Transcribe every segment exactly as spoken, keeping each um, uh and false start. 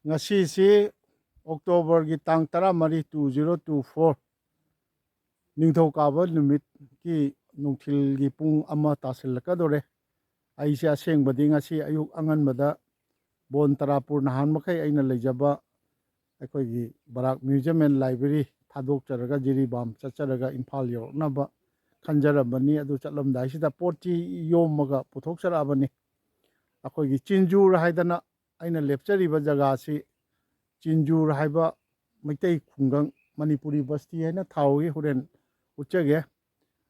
ꯉꯁꯤꯁꯤ ꯑꯣꯛꯇꯣꯕꯔꯒꯤ ꯇꯥꯡ ꯇꯔꯥꯃꯔꯤ, two zero two four, ꯅꯤꯡꯊꯧꯀꯥꯕ ꯅꯨꯃꯤꯠꯀꯤ ꯅꯨꯡꯊꯤꯜꯒꯤ ꯄꯨꯡ ꯑꯃ ꯇꯥꯁꯤꯜꯂꯛꯀꯗꯧꯔꯦ꯫ ꯑꯩꯁꯦ ꯑꯁꯦꯡꯕꯗꯤ ꯉꯁꯤ ꯑꯌꯨꯛ ꯑꯉꯟꯕꯗ ꯕꯣꯟ ꯇꯔꯥꯄꯨꯔ, ꯅꯍꯥꯟ ꯃꯈꯩ ꯑꯩꯅ ꯂꯩꯖꯕ ꯑꯩꯈꯣꯏꯒꯤ ꯕꯔꯥꯛ Museum and Library ꯊꯥꯗꯣꯛꯆꯔꯒ Jiribam ꯆꯠꯆꯔꯒ Imphal ꯌꯧꯔꯛꯅꯕ ꯈꯟꯖꯔꯝꯕꯅꯤ꯫ ꯑꯗꯨ ꯆꯠꯂꯝꯗꯥꯏꯁꯤꯗ ꯄꯣꯠꯁꯤ ꯌꯣꯝꯃꯒ ꯄꯨꯊꯣꯛꯆꯔꯛꯑꯕꯅꯤ꯫ ꯑꯩꯈꯣꯏꯒꯤ ꯆꯤꯟꯖꯨꯔ ꯍꯥꯏꯗꯅ ꯑꯩꯅ ꯂꯦꯞꯆꯔꯤꯕ ꯖꯒꯥꯁꯤ ꯆꯤꯟꯖꯨꯔ ꯍꯥꯏꯕ ꯃꯩꯇꯩ ꯈꯨꯡꯒꯪ, ꯃꯅꯤꯄꯨꯔꯤ ꯕꯁꯇꯤ ꯍꯥꯏꯅ ꯊꯥꯎꯒꯤ ꯍꯣꯔꯦꯟ ꯎꯠꯆꯒꯦ꯫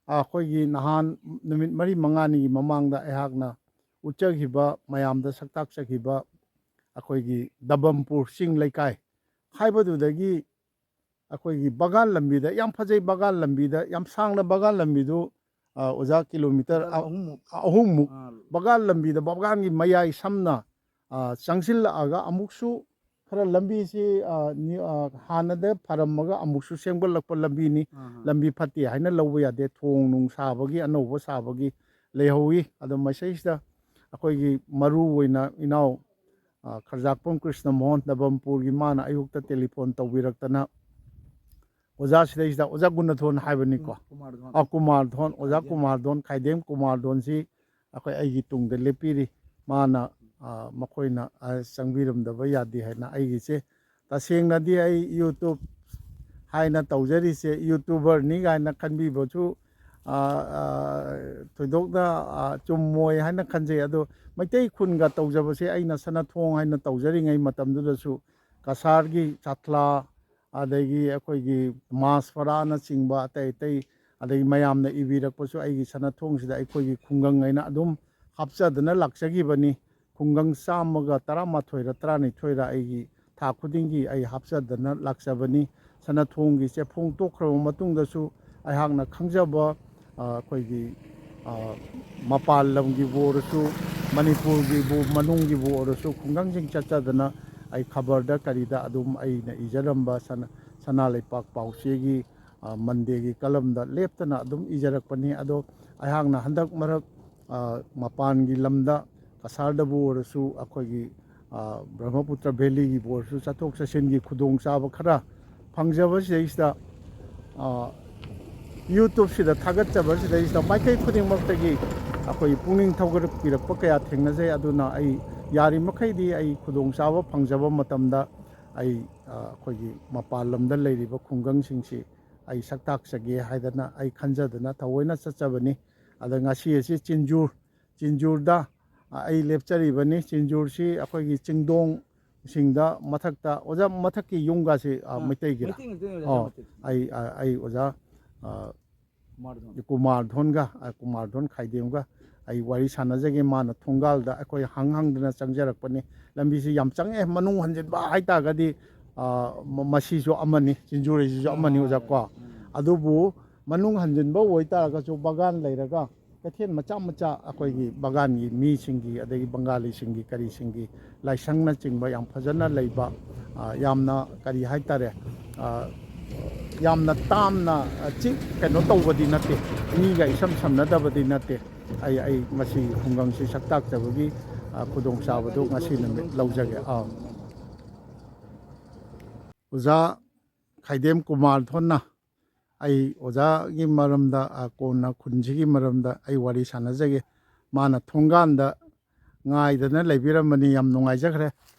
ꯑꯩꯈꯣꯏꯒꯤ ꯅꯍꯥꯟ ꯅꯨꯃꯤꯠ ꯃꯔꯤ ꯃꯉꯥꯅꯤꯒꯤ ꯃꯃꯥꯡꯗ ꯑꯩꯍꯥꯛꯅ ꯎꯠꯆꯈꯤꯕ, ꯃꯌꯥꯝꯗ ꯁꯛꯇꯥꯛꯆꯈꯤꯕ ꯑꯩꯈꯣꯏꯒꯤ ꯗꯕꯝꯄꯨꯔ ꯆꯤꯡ ꯂꯩꯀꯥꯏ ꯍꯥꯏꯕꯗꯨꯗꯒꯤ ꯑꯩꯈꯣꯏꯒꯤ ꯕꯒꯥꯟ ꯂꯝꯕꯤꯗ, ꯌꯥꯝ ꯐꯖꯩ ꯕꯒꯥꯟ ꯂꯝꯕꯤꯗ, ꯌꯥꯝ ꯁꯥꯡꯅ ꯕꯒꯥꯟ ꯂꯝꯕꯤꯗꯨ, ꯑ, ꯑꯣꯖꯥ, ꯀꯤꯂꯣꯃꯤꯇꯔ ꯑ-, ꯑꯍꯨꯝꯃꯨꯛ꯫ ꯑꯍꯨꯝꯃꯨꯛ ꯑꯥ꯫ ꯕꯒꯥꯟ ꯂꯝꯕꯤꯗ, ꯕꯒꯥꯟꯒꯤ ꯃꯌꯥꯏ ꯁꯝꯅ, ꯑ, ꯆꯪꯁꯤꯜꯂꯛꯑꯒ ꯑꯃꯨꯛꯁꯨ ꯈꯔ ꯂꯝꯕꯤꯁꯤ, ꯑ, ꯅꯤ-, ꯑ, ꯍꯥꯟꯅꯗ ꯐꯔꯝꯃꯒ ꯑꯃꯨꯛꯁꯨ ꯁꯦꯝꯒꯠꯂꯛꯄ ꯂꯝꯕꯤꯅꯤ꯫ ꯑꯥ꯫ ꯂꯝꯕꯤ ꯐꯠꯇꯦ ꯍꯥꯏꯅ ꯂꯧꯕ ꯌꯥꯗꯦ꯫ ꯊꯣꯡ ꯅꯨꯡ ꯁꯥꯕꯒꯤ, ꯑꯅꯧꯕ ꯁꯥꯕꯒꯤ ꯂꯩꯍꯧꯋꯤ꯫ ꯑꯗꯣ ꯃꯁꯤꯁꯤꯗ ꯑꯩꯈꯣꯏꯒꯤ ꯃꯔꯨ ꯑꯣꯏꯅ ꯏꯅꯥꯎ, ꯑ, ꯈꯔꯖꯥꯛꯄꯝ ꯀ꯭ꯔꯤꯁꯅ ꯃꯣꯍꯟ ꯗꯕꯝꯄꯨꯔꯒꯤ, ꯃꯥꯅ ꯑꯌꯨꯛꯇ ꯇꯦꯂꯤꯐꯣꯟ ꯇꯧꯕꯤꯔꯛꯇꯅ, ꯑꯣꯖꯥ, ꯁꯤꯗꯩꯁꯤꯗ ꯑꯣꯖꯥ ꯒꯨꯅꯊꯣꯟ ꯍꯥꯏꯕꯅꯤꯀꯣ꯫ ꯀꯨꯃꯥꯔ ꯙꯣꯟ꯫ ꯑ, ꯀꯨꯃꯥꯔ ꯙꯣꯟ, ꯑꯣꯖꯥ ꯈꯥꯏꯗꯦꯝ꯫ ꯀꯨꯃꯥꯔ ꯙꯣꯟ, ꯈꯥꯏꯗꯦꯝ ꯀꯨꯃꯥꯔ ꯙꯣꯟꯁꯤ ꯑꯩꯈꯣꯏ ꯑꯩꯒꯤ ꯇꯨꯡꯗ ꯂꯦꯞꯄꯤꯔꯤ꯫ ꯃꯥꯅ, ꯑ, ꯃꯈꯣꯏꯅ, ꯑ, ꯆꯪꯕꯤꯔꯝꯗꯕ ꯌꯥꯗꯦ ꯍꯥꯏꯅ ꯑꯩꯒꯤꯁꯦ, ꯇꯁꯦꯡꯅꯗꯤ ꯑꯩ YouTube ꯍꯥꯏꯅ ꯇꯧꯖꯔꯤꯁꯦ YouTuberꯅꯤ ꯀꯥꯏꯅ ꯈꯟꯕꯤꯕꯁꯨ, ꯑ, ꯑ, ꯊꯣꯏꯗꯣꯛꯅ, ꯑ, ꯆꯨꯝꯃꯣꯏ ꯍꯥꯏꯅ ꯈꯟꯖꯩ꯫ ꯑꯗꯣ ꯃꯩꯇꯩ ꯈꯨꯟꯒ ꯇꯧꯖꯕꯁꯦ ꯑꯩꯅ ꯁꯅꯥꯊꯣꯡ ꯍꯥꯏꯅ ꯇꯧꯖꯔꯤꯉꯩ ꯃꯇꯝꯗꯨꯗꯁꯨ ꯀꯁꯥꯔꯒꯤ ꯆꯥꯊ꯭ꯂꯥ, ꯑꯗꯒꯤ ꯑꯩꯈꯣꯏꯒꯤ ꯃꯥꯁꯐꯔꯥꯅꯆꯤꯡꯕ ꯑꯇꯩ ꯑꯇꯩ, ꯑꯗꯒꯤ ꯃꯌꯥꯝꯅ ꯏꯕꯤꯔꯛꯄꯁꯨ ꯑꯩꯒꯤ ꯁꯅꯥꯊꯣꯡꯁꯤꯗ ꯑꯩꯈꯣꯏꯒꯤ ꯈꯨꯡꯒꯪ ꯍꯥꯏꯅ ꯑꯗꯨꯝ ꯍꯥꯞꯆꯗꯨꯅ ꯂꯥꯛꯆꯈꯤꯕꯅꯤ꯫ ꯈꯨꯡꯒꯪ ꯆꯥꯝꯃꯒ ꯇꯔꯥꯃꯥꯊꯣꯏꯔ ꯇꯔꯥꯅꯤꯊꯣꯏꯔ ꯑꯩꯒꯤ ꯊꯥ ꯈꯨꯗꯤꯡꯒꯤ ꯑꯩ ꯍꯥꯞꯆꯗꯅ ꯂꯥꯛꯆꯕꯅꯤ꯫ ꯁꯅꯥꯊꯣꯡꯒꯤ ꯆꯦꯐꯣꯡ ꯇꯣꯛꯈ꯭ꯔꯕ ꯃꯇꯨꯡꯗꯁꯨ ꯑꯩꯍꯥꯛꯅ ꯈꯪꯖꯕ, ꯑ, ꯑꯩꯈꯣꯏꯒꯤ, ꯑ, ꯃꯄꯥꯟ ꯂꯝꯒꯤꯕꯨ ꯑꯣꯏꯔꯁꯨ, ꯃꯅꯤꯄꯨꯔꯒꯤꯕꯨ, ꯃꯅꯨꯡꯒꯤꯕꯨ ꯑꯣꯏꯔꯁꯨ, ꯈꯨꯡꯒꯪꯁꯤꯡ ꯆꯠꯆꯗꯅ ꯑꯩ ꯈꯕꯔꯗ ꯀꯔꯤꯗ ꯑꯗꯨꯝ ꯑꯩꯅ ꯏꯖꯔꯝꯕ ꯁꯅꯥ, ꯁꯅꯥ ꯂꯩꯄꯥꯛ ꯄꯥꯎꯆꯦꯒꯤ, ꯑ, ꯃꯟꯗꯦꯒꯤ ꯀꯂꯝꯗ ꯂꯦꯞꯇꯅ ꯑꯗꯨꯝ ꯏꯖꯔꯛꯄꯅꯤ꯫ ꯑꯗꯣ ꯑꯩꯍꯥꯛꯅ ꯍꯟꯗꯛ ꯃꯔꯛ, ꯑ, ꯃꯄꯥꯟꯒꯤ ꯂꯝꯗ, ꯀꯁꯥꯔꯗꯕꯨ ꯑꯣꯏꯔꯁꯨ, ꯑꯩꯈꯣꯏꯒꯤ, ꯕ꯭ꯔꯍꯃꯄꯨꯇ꯭ꯔ ꯚꯦꯂꯤꯒꯤꯕꯨ ꯑꯣꯏꯔꯁꯨ ꯆꯠꯊꯣꯛ ꯆꯠꯁꯤꯟꯒꯤ ꯈꯨꯗꯣꯡꯆꯥꯕ ꯈꯔ ꯐꯪꯖꯕꯁꯤꯗꯩꯁꯤꯗ, ꯌꯨꯇ꯭ꯌꯨꯕꯁꯤꯗ ꯊꯥꯒꯠꯆꯕꯁꯤꯗꯩꯁꯤꯗ ꯃꯥꯏꯀꯩ ꯈꯨꯗꯤꯡꯃꯛꯇꯒꯤ ꯑꯩꯈꯣꯏ ꯄꯨꯛꯅꯤꯡ ꯊꯧꯒꯠꯄꯤꯔꯛꯄ ꯀꯌꯥ ꯊꯦꯡꯅꯖꯩ꯫ ꯑꯗꯨꯅ ꯑꯩ ꯌꯥꯔꯤꯃꯈꯩꯗꯤ ꯑꯩ ꯈꯨꯗꯣꯡꯆꯥꯕ ꯐꯪꯖꯕ ꯃꯇꯝꯗ ꯑꯩ ꯑꯩꯈꯣꯏꯒꯤ ꯃꯄꯥꯟ ꯂꯝꯗ ꯂꯩꯔꯤꯕ ꯈꯨꯡꯒꯪꯁꯤꯡꯁꯤ ꯑꯩ ꯁꯛ ꯇꯥꯛꯆꯒꯦ ꯍꯥꯏꯗꯅ ꯑꯩ ꯈꯟꯖꯗꯅ ꯊꯑꯣꯏꯅ ꯆꯠꯆꯕꯅꯤ꯫ ꯑꯗ ꯉꯁꯤ ꯑꯁꯤ ꯆꯤꯟꯖꯨꯔ, ꯆꯤꯟꯖꯨꯔꯗ ꯑꯩ ꯂꯦꯞꯆꯔꯤꯕꯅꯤ꯫ ꯆꯤꯟꯖꯨꯔꯁꯤ ꯑꯩꯈꯣꯏꯒꯤ ꯆꯤꯡꯗꯣꯡꯁꯤꯡꯗ ꯃꯊꯛꯇ, ꯑꯣꯖꯥ, ꯃꯊꯛꯀꯤ ꯌꯨꯝꯒꯁꯤ ꯃꯩꯇꯩꯒꯤꯔ? ꯑꯩ ꯑꯩ ꯑꯣꯖꯥ ꯀꯨꯃꯥꯔ ꯙꯣꯟꯒ, ꯀꯨꯃꯥꯔ ꯙꯣꯟ ꯈꯥꯏꯗꯦꯝꯒ ꯑꯩ ꯋꯥꯔꯤ ꯁꯥꯟꯅꯖꯒꯦ꯫ ꯃꯥꯅ ꯊꯣꯡꯒꯥꯜꯗ ꯑꯩꯈꯣꯏ ꯍꯪ ꯍꯪꯗꯅ ꯆꯪꯖꯔꯛꯄꯅꯤ꯫ ꯂꯝꯕꯤꯁꯤ ꯌꯥꯝ ꯆꯪꯉꯛꯑꯦ꯫ ꯃꯅꯨꯡ ꯍꯟꯖꯤꯟꯕ ꯍꯥꯏꯇꯥꯔꯒꯗꯤ ꯃꯁꯤꯁꯨ ꯑꯃꯅꯤ, ꯆꯤꯟꯖꯨꯔꯩꯁꯤꯁꯨ ꯑꯃꯅꯤ, ꯑꯣꯖꯥ ꯀꯣ꯫ ꯑꯗꯨꯕꯨ ꯃꯅꯨꯡ ꯍꯟꯖꯤꯟꯕ ꯑꯣꯏꯇꯥꯔꯒꯁꯨ ꯕꯒꯥꯟ ꯂꯩꯔꯒ ꯀꯩꯊꯦꯜ ꯃꯆꯥ ꯃꯆꯥ ꯑꯩꯈꯣꯏꯒꯤ ꯕꯒꯥꯟꯒꯤ ꯃꯤꯁꯤꯡꯒꯤ, ꯑꯗꯒꯤ ꯕꯪꯒꯥꯂꯤꯁꯤꯡꯒꯤ, ꯀꯔꯤꯁꯤꯡꯒꯤ ꯂꯥꯏꯁꯪꯅꯆꯤꯡꯕ ꯌꯥꯝ ꯐꯖꯅ ꯂꯩꯕ, ꯌꯥꯝꯅ ꯀꯔꯤ ꯍꯥꯏꯇꯥꯔꯦ, ꯌꯥꯝꯅ ꯇꯥꯝꯅ ꯆꯤꯛ ꯀꯩꯅꯣ ꯇꯧꯕꯗꯤ ꯅꯠꯇꯦ, ꯃꯤꯒ ꯏꯁꯝ ꯁꯝꯅꯗꯕꯗꯤ ꯅꯠꯇꯦ꯫ ꯑꯩ ꯑꯩ ꯃꯁꯤꯒꯤ ꯈꯨꯡꯒꯪꯁꯤ ꯁꯛ ꯇꯥꯛꯆꯕꯒꯤ ꯈꯨꯗꯣꯡꯆꯥꯕꯗꯨ ꯉꯁꯤ ꯅꯨꯃꯤꯠ ꯂꯧꯖꯒꯦ꯫ ꯑꯥ, ꯑꯣꯖꯥ ꯈꯥꯏꯗꯦꯝ ꯀꯨꯃꯥꯔ ꯊꯣꯟꯅ ꯑꯩ ꯑꯣꯖꯥꯒꯤ ꯃꯔꯝꯗ, ꯀꯣꯟꯅ ꯈꯨꯟꯁꯤꯒꯤ ꯃꯔꯝꯗ ꯑꯩ ꯋꯥꯔꯤ ꯁꯥꯟꯅꯖꯒꯦ꯫ ꯃꯥꯅ ꯊꯣꯡꯒꯥꯟꯗ ꯉꯥꯏꯗꯅ ꯂꯩꯕꯤꯔꯝꯕꯅꯤ꯫ ꯌꯥꯝ ꯅꯨꯡꯉꯥꯏꯖꯈ꯭ꯔꯦ꯫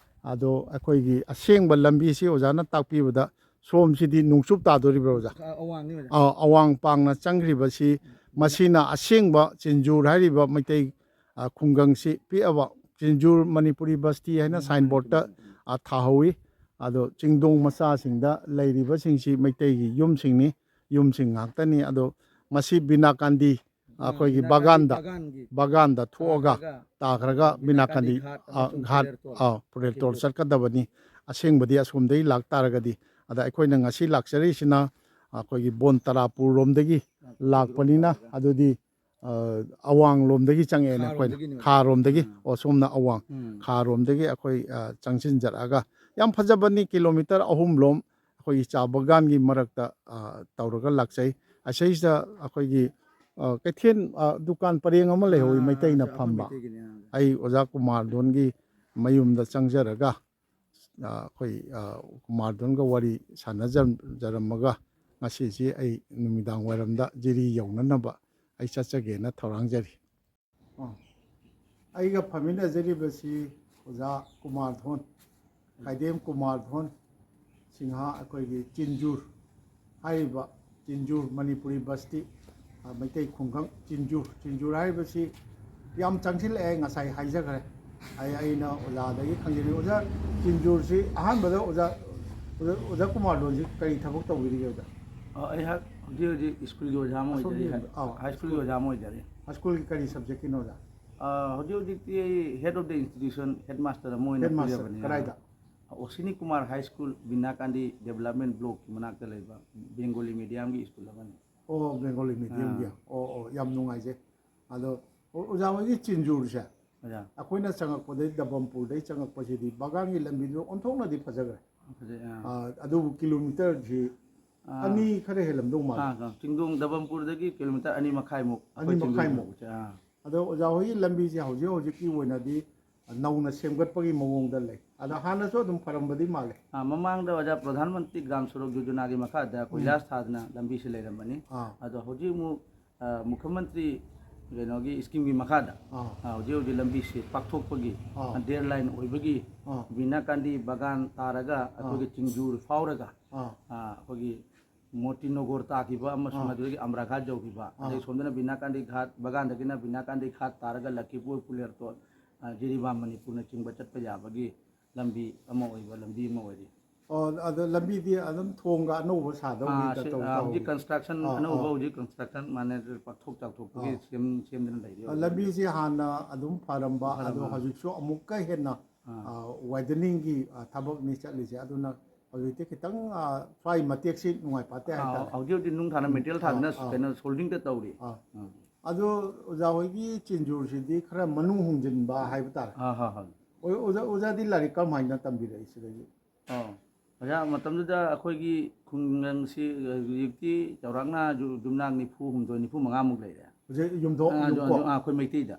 ꯑꯗꯣ ꯑꯩꯈꯣꯏꯒꯤ ꯑꯁꯦꯡꯕ ꯂꯝꯕꯤꯁꯤ ꯑꯣꯖꯥꯅ ꯇꯥꯛꯄꯤꯕꯗ ꯁꯣꯝꯁꯤꯗꯤ ꯅꯣꯡꯆꯨꯞ ꯇꯥꯗꯣꯔꯤꯕ꯭ꯔꯥ, ꯑꯣꯖꯥ? ꯑꯋꯥꯡ ꯄꯥꯡꯅ ꯆꯪꯈ꯭ꯔꯤꯕꯁꯤ, ꯃꯁꯤꯅ ꯑꯁꯦꯡꯕ ꯆꯤꯟꯖꯨꯔ ꯍꯥꯏꯔꯤꯕ ꯃꯩꯇꯩ ꯈꯨꯡꯒꯪꯁꯤ ꯄꯤꯛꯑꯕ ꯆꯤꯟꯖꯨꯔ ꯃꯅꯤꯄꯨꯔꯤ ꯕꯁꯇꯤ ꯍꯥꯏꯅ ꯁꯥꯏꯟꯕꯣꯔꯗꯇ ꯊꯥꯍꯧꯋꯤ꯫ ꯑꯗꯣ ꯆꯤꯡꯗꯣꯡ ꯃꯆꯥꯁꯤꯡꯗ ꯂꯩꯔꯤꯕꯁꯤꯡꯁꯤ ꯃꯩꯇꯩꯒꯤ ꯌꯨꯝꯁꯤꯡꯅꯤ, ꯌꯨꯝꯁꯤꯡ ꯉꯥꯛꯇꯅꯤ꯫ ꯑꯗꯣ ꯃꯁꯤ ꯕꯤꯅꯥꯀꯥꯟꯗꯤ ꯑꯩꯈꯣꯏꯒꯤ ꯕꯒꯥꯟꯗ, ꯕꯒꯥꯟꯗ ꯊꯣꯛꯑꯒ ꯇꯥꯈ꯭ꯔꯒ ꯕꯤꯅꯥꯀꯥꯟꯗꯤ ꯘꯥꯠ, ꯄꯨꯔꯦꯜꯇꯣꯔ ꯆꯠꯀꯗꯕꯅꯤ꯫ ꯑꯁꯦꯡꯕꯗꯤ ꯑꯁꯣꯝꯗꯒꯤ ꯂꯥꯛꯇꯥꯔꯒꯗꯤ, ꯑꯗ ꯑꯩꯈꯣꯏꯅ ꯉꯁꯤ ꯂꯥꯛꯆꯔꯤꯁꯤꯅ ꯑꯩꯈꯣꯏꯒꯤ ꯕꯣꯟ ꯇꯔꯥꯄꯨꯔ ꯔꯣꯝꯗꯒꯤ ꯂꯥꯛꯄꯅꯤꯅ, ꯑꯗꯨꯗꯤ ꯑꯋꯥꯡꯂꯣꯝꯗꯒꯤ ꯆꯪꯉꯛꯑꯦꯅꯦ ꯑꯩꯈꯣꯏꯅ꯫ ꯈꯥꯔꯣꯝꯗꯒꯤ, ꯑꯣ, ꯁꯣꯝꯅ ꯑꯋꯥꯡ ꯈꯥꯔꯣꯝꯗꯒꯤ ꯑꯩꯈꯣꯏ ꯆꯪꯁꯤꯟꯖꯔꯛꯑꯒ ꯌꯥꯝ ꯐꯖꯕꯅꯤ꯫ ꯀꯤꯂꯣꯃꯤꯇꯔ ꯑꯍꯨꯝꯂꯣꯝ ꯑꯩꯈꯣꯏꯒꯤ ꯆꯥ ꯕꯒꯥꯟꯒꯤ ꯃꯔꯛꯇ ꯇꯧꯔꯒ ꯂꯥꯛꯆꯩ꯫ ꯑꯁꯤꯁꯤꯗ ꯑꯩꯈꯣꯏꯒꯤ ꯀꯩꯊꯦꯜ, ꯗꯨꯀꯥꯟ ꯄꯔꯦꯡ ꯑꯃ ꯂꯩꯍꯧꯋꯤ, ꯃꯩꯇꯩꯅ ꯐꯝꯕ꯫ ꯑꯩ ꯑꯣꯖꯥ ꯀꯨꯃꯥꯔ ꯗꯣꯟꯒꯤ ꯃꯌꯨꯝꯗ ꯆꯪꯖꯔꯒ, ꯑ, ꯑꯩꯈꯣꯏ, ꯑ, ꯀꯨꯃꯥꯔꯗꯣꯟꯒ ꯋꯥꯔꯤ ꯁꯥꯟꯅꯖꯔꯝꯃꯒ, ꯉꯁꯤꯁꯤ ꯑꯩ ꯅꯨꯃꯤꯗꯥꯡ ꯋꯥꯏꯔꯝꯗ ꯖꯤꯔꯤ ꯌꯧꯅꯅꯕ ꯑꯩ ꯆꯠꯆꯒꯦꯅ ꯊꯧꯔꯥꯡꯖꯔꯤ꯫ ꯑ, ꯑꯩꯒ ꯐꯝꯃꯤꯟꯅꯖꯔꯤꯕꯁꯤ ꯑꯣꯖꯥ ꯀꯨꯃꯥꯔ ꯙꯣꯟ, ꯈꯥꯏꯗꯦꯝ ꯀꯨꯃꯥꯔ ꯙꯣꯟ ꯁꯤꯡꯍ, ꯑꯩꯈꯣꯏꯒꯤ ꯆꯤꯟꯖꯨꯔ ꯍꯥꯏꯔꯤꯕ ꯆꯤꯟꯖꯨꯔ ꯃꯅꯤꯄꯨꯔꯤ ꯕꯁꯇꯤ, ꯑ, ꯃꯩꯇꯩ ꯈꯨꯡꯒꯪ ꯆꯤꯟꯖꯨꯔ, ꯆꯤꯟꯖꯨꯔ ꯍꯥꯏꯔꯤꯕꯁꯤ ꯌꯥꯝ ꯆꯪꯁꯤꯜꯂꯛꯑꯦ, ꯉꯁꯥꯏ ꯍꯥꯏꯖꯈ꯭ꯔꯦ꯫ ꯑꯩ, ꯑꯩꯅ ꯑꯣꯖꯥꯗꯒꯤ ꯈꯪꯖꯅꯤꯡꯉꯤ꯫ ꯑꯣꯖꯥ, ꯆꯤꯟꯖꯨꯔꯁꯤ ꯑꯍꯥꯟꯕꯗ ꯑꯣꯖꯥ, ꯑꯣꯖꯥ, ꯑꯣꯖꯥ ꯀꯨꯃꯥꯔ ꯙꯣꯟꯁꯤ ꯀꯔꯤ ꯊꯕꯛ ꯇꯧꯕꯤꯔꯤꯒꯦ ꯑꯣꯖꯥ? ꯑ, ꯑꯩꯍꯥꯛ ꯍꯧꯖꯤꯛ ꯍꯧꯖꯤꯛ ꯁ꯭ꯀꯨꯜꯒꯤ ꯑꯣꯖꯥ ꯑꯃ ꯑꯁꯣꯝꯒꯤ, ꯑꯣꯏꯖꯔꯤ, ꯍꯥꯏ-, ꯑꯥ, ꯍꯥꯏ ꯁ꯭ꯀꯨꯜꯒꯤ ꯁ꯭ꯀꯨꯜ꯫ ꯑꯣꯖꯥ ꯑꯃ ꯑꯣꯏꯖꯔꯤ꯫ ꯍꯥꯏ ꯁ꯭ꯀꯨꯜꯒꯤ ꯀꯔꯤ ꯁꯕꯖꯦꯛꯀꯤꯅꯣ ꯑꯣꯖꯥ? ꯑ, ꯍꯧꯖꯤꯛ ꯍꯧꯖꯤꯛꯇꯤ ꯑꯩ head of the institution, headmaster ꯑꯃ ꯑꯣꯏꯅ ꯍꯦꯗꯃꯥꯁꯇꯔ ꯄꯨꯖꯕꯅꯤ꯫ ꯀꯗꯥꯏꯗ? ꯑ, ꯑꯣꯁꯤꯅꯤ ꯀꯨꯃꯥꯔ ꯍꯥꯏ ꯁ꯭ꯀꯨꯜ, ꯕꯤꯅꯥ ꯀꯥꯟꯗꯤ ꯗꯦꯕꯂꯞꯃꯦꯟ ꯕ꯭ꯂꯣꯛꯀꯤ ꯃꯅꯥꯛꯇ ꯂꯩꯕ ꯕꯦꯡꯒꯣꯂꯤ ꯃꯤꯗꯤꯌꯝꯒꯤ ꯁ꯭ꯀꯨꯜ ꯑꯃꯅꯤ꯫ ꯑꯣ, ꯕꯦꯡꯒꯣꯂꯤ ꯃꯤꯗꯤꯌꯝꯒꯤ꯫ ꯑꯥ꯫ ꯑꯣ, ꯑꯣ, ꯌꯥꯝ ꯅꯨꯡꯉꯥꯏꯖꯩ꯫ ꯑꯗꯣ, ꯑꯣ, ꯑꯣꯖꯥ ꯍꯣꯏꯒꯤ ꯆꯤꯟꯖꯨꯔꯁꯦ, ꯑꯣꯖꯥ꯫ ꯑꯩꯈꯣꯏꯅ ꯆꯪꯉꯛꯄꯗꯩ ꯗꯕꯝꯄꯨꯔꯗꯩ ꯆꯪꯉꯛꯄꯁꯤꯗꯤ ꯕꯒꯥꯟꯒꯤ ꯂꯝꯕꯤꯗꯨ ꯑꯣꯟꯊꯣꯛꯅꯗꯤ ꯐꯖꯈ꯭ꯔꯦ꯫ ꯐꯖꯩ, ꯑꯥ꯫ ꯑꯥ, ꯑꯗꯨꯕꯨ ꯀꯤꯂꯣꯃꯤꯇꯔꯁꯤ ꯑꯥ꯫ ꯑꯅꯤ ꯈꯔ ꯍꯦꯜꯂꯝꯗꯧ ꯃꯥꯜꯂꯦ꯫ ꯑꯥ, ꯑꯥ꯫ ꯆꯤꯡꯗꯣꯡ ꯗꯕꯝꯄꯨꯔꯗꯒꯤ ꯀꯤꯂꯣꯃꯤꯇꯔ ꯑꯅꯤ ꯃꯈꯥꯏꯃꯨꯛ ꯑꯩꯈꯣꯏ ꯑꯅꯤ ꯆꯤꯡꯗꯣꯡ ꯃꯈꯥꯏꯃꯨꯛ꯫ ꯌꯧꯕꯁꯦ, ꯑꯥ꯫ ꯑꯗꯣ ꯑꯣꯖꯥ ꯍꯣꯏꯒꯤ ꯂꯝꯕꯤꯁꯦ ꯍꯧꯖꯤꯛ ꯍꯧꯖꯤꯛꯀꯤ ꯑꯣꯏꯅꯗꯤ ꯅꯧꯅ ꯁꯦꯝꯒꯠꯄꯒꯤ ꯃꯑꯣꯡꯗ ꯂꯩ꯫ ꯑꯗ ꯍꯥꯟꯅꯁꯨ ꯑꯗꯨꯝ ꯐꯔꯝꯕꯗꯤ ꯃꯥꯜꯂꯦ꯫ ꯑꯥ, ꯃꯃꯥꯡꯗ ꯑꯣꯖꯥ ꯄ꯭ꯔꯙꯥꯟ ꯃꯟꯇ꯭ꯔꯤ ꯒ꯭ꯔꯥꯝ ꯁꯣꯔꯣꯛ ꯌꯣꯖꯅꯥꯒꯤ ꯃꯈꯥꯗ ꯎꯝ꯫ ꯀꯣꯏꯂꯥꯁ ꯊꯥꯗꯅ ꯂꯝꯕꯤꯁꯤ ꯂꯩꯔꯝꯕꯅꯤ꯫ ꯑꯥ꯫ ꯑꯗꯣ ꯍꯧꯖꯤꯛ ꯑꯃꯨꯛ, ꯑ, ꯃꯨꯈ꯭ꯌ ꯃꯟꯇ꯭ꯔꯤ ꯀꯩꯅꯣꯒꯤ ꯁ꯭ꯀꯤꯝꯒꯤ ꯃꯈꯥꯗ, ꯑꯥ꯫ ꯑ, ꯍꯧꯖꯤꯛ ꯍꯧꯖꯤꯛ ꯂꯝꯕꯤꯁꯤ ꯄꯥꯛꯊꯣꯛꯄꯒꯤ, ꯑꯥ꯫ ꯗꯦꯠ ꯂꯥꯏꯟ ꯑꯣꯏꯕꯒꯤ ꯑꯥ꯫ ꯕꯤꯅꯥ ꯀꯥꯟꯗꯤ ꯕꯒꯥꯟ ꯇꯥꯔꯒ ꯑꯥ꯫ ꯑꯩꯈꯣꯏꯒꯤ ꯆꯤꯡꯖꯨꯔ ꯐꯥꯎꯔꯒ, ꯑꯥ꯫ ꯑ, ꯑꯩꯈꯣꯏꯒꯤ ꯃꯣꯇꯤ ꯅꯣꯒꯣꯔ ꯇꯥꯈꯤꯕ ꯑꯃꯁꯨꯡ ꯑꯥ꯫ ꯑꯗꯨꯗꯒꯤ ꯑꯝꯔꯥ ꯘꯥꯠ ꯌꯧꯈꯤꯕ, ꯑꯥ꯫ ꯑꯗꯩ ꯁꯣꯝꯗꯅ ꯕꯤꯅꯥ ꯀꯥꯟꯗꯤ ꯘꯥꯠ, ꯕꯒꯥꯟꯗꯒꯤꯅ ꯕꯤꯅꯥ ꯀꯥꯟꯗꯤ ꯘꯥꯠ ꯇꯥꯔꯒ ꯂꯈꯤꯄꯨꯔ, ꯄꯨꯂꯦꯔꯇꯣꯠ, ꯑ, ꯖꯤꯔꯤꯕꯥꯝ ꯃꯅꯤꯄꯨꯔꯅꯆꯤꯡꯕ ꯆꯠꯄ ꯌꯥꯕꯒꯤ ꯂꯝꯕꯤ ꯑꯃ ꯑꯣꯏꯕ, ꯂꯝꯕꯤ ꯑꯃ ꯑꯣꯏꯔꯤ꯫ ꯑꯣ, ꯑꯗꯣ ꯂꯝꯕꯤꯗꯤ ꯑꯗꯨꯝ ꯊꯣꯡꯒ ꯑꯅꯧꯕ ꯁꯥꯗꯧꯒꯤ ꯑꯥ, ꯁꯤ, ꯇꯧ-, ꯑꯥ, ꯇꯧꯔꯤ꯫ ꯍꯧꯖꯤꯛ construction ꯑꯥ, ꯑꯅꯧꯕ, ꯑꯥ꯫ ꯍꯧꯖꯤꯛ construction ꯃꯥꯟꯅ ꯄꯥꯛꯊꯣꯛ ꯆꯥꯎꯊꯣꯛꯄꯒꯤ ꯑꯥ꯫ ꯁꯦꯝ-, ꯁꯦꯝꯗꯅ ꯂꯩꯔꯤ ꯑꯥ, ꯍꯧꯖꯤꯛ꯫ ꯂꯝꯕꯤꯁꯤ ꯍꯥꯟꯅ ꯑꯗꯨꯝ ꯐꯔꯝꯕ, ꯐꯔꯝꯕ꯫ ꯑꯗꯣ ꯍꯧꯖꯤꯛꯁꯨ ꯑꯃꯨꯛꯀ ꯍꯦꯟꯅ, ꯑꯥ꯫ ꯑꯥ, wideningꯒꯤ, ꯑꯥ, ꯊꯕꯛꯅꯤ ꯆꯠꯂꯤꯁꯦ꯫ ꯑꯗꯨꯅ ꯍꯧꯖꯤꯛꯇꯤ ꯈꯤꯇꯪ, ꯑꯥ, ꯁ꯭ꯋꯥꯏ ꯃꯇꯦꯛꯁꯤ ꯅꯨꯡꯉꯥꯏ ꯐꯠꯇꯦ ꯑꯥ, ꯍꯥꯏꯇꯥꯔꯦ꯫ ꯍꯧꯖꯤꯛ ꯍꯧꯖꯤꯛ ꯅꯨꯡ ꯊꯥꯅ ꯎꯝ, material ꯊꯥꯗꯅ ꯑꯥ, ꯑꯥ꯫ ꯀꯩꯅꯣ soldering ꯇꯧꯔꯤ꯫ ꯑꯥ꯫ ꯎꯝ꯫ ꯑꯗꯣ ꯑꯣꯖꯥ ꯍꯣꯏꯒꯤ ꯆꯤꯟꯖꯨꯔꯁꯤꯗꯤ ꯈꯔ ꯃꯅꯨꯡ ꯍꯨꯟꯖꯤꯟꯕ ꯍꯥꯏꯕ ꯇꯥꯔꯦ꯫ ꯑꯥ, ꯍꯣꯏ, ꯍꯣꯏ꯫ ꯑꯣ-, ꯑꯣꯖꯥ, ꯑꯣꯖꯥꯗꯤ ꯂꯥꯏꯔꯤꯛ ꯀꯔꯝ ꯍꯥꯏꯅ ꯇꯝꯕꯤꯔꯛꯏ ꯁꯤꯗꯒꯤ? ꯑꯣ, ꯑꯣꯖꯥ, ꯃꯇꯝꯗꯨꯗ ꯑꯩꯈꯣꯏꯒꯤ ꯈꯨꯡꯒꯪꯁꯤ ꯍꯧꯖꯤꯛꯇꯤ ꯆꯥꯎꯔꯥꯛꯅ ꯌꯨ-, ꯌꯨꯝꯅꯥꯛ ꯅꯤꯐꯨ ꯍꯨꯝꯗꯣꯏ, ꯅꯤꯐꯨ ꯃꯉꯥꯃꯨꯛ ꯂꯩꯔꯦ꯫ ꯍꯧꯖꯤꯛ ꯌꯨꯝꯊꯣꯡ, ꯑꯥ, ꯌꯨꯝ-, ꯌꯨꯝꯊꯣꯡ꯫ ꯑꯥ, ꯑꯩꯈꯣꯏ ꯃꯩꯇꯩꯗ꯫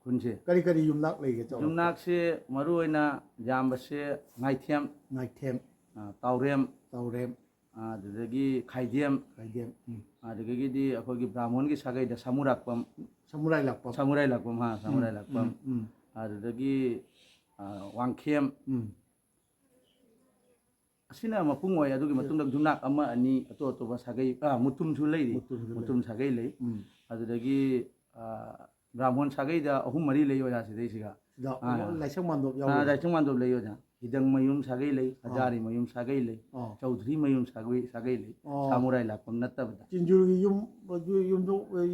ꯈꯨꯟꯁꯦ꯫ ꯀꯔꯤ ꯀꯔꯤ ꯌꯨꯝꯅꯥꯛ ꯂꯩꯒꯦ? ꯆꯥꯎꯔꯥꯛꯄ? ꯌꯨꯝꯅꯥꯛꯁꯦ ꯃꯔꯨ ꯑꯣꯏꯅ ꯌꯥꯝꯕꯁꯦ ꯉꯥꯏꯊꯦꯝ, ꯉꯥꯏꯊꯦꯝ, ꯑ, ꯇꯥꯎꯔꯦꯝ, ꯇꯥꯎꯔꯦꯝ, ꯑ, ꯑꯗꯨꯗꯒꯤ ꯈꯥꯏꯗꯦꯝ, ꯈꯥꯏꯗꯦꯝ, ꯎꯝ, ꯑꯗꯨꯗꯒꯤꯗꯤ ꯑꯩꯈꯣꯏꯒꯤ ꯕ꯭ꯔꯥꯍꯃꯣꯟꯒꯤ ꯁꯥꯒꯩꯗ ꯁꯃꯨꯔꯥꯛꯄꯝ, ꯁꯃꯨꯔꯥꯏ ꯂꯥꯛꯄꯝ, ꯁꯃꯨꯔꯥꯏ ꯂꯥꯛꯄꯝ, ꯍꯥ, ꯁꯃꯨꯔꯥꯏ ꯂꯥꯛꯄꯝ, ꯎꯝ, ꯎꯝ, ꯑꯗꯨꯗꯒꯤ, ꯑ, ꯋꯥꯡꯈꯦꯝ, ꯎꯝ, ꯑꯁꯤꯅ ꯃꯄꯨꯡ ꯑꯣꯏ꯫ ꯑꯗꯨꯒꯤ ꯃꯇꯨꯡꯗ ꯌꯨꯝꯅꯥꯛ ꯑꯃ ꯑꯅꯤ ꯑꯇꯣꯞ ꯑꯇꯣꯞꯄ ꯁꯥꯒꯩ, ꯑ, ꯃꯨꯇꯨꯝꯁꯨ ꯂꯩꯔꯤ, ꯃꯨꯇꯨꯝꯁꯨ ꯂꯩ꯫ ꯃꯨꯇꯨꯝ ꯁꯥꯒꯩ ꯂꯩ꯫ ꯎꯝ, ꯑꯗꯨꯗꯒꯤ, ꯑ, ꯕ꯭ꯔꯥꯍꯃꯣꯟ ꯁꯥꯒꯩꯗ ꯑꯍꯨꯝ ꯃꯔꯤ ꯂꯩ ꯑꯣꯖꯥ ꯁꯤꯗꯩꯁꯤꯒ꯫ ꯁꯤꯗ ꯑꯥ꯫ ꯂꯥꯏꯁꯪ ꯃꯥꯟꯗꯣꯞ ꯑ, ꯌꯥꯎꯕ? ꯂꯥꯏꯁꯪ ꯃꯥꯟꯗꯣꯞ ꯂꯩ ꯑꯣꯖꯥ꯫ ꯍꯤꯗꯪ ꯃꯌꯨꯝ ꯁꯥꯒꯩ ꯂꯩ, ꯍꯖꯥꯔꯤ ꯃꯌꯨꯝ ꯁꯥꯒꯩ ꯂꯩ, ꯑꯣ꯫ ꯆꯧꯙꯔꯤ ꯃꯌꯨꯝ ꯁꯥꯒꯩ, ꯁꯥꯒꯩ ꯂꯩ, ꯑꯣ꯫ ꯁꯥꯃꯨꯔꯥꯏ ꯂꯥꯛꯄꯝ ꯅꯠꯇꯕꯗ꯫ ꯆꯤꯟꯖꯨꯔꯒꯤ ꯌꯨꯝ, ꯌꯨꯝ,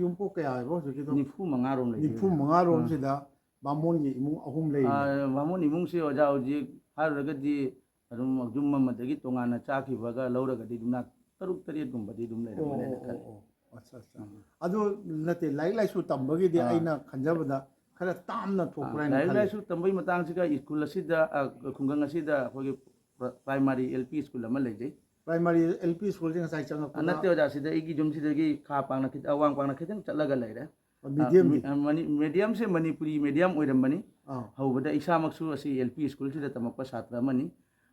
ꯌꯨꯝꯄꯣꯛ ꯀꯌꯥ ꯍꯥꯏꯕ ꯍꯧꯖꯤꯛꯀꯤꯗꯣ? ꯅꯤꯐꯨ ꯃꯉꯥ ꯔꯣꯝ ꯂꯩ꯫ ꯅꯤꯐꯨ ꯃꯉꯥ ꯔꯣꯝꯁꯤꯗ ꯕꯥꯃꯣꯟꯒꯤ ꯏꯃꯨꯡ ꯑꯍꯨꯝ ꯂꯩ꯫ ꯑ, ꯕꯥꯃꯣꯟ ꯏꯃꯨꯡꯁꯤ ꯑꯣꯖꯥ ꯍꯧꯖꯤꯛ ꯍꯥꯏꯔꯨꯔꯒꯗꯤ ꯑꯗꯨꯝ ꯌꯨꯝ ꯑꯃꯗꯒꯤ ꯇꯣꯉꯥꯟꯅ ꯆꯥꯈꯤꯕꯒ ꯂꯧꯔꯒꯗꯤ ꯌꯨꯝꯅꯥꯛ ꯇꯔꯨꯛ ꯇꯔꯦꯠꯀꯨꯝꯕꯗꯤ ꯑꯗꯨꯝ ꯑꯣ, ꯂꯩꯔꯝꯒꯅꯤꯅ ꯑꯣ, ꯈꯜꯂꯤ꯫ ꯑꯣ, ꯑꯣ꯫ ꯑꯠꯆꯥ, ꯑꯠꯆꯥ꯫ ꯑꯗꯨ ꯅꯠꯇꯦ, ꯂꯥꯏꯔꯤꯛ ꯂꯥꯏꯁꯨ ꯇꯝꯕꯒꯤꯗꯤ ꯑꯥ꯫ ꯑꯩꯅ ꯈꯟꯖꯕꯗ ꯈꯔ ꯇꯥꯝꯅ ꯊꯣꯛꯄ꯭ꯔꯥ ꯍꯥꯏꯅ ꯂꯥꯏꯔꯤꯛ ꯈꯜꯂꯤ꯫ ꯂꯥꯏꯁꯨ ꯇꯝꯕꯒꯤ ꯃꯇꯥꯡꯁꯤꯒ ꯁ꯭ꯀꯨꯜ ꯑꯁꯤꯗ, ꯑ, ꯈꯨꯡꯒꯪ ꯑꯁꯤꯗ ꯑꯩꯈꯣꯏꯒꯤ ꯄ꯭ꯔ-, ꯄ꯭ꯔꯥꯏꯃꯥꯔꯤ ꯑꯦꯜ ꯄꯤ ꯁ꯭ꯀꯨꯜ ꯑꯃ ꯂꯩꯖꯩ꯫ ꯄ꯭ꯔꯥꯏꯃꯥꯔꯤ ꯑꯦꯜ ꯄꯤ ꯁ꯭ꯀꯨꯜꯁꯦ ꯉꯁꯥꯏ ꯑ, ꯆꯪꯉꯛꯄꯗ ꯅꯠꯇꯦ ꯑꯣꯖꯥ, ꯁꯤꯗ ꯑꯩꯒꯤ ꯌꯨꯝꯁꯤꯗꯒꯤ ꯈꯥ ꯄꯥꯡꯅ ꯈꯤꯇ-, ꯑꯋꯥꯡ ꯄꯥꯡꯅ ꯈꯤꯇꯪ ꯆꯠꯂꯒ ꯂꯩꯔꯦ꯫ ꯃꯤꯗꯤꯌꯝꯗꯤ? ꯑ, ꯃꯤ-, ꯑ, ꯃꯅꯤ-, ꯃꯤꯗꯤꯌꯝꯁꯦ ꯃꯅꯤꯄꯨꯔꯤ ꯃꯤꯗꯤꯌꯝ ꯑꯣꯏꯔꯝꯕꯅꯤ꯫ ꯑꯥ꯫ ꯍꯧꯕꯗ ꯏꯁꯥꯃꯛꯁꯨ ꯑꯁꯤ ꯑꯦꯜ ꯄꯤ ꯁ꯭ꯀꯨꯜꯁꯤꯗ ꯇꯝꯃꯛꯄ ꯁꯥꯇ꯭ꯔ ꯑꯃꯅꯤ꯫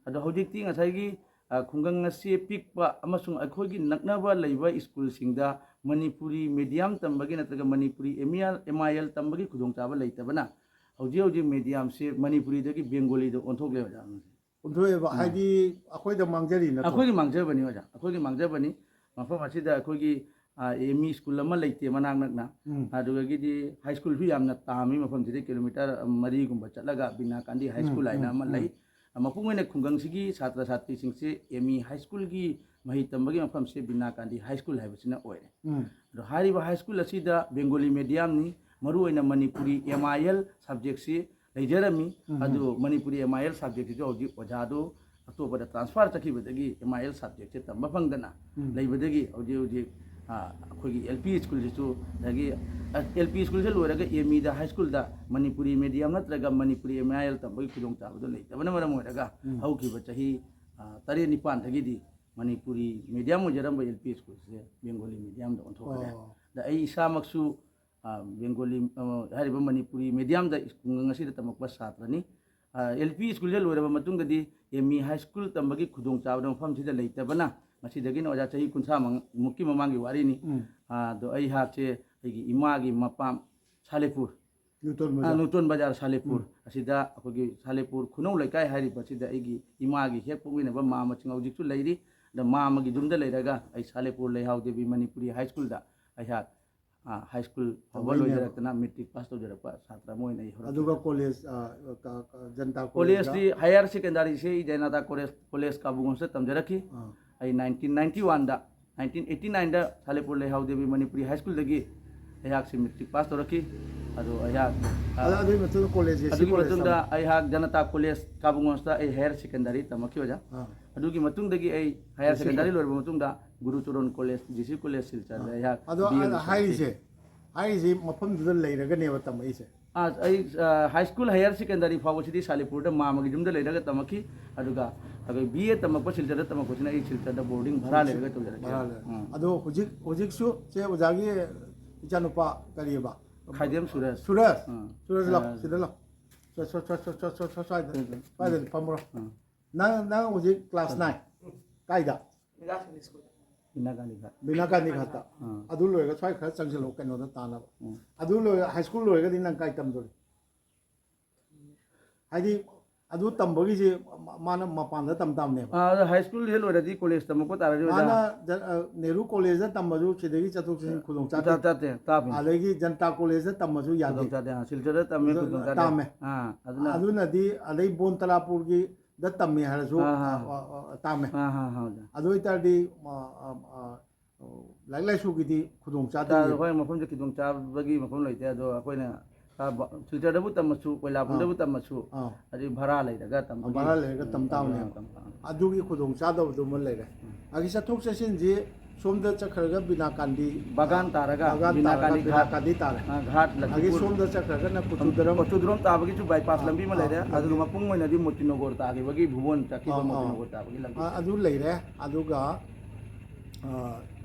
ꯑꯗꯣ ꯍꯧꯖꯤꯛꯇꯤ ꯉꯁꯥꯏꯒꯤ, ꯑ, ꯈꯨꯡꯒꯪ ꯑꯁꯤ ꯄꯤꯛꯄ ꯑꯃꯁꯨꯡ ꯑꯩꯈꯣꯏꯒꯤ ꯅꯛꯅꯕ ꯂꯩꯕ ꯁ꯭ꯀꯨꯜꯁꯤꯡꯗ ꯃꯅꯤꯄꯨꯔꯤ ꯃꯤꯗꯤꯌꯝ ꯇꯝꯕꯒꯤ ꯅꯠꯇ꯭ꯔꯒ Manipuri M E R, M I L ꯇꯝꯕꯒꯤ ꯈꯨꯗꯣꯡꯆꯥꯕ ꯂꯩꯇꯕꯅ ꯍꯧꯖꯤꯛ ꯍꯧꯖꯤꯛ ꯃꯤꯗꯤꯌꯝꯁꯤ ꯃꯅꯤꯄꯨꯔꯤꯗꯒꯤ ꯕꯦꯡꯒꯣꯂꯤꯗ ꯑꯣꯟꯊꯣꯛꯂꯦ ꯑꯣꯖꯥ꯫ ꯑꯣꯟꯊꯣꯛꯑꯦꯕ, ꯍꯥꯏꯗꯤ ꯑꯩꯈꯣꯏꯗ ꯃꯥꯡꯖꯔꯤ ꯅꯠꯇ꯭ꯔꯣ? ꯑꯩꯈꯣꯏꯒꯤ ꯃꯥꯡꯖꯕꯅꯤ ꯑꯣꯖꯥ, ꯑꯩꯈꯣꯏꯒꯤ ꯃꯥꯡꯖꯕꯅꯤ꯫ ꯃꯐꯝ ꯑꯁꯤꯗ ꯑꯩꯈꯣꯏꯒꯤ, ꯑ, ꯑꯦꯝ ꯏ ꯁ꯭ꯀꯨꯜ ꯑꯃ ꯂꯩꯇꯦ ꯃꯅꯥꯛ ꯅꯛꯅ꯫ ꯎꯝ꯫ ꯑꯗꯨꯗꯒꯤꯗꯤ ꯍꯥꯏ ꯁ꯭ꯀꯨꯜꯁꯨ ꯌꯥꯝꯅ ꯇꯥꯝꯃꯤ, ꯃꯐꯝꯁꯤꯗ ꯀꯤꯂꯣꯃꯤꯇꯔ ꯃꯔꯤꯒꯨꯝꯕ ꯆꯠꯂꯒ ꯕꯤꯅꯥ ꯀꯥꯟꯗꯤ ꯍꯥꯏ ꯎꯝ, ꯁ꯭ꯀꯨꯜ ꯍꯥꯏꯅ ꯎꯝ, ꯑꯃ ꯂꯩ꯫ ꯃꯄꯨꯡ ꯑꯣꯏꯅ ꯈꯨꯡꯒꯪꯁꯤꯒꯤ ꯁꯥꯇ꯭ꯔ ꯁꯥꯇ꯭ꯔꯤꯁꯤꯡꯁꯤ ꯑꯦꯝ ꯏ ꯍꯥꯏ ꯁ꯭ꯀꯨꯜꯒꯤ ꯃꯍꯩ ꯇꯝꯕꯒꯤ ꯃꯐꯝꯁꯦ ꯕꯤꯅꯥ ꯀꯥꯟꯗꯤ ꯍꯥꯏ ꯁ꯭ꯀꯨꯜ ꯍꯥꯏꯕꯁꯤꯅ ꯑꯣꯏꯔꯦ꯫ ꯎꯝ꯫ ꯑꯗꯣ ꯍꯥꯏꯔꯤꯕ ꯍꯥꯏ ꯁ꯭ꯀꯨꯜ ꯑꯁꯤꯗ ꯕꯦꯡꯒꯣꯂꯤ ꯃꯦꯗꯤꯌꯝꯅꯤ, ꯃꯔꯨꯑꯣꯏꯅ ꯃꯅꯤꯄꯨꯔꯤ ꯑꯦꯝ ꯑꯥꯏ ꯑꯦꯜ ꯁꯕꯖꯦꯛꯁꯤ ꯂꯩꯖꯔꯝꯃꯤ꯫ ꯎꯝ꯫ ꯑꯗꯨ ꯃꯅꯤꯄꯨꯔꯤ ꯑꯦꯝ ꯑꯥꯏ ꯑꯦꯜ ꯁꯕꯖꯦꯛꯁꯤꯁꯨ ꯍꯧꯖꯤꯛ ꯑꯣꯖꯥꯗꯨ ꯑꯇꯣꯞꯄꯗ ꯇ꯭ꯔꯥꯟꯁꯐꯔ ꯆꯠꯈꯤꯕꯗꯒꯤ ꯑꯦꯝ ꯑꯥꯏ ꯑꯦꯜ ꯁꯕꯖꯦꯛꯁꯦ ꯇꯝꯕ ꯐꯪꯗꯅ ꯎꯝ꯫ ꯂꯩꯕꯗꯒꯤ ꯍꯧꯖꯤꯛ ꯍꯧꯖꯤꯛ, ꯑ, ꯑꯩꯈꯣꯏꯒꯤ ꯑꯦꯜ ꯄꯤ ꯁ꯭ꯀꯨꯜꯁꯤꯁꯨ, ꯑꯗꯒꯤ ꯑꯦꯜ ꯄꯤ ꯁ꯭ꯀꯨꯜꯁꯦ ꯂꯣꯏꯔꯒ ꯑꯦꯝ ꯏꯗ ꯍꯥꯏ ꯁ꯭ꯀꯨꯜꯗ ꯃꯅꯤꯄꯨꯔꯤ ꯃꯦꯗꯤꯌꯝ ꯅꯠꯇ꯭ꯔꯒ ꯃꯅꯤꯄꯨꯔꯤ ꯑꯦꯝ ꯑꯥꯏ ꯑꯦꯜ ꯇꯝꯕꯒꯤ ꯈꯨꯗꯣꯡꯆꯥꯕꯗꯨ ꯂꯩꯇꯕꯅ ꯃꯔꯝ ꯑꯣꯏꯔꯒ ꯎꯝ꯫ ꯍꯧꯈꯤꯕ ꯆꯍꯤ, ꯑ, ꯇꯔꯦꯠ ꯅꯤꯄꯥꯟꯗꯒꯤꯗꯤ ꯃꯅꯤꯄꯨꯔꯤ ꯃꯦꯗꯤꯌꯝ ꯑꯣꯏꯖꯔꯝꯕ ꯑꯦꯜ ꯄꯤ ꯁ꯭ꯀꯨꯜꯁꯦ ꯕꯦꯡꯒꯣꯂꯤ ꯃꯦꯗꯤꯌꯝꯗ ꯑꯣꯟꯊꯣꯛꯈ꯭ꯔꯦ꯫ ꯑꯣ꯫ ꯑꯗ ꯑꯩ ꯏꯁꯥꯃꯛꯁꯨ ꯑ, ꯕꯦꯡꯒꯣꯂꯤ, ꯑ, ꯍꯥꯏꯔꯤꯕ ꯃꯅꯤꯄꯨꯔꯤ mediumꯗ ꯁ꯭ꯀꯨꯜ ꯉꯁꯤꯗ ꯇꯝꯃꯛꯄ ꯁꯥꯇ꯭ꯔꯅꯤ꯫ ꯑ, LP ꯁ꯭ꯀꯨꯜꯁꯦ ꯂꯣꯏꯔꯕ ꯃꯇꯨꯡꯗꯗꯤ ME high school ꯇꯝꯕꯒꯤ ꯈꯨꯗꯣꯡꯆꯥꯕꯗꯣ ꯃꯐꯝꯁꯤꯗ ꯂꯩꯇꯕꯅ ꯉꯁꯤꯗꯒꯤꯅ ꯑꯣꯖꯥ ꯆꯍꯤ ꯀꯨꯟꯊ꯭ꯔꯥ ꯃꯨꯛꯀꯤ ꯃꯃꯥꯡꯒꯤ ꯋꯥꯔꯤꯅꯤ꯫ ꯎꯝ꯫ ꯑ, ꯑꯗꯣ ꯑꯩꯍꯥꯛꯁꯦ ꯑꯩꯒꯤ ꯏꯃꯥꯒꯤ ꯃꯄꯥꯝ ꯁꯥꯂꯦꯄꯨꯔ, ꯅ꯭ꯌꯨꯇꯟ ꯑ, ꯕꯖꯥꯔ꯫ ꯅ꯭ꯌꯨꯇꯟ ꯕꯖꯥꯔ ꯁꯥꯂꯦꯄꯨꯔ ꯎꯝ꯫ ꯑꯁꯤꯗ ꯑꯩꯈꯣꯏꯒꯤ ꯁꯥꯂꯦꯄꯨꯔ ꯈꯨꯅꯧ ꯂꯩꯀꯥꯏ ꯍꯥꯏꯔꯤꯕ ꯑꯁꯤꯗ ꯑꯩꯒꯤ ꯏꯃꯥꯒꯤ ꯍꯦꯛ ꯄꯣꯛꯃꯤꯟꯅꯕ ꯃꯥꯃꯁꯤꯡ ꯍꯧꯖꯤꯛꯁꯨ ꯂꯩꯔꯤ꯫ ꯑꯗ ꯃꯥꯃꯒꯤ ꯌꯨꯝꯗ ꯂꯩꯔꯒ ꯑꯩ ꯁꯥꯂꯦꯄꯨꯔ ꯂꯩꯍꯥꯎ ꯗꯦꯕꯤ ꯃꯅꯤꯄꯨꯔꯤ ꯍꯥꯏ ꯁ꯭ꯀꯨꯜꯗ ꯑꯩꯍꯥꯛ, ꯑ, ꯍꯥꯏ ꯁ꯭ꯀꯨꯜ ꯐꯥꯎꯕ ꯍꯧꯔꯛꯏꯅꯦꯕ꯫ ꯂꯣꯏꯖꯔꯛꯇꯅ ꯃꯦꯇ꯭ꯔꯤꯛ ꯄꯥꯁ ꯇꯧꯖꯔꯛꯄ ꯁꯥꯇ꯭ꯔ ꯑꯃ ꯑꯣꯏꯅ ꯑꯩ ꯍꯧꯔꯛꯈꯤ꯫ ꯑꯗꯨꯒ ꯀꯣꯂꯦꯖ, ꯑ, ꯀ-, ꯀ-, ꯖꯟꯇꯥ ꯀꯣꯂꯦꯖꯇ? ꯀꯣꯂꯦꯖꯇꯤ ꯍꯥꯌꯔ ꯁꯦꯀꯦꯟꯗꯔꯤꯁꯦ ꯑꯩ ꯖꯅꯇꯥ ꯀꯣꯂꯦꯖ, ꯀꯣꯂꯦꯖ ꯀꯥꯕꯨꯡꯁꯇ ꯇꯝꯖꯔꯛꯈꯤ꯫ ꯑꯥ꯫ ꯑꯩ nineteen ninety oneꯗ, nineteen eighty nineꯗ ꯁꯥꯂꯦꯄꯨꯔ ꯂꯩꯍꯥꯎ ꯗꯦꯕꯤ ꯃꯅꯤꯄꯨꯔꯤ ꯍꯥꯏ ꯁ꯭ꯀꯨꯜꯗꯒꯤ ꯑꯩꯍꯥꯛꯁꯤ ꯃꯦꯇ꯭ꯔꯤꯛ ꯄꯥꯁ ꯇꯧꯔꯛꯈꯤ꯫ ꯑꯗꯣ ꯑꯩꯍꯥꯛ, ꯑ, ꯑꯗ-, ꯑꯗꯨꯒꯤ ꯃꯇꯨꯡꯗ ꯀꯣꯂꯦꯖ, ꯑꯦ ꯁꯤ ꯑꯗꯨꯒꯤ ꯀꯣꯂꯦꯖ ꯃꯇꯨꯡꯗ ꯇꯝꯕ? ꯑꯩꯍꯥꯛ ꯖꯅꯇꯥ ꯀꯣꯂꯦꯖ ꯀꯥꯕꯨꯡꯒꯣꯟꯁꯇ ꯑꯩ ꯍꯥꯌꯔ ꯁꯦꯀꯦꯟꯗꯔꯤ ꯇꯝꯃꯛꯈꯤ, ꯑꯣꯖꯥ꯫ ꯑꯥ꯫ ꯑꯗꯨꯒꯤ ꯃꯇꯨꯡꯗꯒꯤ ꯑꯩ higher G C secondary college. ꯂꯣꯏꯔꯕ ꯃꯇꯨꯡꯗ ꯒꯨꯔꯨ ꯆꯔꯣꯟ ꯀꯣꯂꯦꯖ, ꯖꯤ ꯁꯤ ꯀꯣꯂꯦꯖ ꯁꯤꯜꯆꯔꯗ ꯑꯥ꯫ ꯑꯩꯍꯥꯛ ꯑꯗꯣ ꯕꯤ ꯑꯦ ꯑ-, ꯂꯣꯏꯁꯤꯜꯂꯛꯈꯤ꯫ ꯍꯥꯏꯔꯤꯁꯦ, ꯍꯥꯏꯔꯤꯁꯦ ꯃꯐꯝꯗꯨꯗ ꯂꯩꯔꯒꯅꯦꯕ ꯇꯝꯃꯛꯏꯁꯦ? ꯑ, ꯑꯩ, ꯑ, ꯍꯥꯏ ꯁ꯭ꯀꯨꯜ ꯍꯥꯌꯔ ꯁꯦꯀꯦꯟꯗꯔꯤ ꯐꯥꯎꯕꯁꯤꯗꯤ ꯁꯥꯂꯤꯄꯨꯔꯗ ꯃꯥꯃꯒꯤ ꯌꯨꯝꯗ ꯂꯩꯔꯒ ꯇꯝꯃꯛꯈꯤ꯫ ꯑꯗꯨꯒ ꯑꯩꯈꯣꯏ ꯕꯤ ꯑꯦ ꯇꯝꯃꯛꯄ ꯁꯤꯜꯆꯔꯗ ꯇꯝꯃꯛꯄꯁꯤꯅ ꯑꯩ ꯁꯤꯜꯆꯔꯗ ꯕꯣꯔꯗꯤꯡ ꯚꯔꯥ ꯂꯩꯔꯒ ꯇꯧꯖꯔꯛꯈꯤ꯫ ꯚꯔꯥ ꯂꯩꯔꯒ꯫ ꯎꯝ꯫ ꯑꯗꯣ ꯍꯧꯖꯤꯛ, ꯍꯧꯖꯤꯛꯁꯨ ꯁꯦ ꯑꯣꯖꯥꯒꯤ ꯏꯆꯥꯅꯨꯄꯥ ꯀꯔꯤꯑꯕ? ꯈꯥꯏꯗꯦꯝ ꯁꯨꯔꯖ꯫ ꯁꯨꯔꯖ꯫ ꯑꯥ꯫ ꯁꯨꯔꯖ ꯂꯥꯎ, ꯑꯥ꯫ ꯁꯤꯗ ꯂꯥꯎ꯫ ꯁ꯭ꯋꯥꯏ, ꯁ꯭ꯋꯥꯏ, ꯁ꯭ꯋꯥꯏ, ꯁ꯭ꯋꯥꯏ, ꯁ꯭ꯋꯥꯏ, ꯁ꯭ꯋꯥꯏꯗ꯫ ꯎꯝ, ꯎꯝ, ꯎꯝ꯫ ꯁ꯭ꯋꯥꯏꯗ ꯐꯝꯃꯨꯔꯣ꯫ ꯎꯝ꯫ ꯅꯪ, ꯅꯪ ꯍꯧꯖꯤꯛ class ꯎꯝ꯫ Nine꯫ ꯀꯥꯏꯗ? ꯕꯤꯅꯥ ꯒꯥꯟꯙꯤ ꯈꯛꯇ꯫ ꯑꯥ꯫ ꯑꯗꯨ ꯂꯣꯏꯔꯒ ꯁ꯭ꯋꯥꯏ ꯈꯔ ꯆꯪꯁꯤꯜꯂꯛꯑꯣ, ꯀꯩꯅꯣꯗ ꯇꯥꯅꯕ꯫ ꯎꯝ꯫ ꯑꯗꯨ ꯂꯣꯏꯔ, high school ꯂꯣꯏꯔꯒꯗꯤ ꯅꯪ ꯀꯥꯏ ꯇꯝꯗꯣꯔꯤ? ꯍꯥꯏꯗꯤ, ꯑꯗꯨ ꯇꯝꯕꯒꯤꯁꯦ ꯃꯥ-, ꯃꯥꯅ ꯃꯄꯥꯟꯗ ꯇꯝ ꯇꯥꯕꯅꯦꯕ꯫ ꯑꯥ, ꯑꯗꯣ high school ꯍꯦꯛ ꯂꯣꯏꯔꯗꯤ college ꯇꯝꯃꯛꯄ ꯇꯥꯔꯦ, ꯑꯣꯖꯥ꯫ ꯃꯥꯅ ꯖ-, ꯑ, ꯅꯦꯍꯔꯨ collegeꯗ ꯇꯝꯕꯁꯨ ꯁꯤꯗꯒꯤ ꯆꯠꯊꯣꯛ ꯆꯠꯁꯤꯟ ꯈꯨꯗꯣꯡ ꯆꯥꯗꯦ꯫ ꯆꯥ-, ꯆꯥꯗꯦ, ꯇꯥꯕꯅꯤ꯫ ꯑꯗꯒꯤ ꯖꯟꯇꯥ collegeꯗ ꯇꯝꯕꯁꯨ ꯌꯥꯗꯦ꯫ ꯈꯨꯗꯣꯡ ꯆꯥꯗꯦ, ꯑꯥ, ꯁꯤꯜꯆꯔꯗ ꯇꯝꯃꯦ, ꯑꯗꯨ ꯈꯨꯗꯣꯡ ꯆꯥꯗꯦ꯫ ꯇꯥꯝꯃꯦ꯫ ꯑꯥ, ꯑꯗꯨꯅ ꯑꯗꯨꯅꯗꯤ, ꯑꯗꯩ ꯕꯣꯟ ꯇꯔꯥꯄꯨꯔꯒꯤꯗ ꯇꯝꯃꯦ ꯍꯥꯏꯔꯁꯨ, ꯑꯥ, ꯑꯥ꯫ ꯑ, ꯑ, ꯑ, ꯇꯥꯝꯃꯦ꯫ ꯑꯥ, ꯑꯥ, ꯑꯥ, ꯑꯣꯖꯥ꯫ ꯑꯗꯨ ꯑꯣꯏꯇꯥꯔꯗꯤ, ꯑ, ꯑ, ꯑ, ꯂꯥꯏꯔꯤꯛ ꯂꯥꯏꯁꯨꯒꯤꯗꯤ ꯈꯨꯗꯣꯡ ꯆꯥꯗ꯭ꯔꯤꯅꯦꯕ꯫ ꯍꯣꯏ, ꯃꯐꯝꯁꯦ ꯈꯨꯗꯣꯡ ꯆꯥꯕꯒꯤ ꯃꯐꯝ ꯂꯩꯇꯦ, ꯑꯗꯣ ꯑꯩꯈꯣꯏꯅ, ꯑ, ꯕ-, ꯁꯤꯜꯆꯔꯗꯕꯨ ꯇꯝꯃꯁꯨ, ꯀꯣꯏꯂꯥꯕꯨꯡꯗꯕꯨ ꯑꯥ꯫ ꯇꯝꯃꯁꯨ, ꯑꯥ꯫ ꯑꯗꯨꯗꯤ ꯚꯔꯥ ꯂꯩꯔꯒ ꯇꯝꯕꯒꯤ, ꯚꯔꯥ ꯂꯩꯔꯒ ꯇꯝ ꯎꯝ, ꯇꯥꯕꯅꯦꯕ꯫ ꯇꯝ ꯇꯥꯕꯅꯤ꯫ ꯑꯗꯨꯒꯤ ꯈꯨꯗꯣꯡ ꯆꯥꯗꯕꯗꯨꯃ ꯂꯩꯔꯦ꯫ ꯎꯝ꯫ ꯑꯗꯒꯤ ꯆꯠꯊꯣꯛ ꯆꯠꯁꯤꯟꯁꯤ ꯁꯣꯝꯗ ꯆꯠꯈ꯭ꯔꯒ ꯕꯤꯅꯥ ꯀꯥꯟꯗꯤ, ꯕꯥꯒꯥꯟ ꯇꯥꯔꯒ, ꯕꯥꯒꯥꯟ ꯕꯤꯅꯥ ꯇꯥꯔꯒ ꯀꯥꯟꯗꯤ ꯕꯤꯅꯥ ꯘꯥꯠ, ꯀꯥꯟꯗꯤ ꯇꯥꯔꯦ꯫ ꯑꯥ, ꯘꯥꯠ, ꯑꯗꯒꯤ ꯂꯛꯈꯤꯄꯨꯔ꯫ ꯁꯣꯝꯗ ꯆꯠꯈ꯭ꯔꯒꯅ ꯀꯣꯆꯨꯗ꯭ꯔꯝ꯫ ꯀꯣꯆꯨꯗ꯭ꯔꯣꯝ ꯇꯥꯕꯒꯤꯁꯨ bypass ꯑꯥ, ꯂꯝꯕꯤ ꯑꯃ ꯑꯥ, ꯂꯩꯔꯦ, ꯂꯝꯕꯤ꯫ ꯑꯗꯨꯒ ꯃꯄꯨꯡ ꯑꯣꯏꯅꯗꯤ ꯃꯣꯇꯤꯅꯒꯔ ꯇꯥꯈꯤꯕꯒꯤ ꯚꯨꯕꯣꯟ ꯆꯠꯈꯤꯕ ꯑꯥ, ꯑꯥ꯫ ꯃꯣꯇꯤꯅꯒꯔ ꯇꯥꯕꯒꯤ ꯂꯝꯕꯤ꯫ ꯑꯥ, ꯑꯗꯨ ꯂꯩꯔꯦ꯫ ꯑꯗꯨꯒ, ꯑ,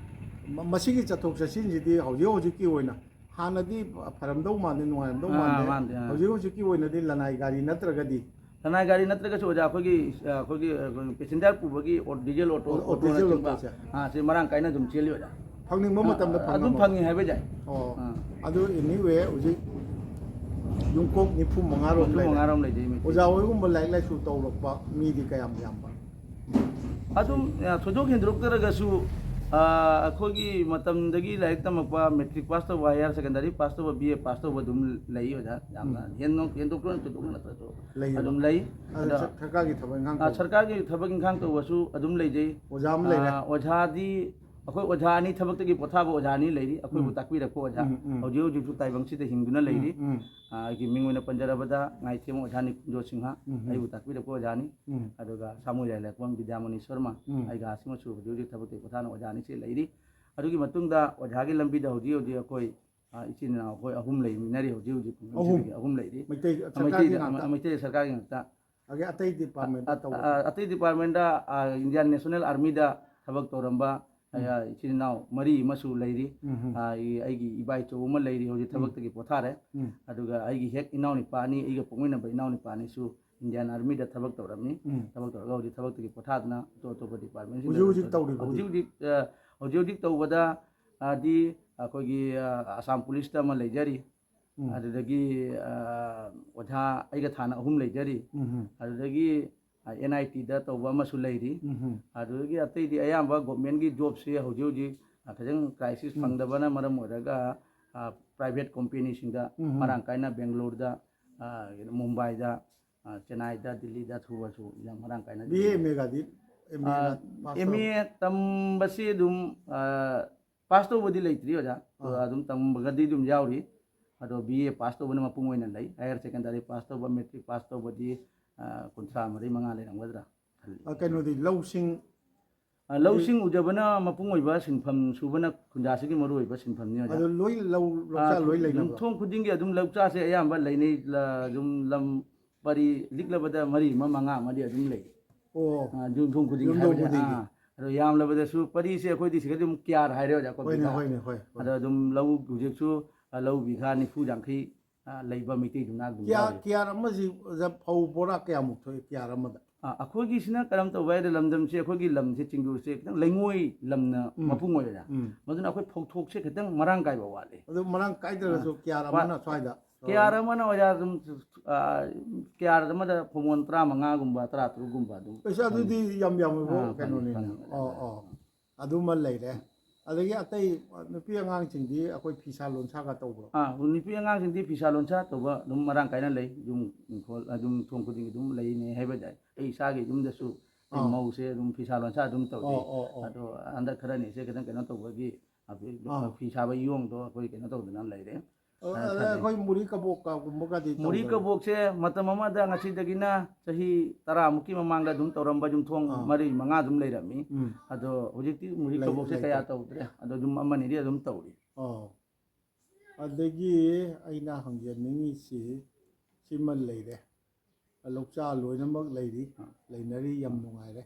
ꯃ-, ꯃꯁꯤꯒꯤ ꯆꯠꯊꯣꯛ ꯆꯠꯁꯤꯟꯁꯤꯗꯤ ꯍꯧꯖꯤꯛ ꯍꯧꯖꯤꯛꯀꯤ ꯑꯣꯏꯅ ꯍꯥꯟꯅꯗꯤ ꯐꯔꯝꯗꯧ ꯃꯥꯟꯗꯦ, ꯅꯨꯡꯉꯥꯏꯔꯝꯗꯧ ꯑꯥ, ꯃꯥꯟꯗꯦ꯫ ꯃꯥꯟꯗꯦ, ꯑꯥ꯫ ꯍꯧꯖꯤꯛ ꯍꯧꯖꯤꯛꯀꯤ ꯑꯣꯏꯅꯗꯤ ꯂꯅꯥꯏ ꯒꯥꯔꯤ ꯅꯠꯇ꯭ꯔꯒꯗꯤ ꯂꯅꯥꯏ ꯒꯥꯔꯤ ꯅꯠꯇ꯭ꯔꯒꯁꯨ ꯑꯣꯖꯥ, ꯑꯩꯈꯣꯏꯒꯤ, ꯑ, ꯑꯩꯈꯣꯏꯒꯤ, ꯑ, ꯑꯩꯈꯣꯏꯒꯤ ꯄꯦꯁꯦꯟꯖꯔ ꯄꯨꯕꯒꯤ ꯑꯣ-, ꯗꯤꯖꯦꯜ ꯑꯣꯇꯣ, ꯑꯣ, ꯑꯣ, ꯗꯤꯖꯦꯜ ꯑꯣꯇꯣꯅꯆꯤꯡꯕ, ꯑꯣꯇꯣꯁꯦ꯫ ꯑ, ꯁꯤ ꯃꯔꯥꯡ ꯀꯥꯏꯅ ꯑꯗꯨꯝ ꯆꯦꯜꯂꯤ ꯑꯣꯖꯥ꯫ ꯐꯪꯅꯤꯡꯕ ꯃꯇꯝꯗ ꯑ, ꯐꯪꯉꯝꯃꯕ? ꯑꯗꯨꯝ ꯐꯪꯉꯤ ꯍꯥꯏꯕ ꯌꯥꯏ꯫ ꯑꯣ꯫ ꯑꯥ꯫ ꯑꯗꯨ anyway ꯍꯧꯖꯤꯛ ꯌꯨꯝꯀꯣꯛ ꯅꯤꯐꯨ ꯃꯉꯥꯔꯣꯝ ꯅꯤꯐꯨ ꯂꯩꯔꯦ꯫ ꯃꯉꯥꯔꯣꯝ ꯂꯩꯖꯩ, ꯃꯩꯇꯩ꯫ ꯑꯣꯖꯥ ꯍꯣꯏꯒꯨꯝꯕ ꯂꯥꯏꯔꯤꯛ ꯂꯥꯏꯁꯨ ꯇꯧꯔꯛꯄ ꯃꯤꯗꯤ ꯀꯌꯥꯝ ꯌꯥꯝꯕ? ꯑꯗꯨꯝ, ꯑ, ꯊꯣꯏꯗꯣꯛ ꯍꯦꯟꯗꯣꯔꯛꯇ꯭ꯔꯒꯁꯨ, ꯑ, ꯑꯩꯈꯣꯏꯒꯤ ꯃꯇꯝꯗꯒꯤ ꯂꯥꯏꯔꯤꯛ ꯇꯝꯃꯛꯄ, ꯃꯦꯇ꯭ꯔꯤꯛ ꯄꯥꯁ ꯇꯧꯕ, ꯍꯥꯌꯔ ꯁꯦꯀꯦꯟꯗꯔꯤ ꯄꯥꯁ ꯇꯧꯕ, ꯕꯤ ꯑꯦ ꯄꯥꯁ ꯇꯧꯕ ꯑꯗꯨꯝ ꯂꯩ ꯑꯣꯖꯥ꯫ ꯌꯥꯝꯅ ꯎꯝ꯫ ꯍꯦꯟꯗꯣꯛ-, ꯍꯦꯟꯗꯣꯛꯇꯅ ꯊꯣꯏꯗꯣꯛꯅ ꯅꯠꯇ꯭ꯔꯁꯨ ꯂꯩꯌꯦꯕ꯫ ꯑꯗꯨꯝ ꯂꯩ꯫ ꯑꯗꯨ ꯑꯗ, ꯁ-, ꯁꯔꯀꯥꯔꯒꯤ ꯊꯕꯛ ꯏꯪꯈꯥꯡ ꯑ, ꯇꯧꯕ? ꯁꯔꯀꯥꯔꯒꯤ ꯊꯕꯛ ꯏꯪꯈꯥꯡ ꯇꯧꯕꯁꯨ ꯑꯗꯨꯝ ꯂꯩꯖꯩ꯫ ꯑꯣꯖꯥ ꯑꯃ ꯂꯩꯔꯦ? ꯑ, ꯑꯣꯖꯥꯗꯤ ꯑꯩꯈꯣꯏ ꯑꯣꯖꯥ ꯑꯅꯤ, ꯊꯕꯛꯇꯒꯤ ꯄꯣꯊꯥꯕ ꯑꯣꯖꯥ ꯑꯅꯤ ꯂꯩꯔꯤ, ꯑꯩꯈꯣꯏꯕꯨ ꯎꯝ꯫ ꯇꯥꯛꯄꯤꯔꯛꯄ ꯑꯣꯖꯥ꯫ ꯎꯝ, ꯎꯝ꯫ ꯍꯧꯖꯤꯛ ꯍꯧꯖꯤꯛꯁꯨ ꯇꯥꯏꯕꯪꯁꯤꯗ ꯍꯤꯡꯗꯨꯅ ꯂꯩꯔꯤ꯫ ꯎꯝ, ꯎꯝ꯫ ꯑ, ꯑꯩꯒꯤ ꯃꯤꯡ ꯑꯣꯏꯅ ꯄꯟꯖꯔꯕꯗ ꯉꯥꯏꯊꯦꯝ ꯑꯣꯖꯥ ꯅꯤꯀꯨꯟꯖꯣ ꯁꯤꯡꯍ, ꯎꯝ, ꯎꯝ꯫ ꯑꯩꯕꯨ ꯇꯥꯛꯄꯤꯔꯛꯄ ꯑꯣꯖꯥꯅꯤ꯫ ꯎꯝ꯫ ꯑꯗꯨꯒ ꯁꯥꯃꯨ ꯏꯔꯥꯏꯂꯥꯛꯄꯝ ꯕꯤꯗ꯭ꯌꯥꯃꯅꯤ ꯁꯔꯃ, ꯎꯝ꯫ ꯑꯩꯒ ꯑꯁꯤꯃꯁꯨ ꯍꯧꯖꯤꯛ ꯍꯧꯖꯤꯛ ꯊꯕꯛꯇꯒꯤ ꯄꯣꯊꯥꯅ ꯑꯣꯖꯥ ꯑꯅꯤꯁꯤ ꯂꯩꯔꯤ꯫ ꯑꯗꯨꯒꯤ ꯃꯇꯨꯡꯗ ꯑꯣꯖꯥꯒꯤ ꯂꯝꯕꯤꯗ ꯍꯧꯖꯤꯛ ꯍꯧꯖꯤꯛ ꯑꯩꯈꯣꯏ, ꯑ, ꯏꯆꯤꯟ ꯏꯅꯥꯎ ꯑꯩꯈꯣꯏ ꯑꯍꯨꯝ ꯂꯩꯃꯤꯟꯅꯔꯤ ꯍꯧꯖꯤꯛ ꯍꯧꯖꯤꯛ꯫ ꯑꯍꯨꯝ? ꯑꯍꯨꯝ ꯂꯩꯔꯤ꯫ ꯃꯩꯇꯩ, ꯑ, ꯁꯔꯀꯥꯔꯒꯤ ꯃꯩꯇꯩꯗ, ꯉꯥꯛꯇ? ꯑ, ꯃꯩꯇꯩ ꯁꯔꯀꯥꯔꯒꯤ ꯉꯥꯛꯇ꯫ ꯑꯗꯩ ꯑꯇꯩ ꯗꯤꯄꯥꯔꯠꯃꯦꯟꯇ ꯑ, ꯇꯧꯕ? ꯑ, ꯑꯇꯩ ꯗꯤꯄꯥꯔꯠꯃꯦꯟꯗ, ꯑ, ꯏꯟꯗꯤꯌꯥꯟ ꯅꯦꯁꯅꯦꯜ ꯑꯥꯔꯃꯤꯗ ꯊꯕꯛ ꯇꯧꯔꯝꯕ, ꯑ, ꯎꯝ꯫ ꯏꯆꯤꯟ ꯏꯅꯥꯎ ꯃꯔꯤ ꯑꯃꯁꯨ ꯂꯩꯔꯤ꯫ ꯎꯝ, ꯎꯝ꯫ ꯑ, ꯑꯩ-, ꯑꯩꯒꯤ ꯏꯕꯥ ꯏꯆꯧ ꯑꯃ ꯂꯩꯔꯤ, ꯍꯧꯖꯤꯛ ꯎꯝ꯫ ꯊꯕꯛꯇꯒꯤ ꯄꯣꯊꯥꯔꯦ꯫ ꯎꯝ꯫ ꯑꯗꯨꯒ ꯑꯩꯒꯤ ꯍꯦꯛ ꯏꯅꯥꯎꯅꯨꯄꯥ ꯑꯅꯤ, ꯑꯩꯒ ꯄꯣꯛꯃꯤꯟꯅꯕ ꯏꯅꯥꯎꯅꯨꯄꯥ ꯑꯅꯤꯁꯨ ꯏꯟꯗꯤꯌꯥꯟ ꯑꯥꯔꯃꯤꯗ ꯊꯕꯛ ꯇꯧꯔꯝꯃꯤ꯫ ꯎꯝ꯫ ꯊꯕꯛ ꯇꯧꯔꯒ ꯍꯧꯖꯤꯛ ꯊꯕꯛꯇꯒꯤ ꯄꯣꯊꯥꯗꯅ ꯑꯇꯣꯞ ꯑꯇꯣꯞꯄ ꯗꯤꯄꯥꯔꯠꯃꯦꯟꯁꯤꯡꯗ ꯍꯧꯖꯤꯛ ꯍꯧꯖꯤꯛ ꯑꯗꯨꯝ ꯇꯧꯔꯤ꯫ ꯇꯧꯔꯤꯕꯗꯤ? ꯍꯧꯖꯤꯛ ꯍꯧꯖꯤꯛ, ꯑ, ꯍꯧꯖꯤꯛ ꯍꯧꯖꯤꯛ ꯇꯧꯕꯗ, ꯑꯗꯤ ꯑꯩꯈꯣꯏꯒꯤ, ꯑ, ꯑꯁꯥꯝ ꯄꯨꯂꯤꯁꯇ ꯑꯃ ꯂꯩꯖꯔꯤ꯫ ꯎꯝ꯫ ꯑꯗꯨꯗꯒꯤ, ꯑ, ꯑꯣꯖꯥ ꯑꯩꯒ ꯊꯥꯅ ꯑꯍꯨꯝ ꯂꯩꯖꯔꯤ꯫ ꯎꯝ, ꯎꯝ꯫ ꯑꯗꯨꯗꯒꯤ, ꯑ, ꯑꯦꯟ ꯑꯥꯏ ꯇꯤꯗ ꯇꯧꯕ ꯑꯃꯁꯨ ꯂꯩꯔꯤ꯫ ꯎꯝ, ꯎꯝ꯫ ꯑꯗꯨꯗꯒꯤ ꯑꯇꯩꯗꯤ ꯑꯌꯥꯝꯕ ꯒꯣꯔꯃꯦꯟꯒꯤ ꯖꯣꯕꯁꯦ ꯍꯧꯖꯤꯛ ꯍꯧꯖꯤꯛ, ꯑ, ꯈꯤꯇꯪ ꯀ꯭ꯔꯥꯏꯁꯤꯁ ꯎꯝ꯫ ꯐꯪꯗꯕꯅ ꯃꯔꯝ ꯑꯣꯏꯔꯒ, ꯑ, ꯄ꯭ꯔꯥꯏꯚꯦꯠ ꯀꯣꯝꯄꯦꯅꯤꯁꯤꯡꯗ ꯎꯝ, ꯎꯝ꯫ ꯃꯔꯥꯡ ꯀꯥꯏꯅ ꯕꯦꯡꯒ꯭ꯂꯣꯔꯗ, ꯑ, ꯃꯨꯝꯕꯥꯏꯗ, ꯑ, ꯆꯦꯟꯅꯥꯏꯗ, ꯗꯤꯜꯂꯤꯗ ꯊꯨꯕꯁꯨ ꯌꯥꯝ ꯃꯔꯥꯡ ꯀꯥꯏꯅ ꯕꯤ ꯑꯦ, ꯂꯩ꯫ ꯑꯦꯝ ꯑꯦꯒꯗꯤ? ꯑꯦꯝ ꯑꯦꯒ ꯑ, ꯄꯥꯁ ꯑꯦꯝ ꯑꯦ ꯇꯧꯔꯕ? ꯇꯝꯕꯁꯤ ꯑꯗꯨꯝ, ꯑ, ꯄꯥꯁ ꯇꯧꯕꯗꯤ ꯂꯩꯇ꯭ꯔꯤ ꯑꯣꯖꯥ꯫ ꯑꯥ꯫ ꯑꯗꯨꯝ ꯇꯝꯕꯒꯗꯤ ꯑꯗꯨꯝ ꯌꯥꯎꯔꯤ꯫ ꯑꯗꯣ ꯕꯤ ꯑꯦ ꯄꯥꯁ ꯇꯧꯕꯅ ꯃꯄꯨꯡ ꯑꯣꯏꯅ ꯂꯩ꯫ ꯍꯥꯌꯔ ꯁꯦꯀꯦꯟꯗꯔꯤ ꯄꯥꯁ ꯇꯧꯕ, ꯃꯦꯇ꯭ꯔꯤꯛ ꯄꯥꯁ ꯇꯧꯕꯗꯤ, ꯑ, ꯀꯨꯟꯊ꯭ꯔꯥ ꯃꯔꯤ ꯃꯉꯥ ꯂꯩꯔꯝꯒꯗ꯭ꯔꯥ ꯈꯜꯂꯤ꯫ ꯑ, ꯀꯩꯅꯣꯗꯤ, ꯂꯧꯁꯤꯡ? ꯑ, ꯂꯧꯁꯤꯡ ꯎꯖꯕꯅ ꯃꯄꯨꯡ ꯑꯣꯏꯕ ꯁꯤꯟꯐꯝ, ꯁꯨꯕꯅ ꯈꯨꯟꯖꯥꯁꯤꯒꯤ ꯃꯔꯨ ꯑꯣꯏꯕ ꯁꯤꯟꯐꯝꯅꯤ ꯑꯣꯖꯥ꯫ ꯑꯗꯣ ꯂꯣꯏ ꯂꯧ, ꯂꯧꯆꯥ ꯑ, ꯂꯣꯏ ꯂꯩꯅꯕ꯭ꯔꯣ? ꯌꯨꯝꯊꯣꯡ ꯈꯨꯗꯤꯡꯒꯤ ꯑꯗꯨꯝ ꯂꯧꯆꯥꯁꯦ ꯑꯌꯥꯝꯕ ꯂꯩꯅꯩ꯫ ꯂ-, ꯑꯗꯨꯝ ꯂꯝ ꯄꯔꯤ ꯂꯤꯛꯂꯕꯗ ꯃꯔꯤ ꯑꯃ, ꯃꯉꯥ ꯑꯃꯗꯤ ꯑꯗꯨꯝ ꯂꯩ꯫ ꯑꯣ꯫ ꯑ, ꯌꯨꯝꯊꯣꯡ ꯈꯨꯗꯤꯡꯒꯤ ꯌꯨꯝꯊꯣꯡ ꯍꯥꯏꯕꯗꯤ, ꯈꯨꯗꯤꯡꯒꯤ꯫ ꯑ, ꯑꯗꯣ ꯌꯥꯝꯂꯕꯗꯁꯨ ꯄꯔꯤꯁꯦ ꯑꯩꯈꯣꯏꯗꯤ ꯁꯤꯗꯗꯤ ꯑꯗꯨꯝ ꯀꯤꯌꯥꯔ ꯍꯥꯏꯔꯦ ꯑꯣꯖꯥ, ꯍꯣꯏꯅꯦ, ꯀꯣꯕꯤꯗ꯫ ꯍꯣꯏꯅꯦ, ꯍꯣꯏ, ꯍꯣꯏ꯫ ꯑꯗꯣ ꯑꯗꯨꯝ ꯂꯧ ꯍꯧꯖꯤꯛꯁꯨ ꯑ, ꯂꯧ ꯕꯤꯘꯥ ꯅꯤꯐꯨ ꯌꯥꯡꯈꯩ, ꯑ, ꯂꯩꯕ ꯃꯩꯇꯩ ꯌꯨꯝꯅꯥꯛ ꯑꯗꯨꯝ ꯀꯤꯌꯥ ꯌꯥꯎꯔꯤ꯫ ꯀꯤꯌꯥꯔ ꯑꯃꯁꯤ ꯐꯧ ꯕꯣꯔꯥ ꯀꯌꯥꯃꯨꯛ ꯊꯣꯛꯑꯦ ꯀꯤꯌꯥꯔ ꯑꯃꯗ? ꯑ, ꯑꯩꯈꯣꯏꯒꯤꯁꯤꯅ ꯀꯔꯝ ꯇꯧꯕ ꯍꯥꯏꯗ, ꯂꯝꯗꯝꯁꯦ, ꯑꯩꯈꯣꯏꯒꯤ ꯂꯝꯁꯦ, ꯆꯤꯡꯗꯨꯁꯦ ꯈꯤꯇꯪ ꯂꯩꯉꯣꯏ ꯂꯝꯅ ꯎꯝ꯫ ꯃꯄꯨꯡ ꯑꯣꯏꯔꯦꯅ꯫ ꯎꯝ꯫ ꯃꯗꯨꯅ ꯑꯩꯈꯣꯏ ꯐꯧꯊꯣꯛꯁꯦ ꯈꯤꯇꯪ ꯃꯔꯥꯡ ꯀꯥꯏꯕ ꯋꯥꯠꯂꯤ꯫ ꯑꯗꯨ ꯃꯔꯥꯡ ꯀꯥꯏꯗ꯭ꯔꯒꯁꯨ ꯀꯤꯌꯥꯔ ꯋꯥ- ꯑꯃꯅ ꯁ꯭ꯋꯥꯏꯗ? ꯀꯤꯌꯥꯔ ꯑꯃꯅ ꯑꯣꯖꯥ ꯑꯗꯨꯝ, ꯑ, ꯀꯤꯌꯥꯔ ꯑꯃꯗ ꯐꯧꯃꯣꯟ ꯇꯔꯥꯃꯉꯥꯒꯨꯝꯕ, ꯇꯔꯥꯇꯔꯨꯛꯀꯨꯝꯕ ꯑꯗꯨꯝ ꯑꯩꯁ ꯑꯗꯨꯗꯤ ꯌꯥꯝ ꯌꯥꯝꯃꯤꯕꯣ ꯑꯥ, ꯐꯅꯤ, ꯀꯩꯅꯣꯅꯤꯅꯦ꯫ ꯐꯅꯤ, ꯐꯅꯤ, ꯑꯣ ꯐꯅꯤ꯫ ꯑꯣ꯫ ꯑꯗꯨꯃ ꯂꯩꯔꯦ꯫ ꯑꯗꯒꯤ ꯑꯇꯩ ꯅꯨꯄꯤ ꯑꯉꯥꯡꯁꯤꯡꯗꯤ ꯑꯩꯈꯣꯏ ꯐꯤꯁꯥ ꯂꯣꯟꯁꯥꯒ ꯇꯧꯕ꯭ꯔꯣ? ꯑꯥ, ꯅꯨꯄꯤ ꯑꯉꯥꯡꯁꯤꯡꯗꯤ ꯐꯤꯁꯥ ꯂꯣꯟꯁꯥ ꯇꯧꯕ ꯑꯗꯨꯝ ꯃꯔꯥꯡ ꯀꯥꯏꯅ ꯂꯩ꯫ ꯌꯨꯝ ꯏꯪꯈꯣꯜ ꯑꯗꯨꯝ ꯊꯣꯡ ꯈꯨꯗꯤꯡꯒꯤ ꯑꯗꯨꯝ ꯂꯩꯅꯦ ꯍꯥꯏꯕ ꯌꯥꯏ꯫ ꯑꯩ ꯏꯁꯥꯒꯤ ꯌꯨꯝꯗꯁꯨ ꯑꯩ ꯑꯥ꯫ ꯃꯧꯁꯦ ꯑꯗꯨꯝ ꯐꯤꯁꯥ ꯂꯣꯟꯁꯥ ꯑꯗꯨꯝ ꯇꯧꯏ꯫ ꯑꯣ, ꯑꯣ, ꯑꯣ꯫ ꯑꯗꯣ ꯍꯟꯗꯛ ꯈꯔꯅꯤꯁꯦ ꯈꯤꯇꯪ ꯀꯩꯅꯣ ꯇꯧꯕꯒꯤ ꯑꯥ꯫ ꯐꯤ ꯁꯥꯕ ꯌꯣꯡꯗꯣ ꯑꯩꯈꯣꯏ ꯀꯩꯅꯣ ꯇꯧꯗꯅ ꯂꯩꯔꯦ꯫ ꯑꯣ, ꯑ, ꯑꯗ ꯈꯔꯗꯤ꯫ ꯑꯩꯈꯣꯏ ꯃꯨꯔꯤ ꯀꯕꯣꯛꯀꯒꯨꯝꯕꯒꯗꯤ ꯃꯨꯔꯤ ꯇꯧꯗ꯭ꯔꯣ? ꯀꯕꯣꯛꯁꯦ ꯃꯇꯝ ꯑꯃꯗ ꯉꯁꯤꯗꯒꯤꯅ ꯆꯍꯤ ꯇꯔꯥꯃꯨꯛꯀꯤ ꯃꯃꯥꯡꯗ ꯑꯗꯨꯝ ꯇꯧꯔꯝꯕ ꯌꯨꯝꯊꯣꯡ ꯑꯥ꯫ ꯃꯔꯤ ꯃꯉꯥ ꯑꯗꯨꯝ ꯂꯩꯔꯝꯃꯤ꯫ ꯎꯝ꯫ ꯑꯗꯣ ꯍꯧꯖꯤꯛꯇꯤ ꯃꯨꯔꯤ ꯂꯩ-, ꯀꯕꯣꯛꯁꯦ ꯀꯌꯥ ꯂꯩꯇ꯭ꯔꯦ꯫ ꯇꯧꯗ꯭ꯔꯦ꯫ ꯑꯗꯣ ꯑꯗꯨꯝ ꯑꯃꯅꯤꯗꯤ ꯑꯗꯨꯝ ꯇꯧꯔꯤ꯫ ꯑꯣ꯫ ꯑꯗꯒꯤ ꯑꯩꯅ ꯍꯪꯖꯅꯤꯡꯉꯤꯁꯤ ꯁꯤꯃ ꯂꯩꯔꯦ꯫ ꯂꯧꯆꯥ ꯂꯣꯏꯅꯃꯛ ꯂꯩꯔꯤ, ꯑꯥ꯫ ꯂꯩꯅꯔꯤ, ꯌꯥꯝ ꯅꯨꯡꯉꯥꯏꯔꯦ꯫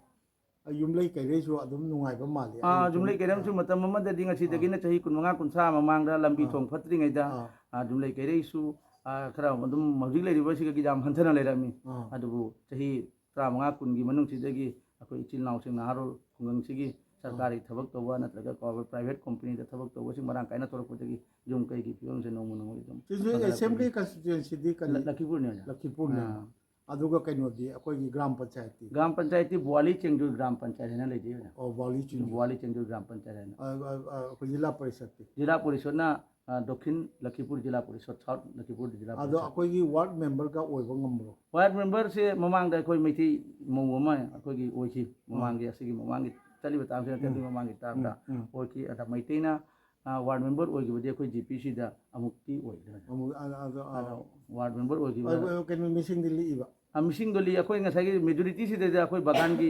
ꯌꯨꯝꯂꯩ ꯀꯩꯔꯩꯁꯨ ꯑꯗꯨꯝ ꯅꯨꯡꯉꯥꯏꯕ ꯃꯥꯜꯂꯤ꯫ ꯑꯥ, ꯑꯩ ꯌꯨꯝꯂꯩ ꯁꯨꯝ ꯀꯩꯔꯩꯁꯨ ꯃꯇꯝ ꯑꯃꯗꯗꯤ ꯉꯁꯤꯗꯒꯤꯅ ꯆꯍꯤ ꯀꯨꯟꯃꯉꯥ ꯀꯨꯟꯊ꯭ꯔꯥ ꯃꯃꯥꯡꯗ ꯂꯝꯕꯤ ꯑꯥ꯫ ꯊꯣꯡ ꯐꯠꯇ꯭ꯔꯤꯉꯩꯗ, ꯑꯥ꯫ ꯑꯥ, ꯌꯨꯝꯂꯩ ꯀꯩꯔꯩꯁꯨ, ꯑꯥ, ꯈꯔ ꯑꯗꯨꯝ ꯍꯧꯖꯤꯛ ꯂꯩꯔꯤꯕꯁꯤꯒꯗꯤ ꯌꯥꯝ ꯍꯟꯊꯅ ꯂꯩꯔꯝꯃꯤ꯫ ꯑꯥ꯫ ꯑꯗꯨꯕꯨ ꯆꯍꯤ ꯇꯔꯥꯃꯉꯥ ꯀꯨꯟꯒꯤ ꯃꯅꯨꯡꯁꯤꯗꯒꯤ ꯑꯩꯈꯣꯏ ꯏꯆꯤꯜ ꯏꯅꯥꯎꯁꯤꯡ ꯅꯍꯥꯔꯣꯜ ꯈꯨꯡꯒꯪꯁꯤꯒꯤ ꯁꯔꯀꯥꯔꯒꯤ ꯊꯕꯛ ꯇꯧꯕ ꯅꯠꯇ꯭ꯔꯒ ꯀꯣꯔꯄꯣꯔꯦꯠ ꯄ꯭ꯔꯥꯏꯚꯦꯠ ꯀꯣꯝꯄꯅꯤꯗ ꯊꯕꯛ ꯇꯧꯕꯁꯤꯡ ꯃꯔꯥꯡ ꯀꯥꯏꯅ ꯊꯣꯛꯂꯛꯄꯗꯒꯤ ꯌꯨꯝ ꯀꯩꯒꯤ ꯐꯤꯕꯝꯁꯦ ꯅꯣꯡꯃ ꯅꯣꯡꯃꯒꯤ ꯑꯗꯨꯝ ꯁꯤꯁꯨ ꯍꯟꯊꯔꯛꯄꯒꯤ ꯑꯦꯁꯦꯝꯕ꯭ꯂꯤ ꯀꯟꯁꯇꯤꯇ꯭ꯋꯦꯟꯁꯤꯗꯤ ꯀꯔꯤ? ꯂ-, ꯂꯈꯤꯄꯨꯔꯅꯤ ꯑꯣꯖꯥ꯫ ꯂꯈꯤꯄꯨꯔꯅꯦꯕ꯫ ꯑꯥ꯫ ꯑꯗꯨꯒ ꯀꯩꯅꯣꯗꯤ ꯑꯩꯈꯣꯏꯒꯤ ꯒ꯭ꯔꯥꯝ ꯄꯟꯆꯥꯌꯠꯇꯤ? ꯒ꯭ꯔꯥꯝ ꯄꯟꯆꯥꯌꯠꯇꯤ ꯕꯣꯋꯥꯂꯤ ꯆꯦꯡꯖꯣꯏ ꯒ꯭ꯔꯥꯝ ꯄꯟꯆꯥꯌꯠ ꯍꯥꯏꯅ ꯂꯩꯖꯩ ꯑꯣꯖꯥ꯫ ꯑꯣ, ꯕꯣꯋꯥꯂꯤ ꯆꯦꯡꯖꯣꯏ꯫ ꯕꯣꯋꯥꯂꯤ ꯆꯦꯡꯖꯣꯏ ꯒ꯭ꯔꯥꯝ ꯄꯟꯆꯥꯌꯠ ꯍꯥꯏꯅ꯫ ꯑ, ꯑ, ꯑ, ꯑꯩꯈꯣꯏ ꯖꯤꯂꯥ ꯄꯔꯤꯁꯠꯇꯤ? ꯖꯤꯂꯥ ꯄꯔꯤꯁꯠꯅ, ꯑ, ꯗꯈꯤꯟ ꯂꯈꯤꯄꯨꯔ ꯖꯤꯂꯥ ꯄꯔꯤꯁꯠ, ꯁꯥꯎꯠ ꯂꯈꯤꯄꯨꯔ ꯖꯤꯂꯥ ꯑꯗꯣ ꯄꯔꯤꯁꯠ꯫ ꯑꯩꯈꯣꯏꯒꯤ ꯋꯥꯔꯗ ꯃꯦꯝꯕꯔꯒ ꯑꯣꯏꯕ ꯉꯝꯕ꯭ꯔꯣ? ꯋꯥꯔꯗ ꯃꯦꯝꯕꯔꯁꯦ ꯃꯃꯥꯡꯗ ꯑꯩꯈꯣꯏ ꯃꯩꯇꯩ ꯃꯧ ꯑꯃ ꯑꯩꯈꯣꯏꯒꯤ ꯑꯣꯏꯈꯤ꯫ ꯃꯃꯥꯡꯒꯤ, ꯑꯁꯤꯒꯤ ꯃꯃꯥꯡꯒꯤ ꯆꯠꯂꯤꯕ ꯇꯥꯝꯁꯤ ꯅꯠꯇꯦ, ꯎꯝ꯫ ꯑꯗꯨꯒꯤ ꯃꯃꯥꯡꯒꯤ ꯇꯥꯝꯗ ꯎꯝ, ꯎꯝ꯫ ꯑꯣꯏꯈꯤ꯫ ꯑꯗ ꯃꯩꯇꯩꯅ, ꯑ, ꯋꯥꯔꯗ ꯃꯦꯝꯕꯔ ꯑꯣꯏꯈꯤꯕꯗꯤ ꯑꯩꯈꯣꯏ ꯖꯤ ꯄꯤ ꯁꯤꯗ ꯑꯃꯨꯛꯇꯤ ꯑꯣꯏꯈ꯭ꯔꯦ꯫ ꯑꯃꯨꯛ, ꯑ, ꯑꯗꯣ, ꯑ, ꯑꯗꯣ ꯋꯥꯔꯗ ꯃꯦꯝꯕꯔ ꯑꯣꯏꯈꯤꯕ ꯑ, ꯀꯩꯅꯣ ꯃꯤꯁꯤꯡꯗꯤ ꯂꯤꯛꯏꯕ? ꯑ, ꯃꯤꯁꯤꯡꯗꯣ ꯂꯤ-, ꯑꯩꯈꯣꯏ ꯉꯁꯥꯏꯒꯤ ꯃꯦꯖꯣꯔꯤꯇꯤꯁꯤꯗꯩꯗ ꯑꯩꯈꯣꯏ ꯕꯒꯥꯟꯒꯤ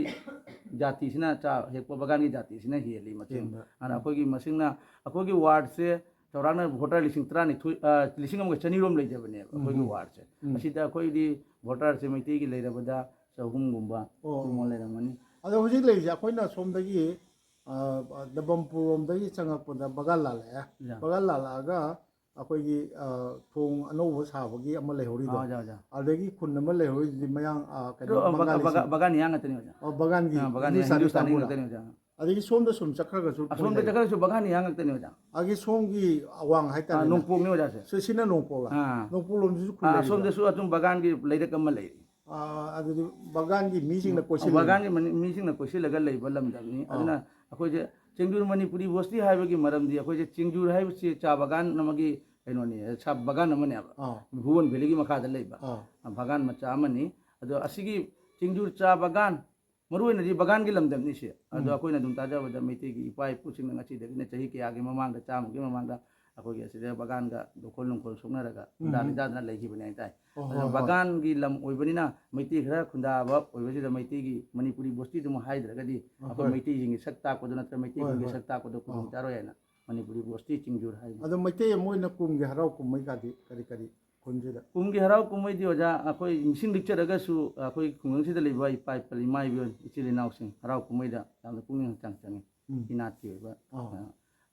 ꯖꯥꯇꯤꯁꯤꯅ ꯆꯥ ꯍꯦꯛꯄ ꯕꯒꯥꯟꯒꯤ ꯖꯥꯇꯤꯁꯤꯅ ꯍꯦꯜꯂꯤ ꯃꯁꯤꯡ꯫ ꯍꯦꯟꯕ꯫ ꯑꯗꯨꯅ ꯑꯩꯈꯣꯏꯒꯤ ꯃꯁꯤꯡꯅ, ꯑꯩꯈꯣꯏꯒꯤ ꯋꯥꯔꯗꯁꯦ ꯆꯥꯎꯔꯥꯛꯅ ꯚꯣꯇꯔ ꯂꯤꯁꯤꯡ ꯇꯔꯥꯅꯤꯊꯣꯏ, ꯑ, ꯂꯤꯁꯤꯡ ꯑꯃꯒ ꯆꯅꯤꯔꯣꯝ ꯂꯩꯖꯕꯅꯦꯕ ꯑꯩꯈꯣꯏꯒꯤ ꯎꯝ꯫ ꯋꯥꯔꯗꯁꯦ꯫ ꯎꯝ꯫ ꯑꯁꯤꯗ ꯑꯩꯈꯣꯏꯗꯤ ꯚꯣꯇꯔꯁꯦ ꯃꯩꯇꯩꯒꯤ ꯂꯩꯔꯕꯗ ꯆꯍꯨꯝꯒꯨꯝꯕ ꯑꯣ꯫ ꯁꯤꯒꯨꯝꯕ ꯂꯩꯔꯝꯒꯅꯤ꯫ ꯑꯗꯣ ꯍꯧꯖꯤꯛ ꯂꯩꯔꯤꯁꯦ ꯑꯩꯈꯣꯏꯅ ꯁꯣꯝꯗꯒꯤ, ꯑ, ꯗꯕꯝꯄꯨꯔ ꯔꯣꯝꯗꯒꯤ ꯆꯪꯉꯛꯄꯗ ꯕꯒꯥꯟ ꯂꯥꯜꯂꯛꯑꯦ꯫ ꯌꯥ꯫ ꯕꯒꯥꯟ ꯂꯥꯜꯂꯛꯑꯒ ꯑꯩꯈꯣꯏꯒꯤ, ꯑ, ꯊꯣꯡ ꯑꯅꯧꯕ ꯁꯥꯕꯒꯤ ꯑꯃ ꯂꯩꯍꯧꯔꯤꯗꯣ꯫ ꯑꯥ, ꯑꯣꯖꯥ, ꯑꯣꯖꯥ꯫ ꯑꯗꯒꯤ ꯈꯨꯟ ꯑꯃ ꯂꯩꯍꯧꯔꯤꯗꯨꯗꯤ ꯃꯌꯥꯡ, ꯑ, ꯀꯩꯅꯣ, ꯑꯗꯣ, ꯑ, ꯕꯒꯥ-, ꯕꯪꯒꯥꯂꯤꯁꯤꯡ꯫ ꯕꯒꯥ-, ꯕꯒꯥꯟ ꯍꯤꯌꯥꯡ ꯉꯥꯛꯇꯅꯤ, ꯑꯣꯖꯥ꯫ ꯑꯣ, ꯕꯒꯥꯟꯒꯤ, ꯑꯥ, ꯕꯒꯥꯟ ꯍꯤꯟꯗꯨꯁꯇꯥꯅꯤ ꯍꯤꯟꯗꯨꯁꯇꯥꯅꯤ ꯇꯥꯡꯈꯨꯜ꯫ ꯉꯥꯛꯇꯅꯤ, ꯑꯣꯖꯥ꯫ ꯑꯗꯒꯤ ꯁꯣꯝꯗ ꯁꯨꯝ ꯆꯠꯈ꯭ꯔꯒꯁꯨ ꯃꯣꯏ ꯑꯁꯣꯝꯗ ꯂꯩ꯫ ꯆꯠꯈ꯭ꯔꯁꯨ ꯕꯒꯥꯟ ꯍꯤꯌꯥꯡ ꯉꯥꯛꯇꯅꯤ, ꯑꯣꯖꯥ꯫ ꯑꯗꯒꯤ ꯁꯣꯝꯒꯤ ꯑꯋꯥꯡ ꯑꯥ, ꯍꯥꯏꯇꯥꯔꯦꯅꯦ꯫ ꯅꯣꯡꯄꯣꯛꯅꯤ, ꯑꯣꯖꯥꯁꯦ꯫ ꯁꯤ-, ꯁꯤꯅ ꯅꯣꯡꯄꯣꯛꯂ? ꯑꯥ꯫ ꯅꯣꯡꯄꯣꯛꯂꯣꯝꯁꯤꯁꯨ ꯈꯨꯜ ꯑꯥ, ꯂꯩꯔꯤꯕ꯭ꯔꯥ? ꯑꯁꯣꯝꯗꯁꯨ ꯑꯗꯨꯝ ꯕꯒꯥꯟꯒꯤ ꯂꯩꯔꯛ ꯑꯃ ꯂꯩ꯫ ꯑꯥ, ꯑꯗꯨꯗꯤ ꯕꯒꯥꯟꯒꯤ ꯃꯤꯁꯤꯡꯅ ꯀꯣꯏꯁꯤꯜꯂꯤ꯫ ꯕꯒꯥꯟꯒꯤ ꯃꯅꯤ-, ꯃꯤꯁꯤꯡꯅ ꯀꯣꯏꯁꯤꯜꯂꯒ ꯂꯩꯕ ꯂꯝꯗꯝꯅꯤ꯫ ꯑꯥ꯫ ꯑꯗꯨꯅ ꯑꯩꯈꯣꯏꯁꯦ ꯆꯦꯡꯖꯨꯔ ꯃꯅꯤꯄꯨꯔꯤ ꯕꯣꯁꯇꯤ ꯍꯥꯏꯕꯒꯤ ꯃꯔꯝꯗꯤ ꯑꯩꯈꯣꯏꯁꯦ ꯆꯦꯡꯖꯨꯔ ꯍꯥꯏꯕꯁꯤ ꯆꯥ ꯕꯒꯥꯟ ꯑꯃꯒꯤ ꯀꯩꯅꯣꯅꯤ, ꯆꯥ ꯕꯒꯥꯟ ꯑꯃꯅꯦꯕ꯫ ꯑꯥ꯫ ꯚꯨꯕꯣꯟ ꯚꯦꯂꯤꯒꯤ ꯃꯈꯥꯗ ꯂꯩꯕ ꯑꯥ꯫ ꯕꯒꯥꯟ ꯃꯆꯥ ꯑꯃꯅꯤ꯫ ꯑꯗꯣ ꯑꯁꯤꯒꯤ ꯆꯦꯡꯖꯨꯔ ꯆꯥ ꯕꯒꯥꯟ, ꯃꯔꯨ ꯑꯣꯏꯅꯗꯤ ꯕꯒꯥꯟꯒꯤ ꯂꯝꯗꯝꯅꯤ ꯁꯤ꯫ ꯑꯗꯣ ꯎꯝ꯫ ꯑꯩꯈꯣꯏꯅ ꯑꯗꯨꯝ ꯇꯥꯖꯕꯗ ꯃꯩꯇꯩꯒꯤ ꯏꯄꯥ ꯏꯄꯨꯁꯤꯡꯅ ꯉꯁꯤꯗꯒꯤꯅ ꯆꯍꯤ ꯀꯌꯥꯒꯤ ꯃꯃꯥꯡꯗ, ꯆꯥꯝꯃꯒꯤ ꯃꯃꯥꯡꯗ ꯑꯩꯈꯣꯏꯒꯤ ꯑꯁꯤꯗ ꯕꯒꯥꯟꯒ ꯗꯣꯈꯣꯜ ꯅꯨꯡꯈꯣꯜ ꯁꯣꯛꯅꯔꯒ ꯎꯝ꯫ ꯈꯨꯟꯗꯥ ꯂꯤꯟꯗꯥꯗꯅ ꯂꯩꯈꯤꯕꯅꯦ ꯍꯥꯏꯇꯥꯔꯦ꯫ ꯑꯣ, ꯑꯗꯨꯅ ꯍꯣꯏ, ꯍꯣꯏ꯫ ꯕꯒꯥꯟꯒꯤ ꯂꯝ ꯑꯣꯏꯕꯅꯤꯅ ꯃꯩꯇꯩ ꯈꯔ ꯈꯨꯟꯗꯥꯕ ꯑꯣꯏꯕꯁꯤꯗ ꯃꯩꯇꯩꯒꯤ ꯃꯅꯤꯄꯨꯔꯤ ꯕꯣꯁꯇꯤꯗꯨꯃ ꯍꯥꯏꯗ꯭ꯔꯒꯗꯤ ꯑ, ꯑꯩꯈꯣꯏ ꯍꯣꯏ꯫ ꯃꯩꯇꯩꯁꯤꯡꯒꯤ ꯁꯛ ꯇꯥꯛꯄꯗꯣ ꯅꯠꯇ꯭ꯔꯒ ꯃꯩꯇꯩ ꯍꯣꯏ, ꯈꯨꯟꯒꯤ ꯍꯣꯏ꯫ ꯁꯛ ꯇꯥꯛꯄꯗꯣ ꯈꯨꯗꯣꯡ ꯑ꯫ ꯆꯥꯔꯣꯏ ꯍꯥꯏꯅ ꯃꯅꯤꯄꯨꯔꯤ ꯕꯣꯁꯇꯤ ꯆꯤꯡꯖꯨꯔ ꯍꯥꯏꯅꯤ꯫ ꯑꯗꯣ ꯃꯩꯇꯩ ꯑꯃ ꯑꯣꯏꯅ ꯀꯨꯝꯒꯤ ꯍꯔꯥꯎ ꯀꯨꯝꯍꯩꯒꯗꯤ ꯀꯔꯤ ꯀꯔꯤ ꯈꯨꯟꯁꯤꯗ? ꯀꯨꯝꯒꯤ ꯍꯔꯥꯎ ꯀꯨꯝꯍꯩꯗꯤ ꯑꯣꯖꯥ, ꯑꯩꯈꯣꯏ ꯃꯤꯁꯤꯡ ꯂꯤꯛꯆꯔꯒꯁꯨ ꯑꯩꯈꯣꯏ ꯈꯨꯡꯒꯪꯁꯤꯗ ꯂꯩꯕ ꯏꯄꯥ ꯏꯄꯥ ꯏꯃꯥ ꯏꯕꯦꯟ ꯏꯆꯤꯜ ꯏꯅꯥꯎꯁꯤꯡ ꯍꯔꯥꯎ ꯀꯨꯝꯍꯩꯗ ꯌꯥꯝꯅ ꯄꯨꯛꯅꯤꯡ ꯍꯛꯆꯥꯡ ꯆꯪꯉꯤ꯫ ꯎꯝ꯫ ꯏꯅꯥꯠꯀꯤ ꯑꯣꯏꯕ ꯑꯥ꯫ ꯑ,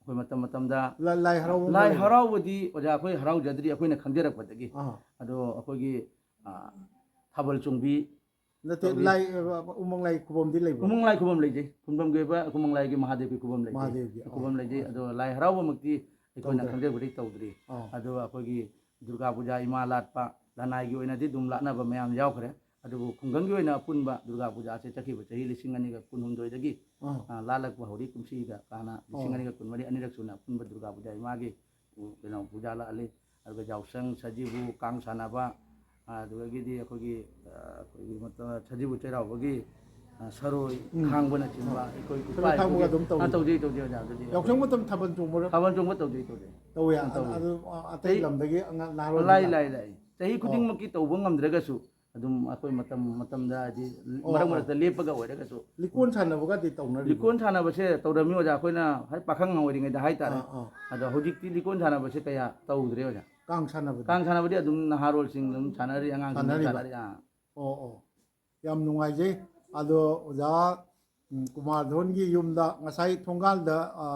ꯑꯩꯈꯣꯏ ꯃꯇꯝ ꯃꯇꯝꯗ ꯂ-, ꯂꯥꯏ ꯍꯔꯥꯎꯕ ꯑꯃ ꯂꯥꯏ ꯂꯩꯕ꯭ꯔꯥ? ꯍꯔꯥꯎꯕꯗꯤ ꯑꯣꯖꯥ ꯑꯩꯈꯣꯏ ꯍꯔꯥꯎꯖꯗ꯭ꯔꯤ ꯑꯩꯈꯣꯏꯅ ꯈꯪꯖꯔꯛꯄꯗꯒꯤ꯫ ꯑꯥ꯫ ꯑꯗꯣ ꯑꯩꯈꯣꯏꯒꯤ, ꯑ, ꯊꯥꯕꯜ ꯆꯣꯡꯕꯤ, ꯅꯠꯇꯦ, ꯇꯧꯗꯦ꯫ ꯂꯥꯏ, ꯑ, ꯎꯃꯪ ꯂꯥꯏ ꯈꯨꯕꯝꯗꯤ ꯂꯩꯕ꯭ꯔꯣ? ꯎꯃꯪ ꯂꯥꯏ ꯈꯨꯕꯝ ꯂꯩꯖꯩ꯫ ꯈꯨꯟꯕꯝꯒꯤ ꯑꯣꯏꯕ ꯎꯃꯪ ꯂꯥꯏꯒꯤ ꯃꯍꯥꯗꯦꯕꯀꯤ ꯈꯨꯕꯝ ꯂꯩꯖꯩ꯫ ꯃꯍꯥꯗꯦꯕꯒꯤ, ꯑꯣ, ꯈꯨꯕꯝ ꯂꯩꯖꯩ꯫ ꯑꯣ꯫ ꯑꯗꯣ ꯂꯥꯏ ꯍꯔꯥꯎꯕꯃꯛꯇꯤ ꯑꯩꯈꯣꯏꯅ ꯇꯧꯗ꯭ꯔꯦ꯫ ꯈꯪꯖꯕꯗꯤ ꯇꯧꯗ꯭ꯔꯤ꯫ ꯑꯣ꯫ ꯑꯗꯣ ꯑꯩꯈꯣꯏꯒꯤ ꯗꯨꯔꯒꯥ ꯄꯨꯖꯥ ꯏꯃꯥ ꯂꯥꯠꯄ, ꯂꯅꯥꯏꯒꯤ ꯑꯣꯏꯅꯗꯤ ꯑꯗꯨꯝ ꯂꯥꯠꯅꯕ ꯃꯌꯥꯝ ꯌꯥꯎꯈ꯭ꯔꯦ꯫ ꯑꯗꯨꯕꯨ ꯈꯨꯡꯒꯪꯒꯤ ꯑꯣꯏꯅ ꯑꯄꯨꯟꯕ ꯗꯨꯔꯒꯥ ꯄꯨꯖꯥꯁꯦ ꯆꯠꯈꯤꯕ ꯆꯍꯤ ꯂꯤꯁꯤꯡ ꯑꯅꯤꯒ ꯀꯨꯟꯍꯨꯝꯗꯣꯏꯗꯒꯤ, ꯑꯥ꯫ ꯑ, ꯂꯥꯠꯂꯛꯄ ꯍꯧꯔꯤ꯫ ꯀꯨꯝꯁꯤꯒ ꯀꯥꯅ ꯂꯤꯁꯤꯡ ꯑꯣ꯫ ꯑꯅꯤꯒ ꯀꯨꯟꯃꯔꯤ ꯑꯅꯤꯔꯛ ꯁꯨꯅ ꯑꯄꯨꯟꯕ ꯗꯨꯔꯒꯥ ꯄꯨꯖꯥ ꯏꯃꯥꯒꯤ, ꯎ, ꯀꯩꯅꯣ, ꯄꯨꯖꯥ ꯂꯥꯠꯂꯤ꯫ ꯑꯗꯨꯒ ꯌꯥꯎꯁꯪ, ꯁꯖꯤꯕꯨ, ꯀꯥꯡ ꯁꯥꯟꯅꯕ, ꯑꯗꯨꯗꯒꯤꯗꯤ ꯑꯩꯈꯣꯏꯒꯤ, ꯑ, ꯑꯩꯈꯣꯏꯒꯤ ꯃꯇꯝ ꯁꯖꯤꯕꯨ ꯆꯩꯔꯥꯎꯕꯒꯤ, ꯑ, ꯁꯔꯣꯏ ꯎꯝ꯫ ꯈꯥꯡꯕꯅꯆꯤꯡꯕ ꯑꯥ꯫ ꯑꯩꯈꯣꯏ ꯁꯔꯣꯏ ꯏꯄꯥ ꯈꯥꯡꯕꯒ ꯏꯄꯨꯒꯤ, ꯑꯗꯨꯝ ꯇꯧꯕ꯭ꯔꯣ? ꯑ, ꯇꯧꯖꯩ, ꯇꯧꯖꯩ, ꯑꯣꯖꯥ꯫ ꯑꯗꯨꯗꯤ ꯌꯥꯎꯁꯪ ꯃꯇꯝ ꯊꯥꯕꯜ ꯆꯣꯡꯕꯔꯣ? ꯊꯥꯕꯜ ꯆꯣꯡꯕ ꯇꯧꯖꯩ, ꯇꯧꯖꯩ꯫ ꯇꯧꯋꯦ꯫ ꯑ, ꯇꯧꯋꯦ꯫ ꯑꯗꯨ, ꯑ, ꯑꯇꯩ ꯆꯍꯤ ꯂꯝꯗꯒꯤ ꯑꯉꯥꯡ ꯅꯍꯥꯔꯣꯜ ꯂꯥꯏ, ꯂꯥꯛꯄ? ꯂꯥꯏ, ꯂꯥꯏ꯫ ꯆꯍꯤ ꯑꯣ꯫ ꯈꯨꯗꯤꯡꯃꯛꯀꯤ ꯇꯧꯕ ꯉꯝꯗ꯭ꯔꯒꯁꯨ ꯑꯗꯨꯝ ꯑꯩꯈꯣꯏ ꯃꯇꯝ ꯃꯇꯝꯗ ꯍꯥꯏꯗꯤ ꯑꯣ, ꯃꯔꯛ ꯑꯣ꯫ ꯃꯔꯛꯇ ꯂꯦꯞꯄꯒ ꯑꯣꯏꯔꯒꯁꯨ ꯂꯤꯀꯣꯟ ꯁꯥꯟꯅꯕꯒꯗꯤ ꯇꯧꯅꯔꯤꯕ꯭ꯔꯣ? ꯂꯤꯀꯣꯟ ꯁꯥꯟꯅꯕꯁꯦ ꯇꯧꯔꯝꯃꯤ ꯑꯣꯖꯥ, ꯑꯩꯈꯣꯏꯅ ꯍꯦꯛ ꯄꯥꯈꯪ ꯑꯣꯏꯔꯤꯉꯩꯗ ꯍꯥꯏꯇꯥꯔꯦ꯫ ꯑꯥ, ꯑꯥ꯫ ꯑꯗꯣ ꯍꯧꯖꯤꯛꯇꯤ ꯂꯤꯀꯣꯟ ꯁꯥꯟꯅꯕꯁꯦ ꯀꯌꯥ ꯇꯧꯗ꯭ꯔꯦ ꯑꯣꯖꯥ꯫ ꯀꯥꯡ ꯁꯥꯟꯅꯕꯗꯤ? ꯀꯥꯡ ꯁꯥꯟꯅꯕꯗꯤ ꯑꯗꯨꯝ ꯅꯍꯥꯔꯣꯜꯁꯤꯡ ꯑꯗꯨꯝ ꯁꯥꯟꯅꯔꯤ, ꯑꯉꯥꯡꯁꯤꯡ ꯑꯗꯨꯝ ꯁꯥꯟꯅꯔꯤꯕ? ꯁꯥꯟꯅꯔꯤ꯫ ꯑꯥ꯫ ꯑꯣ, ꯑꯣ꯫ ꯌꯥꯝ ꯅꯨꯡꯉꯥꯏꯖꯩ꯫ ꯑꯗꯣ ꯑꯣꯖꯥ, ꯎꯝ, ꯀꯨꯃꯥꯔ ꯙꯣꯟꯒꯤ ꯌꯨꯝꯗ ꯉꯁꯥꯏ ꯊꯣꯡꯒꯥꯜꯗ, ꯑ,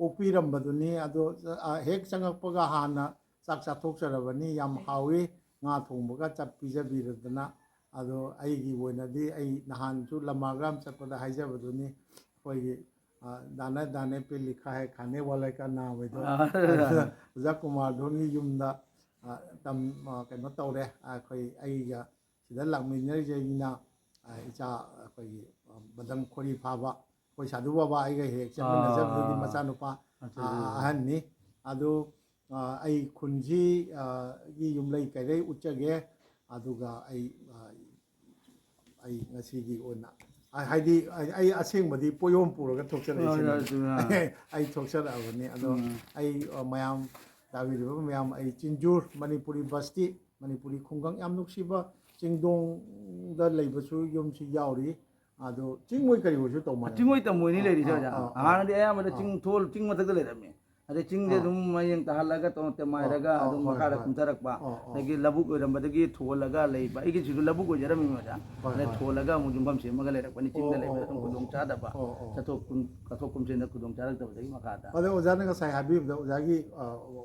ꯑꯣꯛꯄꯤꯔꯝꯕꯗꯨꯅꯤ꯫ ꯑꯗꯣ, ꯑ, ꯍꯦꯛ ꯆꯪꯉꯛꯄꯒ ꯍꯥꯟꯅ ꯆꯥꯛ ꯆꯥꯊꯣꯛꯆꯔꯕꯅꯤ꯫ ꯌꯥꯝ ꯍꯥꯎꯏ꯫ ꯉꯥ ꯊꯣꯡꯕꯒ ꯆꯞ ꯄꯤꯖꯕꯤꯔꯗꯅ꯫ ꯑꯗꯣ ꯑꯩꯒꯤ ꯑꯣꯏꯅꯗꯤ ꯑꯩ ꯅꯍꯥꯟꯁꯨ ꯂꯃꯥꯒ꯭ꯔꯥꯝ ꯆꯠꯄꯗ ꯍꯥꯏꯖꯕꯗꯨꯅꯤ, ꯑꯩꯈꯣꯏꯒꯤ, ꯑ, ꯗꯥꯅꯦ ꯗꯥꯅꯦ ꯄꯦ ꯂꯤꯈꯥ ꯍꯦ ꯈꯥꯅꯦ ꯋꯥꯂꯥ ꯀꯥ ꯅꯥꯝ ꯍꯥꯏꯗꯣ꯫ ꯑꯥ꯫ ꯑꯗꯨꯅ ꯑꯣꯖꯥ ꯀꯨꯃꯥꯔ ꯙꯣꯟꯒꯤ ꯌꯨꯝꯗ, ꯑ, ꯇꯝ-, ꯑ, ꯀꯩꯅꯣ ꯇꯧꯔꯦ꯫ ꯑꯩꯈꯣꯏ, ꯑꯩꯒ ꯁꯤꯗ ꯂꯥꯛꯃꯤꯟꯅꯔꯤꯁꯦ ꯑꯩꯅ, ꯑ, ꯏꯆꯥ ꯑꯩꯈꯣꯏꯒꯤ, ꯑ, ꯃꯗꯟ ꯈꯣꯔꯤ ꯐꯥꯕ ꯑꯩꯈꯣꯏ ꯁꯥꯙꯨ ꯕꯥꯕꯥ ꯑꯩꯒ ꯍꯦꯛ ꯆꯠꯃꯤꯟꯅꯖꯕꯗꯨꯒꯤ ꯑꯥ꯫ ꯃꯆꯥꯅꯨꯄꯥ, ꯑꯠꯆꯥ, ꯑ, ꯑꯠꯆꯥ, ꯑꯠꯆꯥ꯫ ꯑꯍꯟꯅꯤ꯫ ꯑꯗꯨ, ꯑ, ꯑꯩ ꯈꯨꯟꯁꯤ, ꯑ, ꯒꯤ ꯌꯨꯝꯂꯩ ꯀꯩꯔꯩ ꯎꯠꯆꯒꯦ꯫ ꯑꯗꯨꯒ ꯑꯩ, ꯑ, ꯑꯩ ꯉꯁꯤꯒꯤ ꯑꯣꯏꯅ, ꯑ, ꯍꯥꯏꯗꯤ ꯑꯩ, ꯑꯩ ꯑꯁꯦꯡꯕꯗꯤ ꯄꯣꯌꯣꯝ ꯄꯨꯔꯒ ꯊꯣꯛꯆꯔꯛꯏꯁꯤꯅꯤ꯫ ꯑꯥ, ꯑꯗꯨꯅ꯫ ꯑꯩ ꯊꯣꯛꯆꯔꯛꯑꯕꯅꯤ꯫ ꯑꯗꯣ ꯎꯝ꯫ ꯑꯩ, ꯑ, ꯃꯌꯥꯝ ꯇꯥꯕꯤꯔꯤꯕ ꯃꯌꯥꯝ, ꯑꯩ ꯆꯤꯟꯖꯨꯔ ꯃꯅꯤꯄꯨꯔꯤ ꯕꯁꯇꯤ, ꯃꯅꯤꯄꯨꯔꯤ ꯈꯨꯡꯒꯪ ꯌꯥꯝ ꯅꯨꯡꯁꯤꯕ ꯆꯤꯡꯗꯣꯡꯗ ꯂꯩꯕꯁꯨ ꯌꯨꯝꯁꯨ ꯌꯥꯎꯔꯤ꯫ ꯑꯗꯣ ꯆꯤꯡ ꯑꯣꯏ ꯀꯔꯤ ꯑꯣꯏꯁꯨ ꯇꯧ ꯃꯥꯜꯂꯦ꯫ ꯆꯤꯡ ꯑꯣꯏ ꯇꯝ ꯑꯣꯏꯅꯤ ꯑꯥ, ꯂꯩꯔꯤꯁꯦ ꯑꯥ, ꯑꯣꯖꯥ꯫ ꯑꯥ, ꯑꯥ꯫ ꯍꯥꯟꯅꯗꯤ ꯑꯌꯥꯝꯕꯅ ꯑꯥ꯫ ꯆꯤꯡ ꯊꯣꯜ-, ꯆꯤꯡ ꯃꯊꯛꯇ ꯂꯩꯔꯝꯃꯤ꯫ ꯑꯗꯩ ꯆꯤꯡꯗꯤ ꯑꯥ꯫ ꯑꯗꯨꯝ ꯃꯌꯦꯡ ꯇꯥꯍꯜꯂꯒ ꯇꯣ-, ꯇꯦꯝꯃꯥꯏꯔꯒ ꯑꯥ, ꯑꯥ, ꯑꯗꯨꯝ ꯍꯣꯏ, ꯃꯈꯥꯗ ꯍꯣꯏ꯫ ꯀꯨꯝꯊꯔꯛꯄ꯫ ꯑꯥ, ꯑꯥ꯫ ꯑꯗꯒꯤ ꯂꯧꯕꯨꯛ ꯑꯣꯏꯔꯝꯕꯗꯒꯤ ꯊꯣꯜꯂꯒ ꯂꯩꯕ꯫ ꯑꯩꯒꯤꯁꯤꯁꯨ ꯂꯧꯕꯨꯛ ꯑꯣꯏꯖꯔꯝꯃꯤ ꯑꯣꯖꯥ꯫ ꯍꯣꯏ, ꯑꯗꯩ ꯍꯣꯏ꯫ ꯊꯣꯜꯂꯒ ꯑꯃꯨꯛ ꯌꯨꯝꯐꯝ ꯁꯦꯝꯃꯒ ꯂꯩꯔꯛꯄꯅꯤ꯫ ꯆꯤꯡꯗ ꯑꯣ, ꯂꯩꯕꯗ ꯑꯣ, ꯑꯗꯨꯝ ꯑꯣ, ꯈꯨꯗꯣꯡ ꯑꯣ꯫ ꯆꯥꯗꯕ꯫ ꯑꯣ, ꯑꯣ꯫ ꯆꯠꯊꯣꯛ ꯀꯨꯝ-, ꯆꯠꯊꯣꯛ ꯀꯨꯝꯁꯤꯟꯗ ꯈꯨꯗꯣꯡ ꯆꯥꯔꯛꯇꯕꯗꯒꯤ ꯃꯈꯥꯗ꯫ ꯑꯗꯣ ꯑꯣꯖꯥꯅ ꯉꯁꯥꯏ ꯍꯥꯏꯕꯤꯕꯗ ꯑꯣꯖꯥꯒꯤ, ꯑ,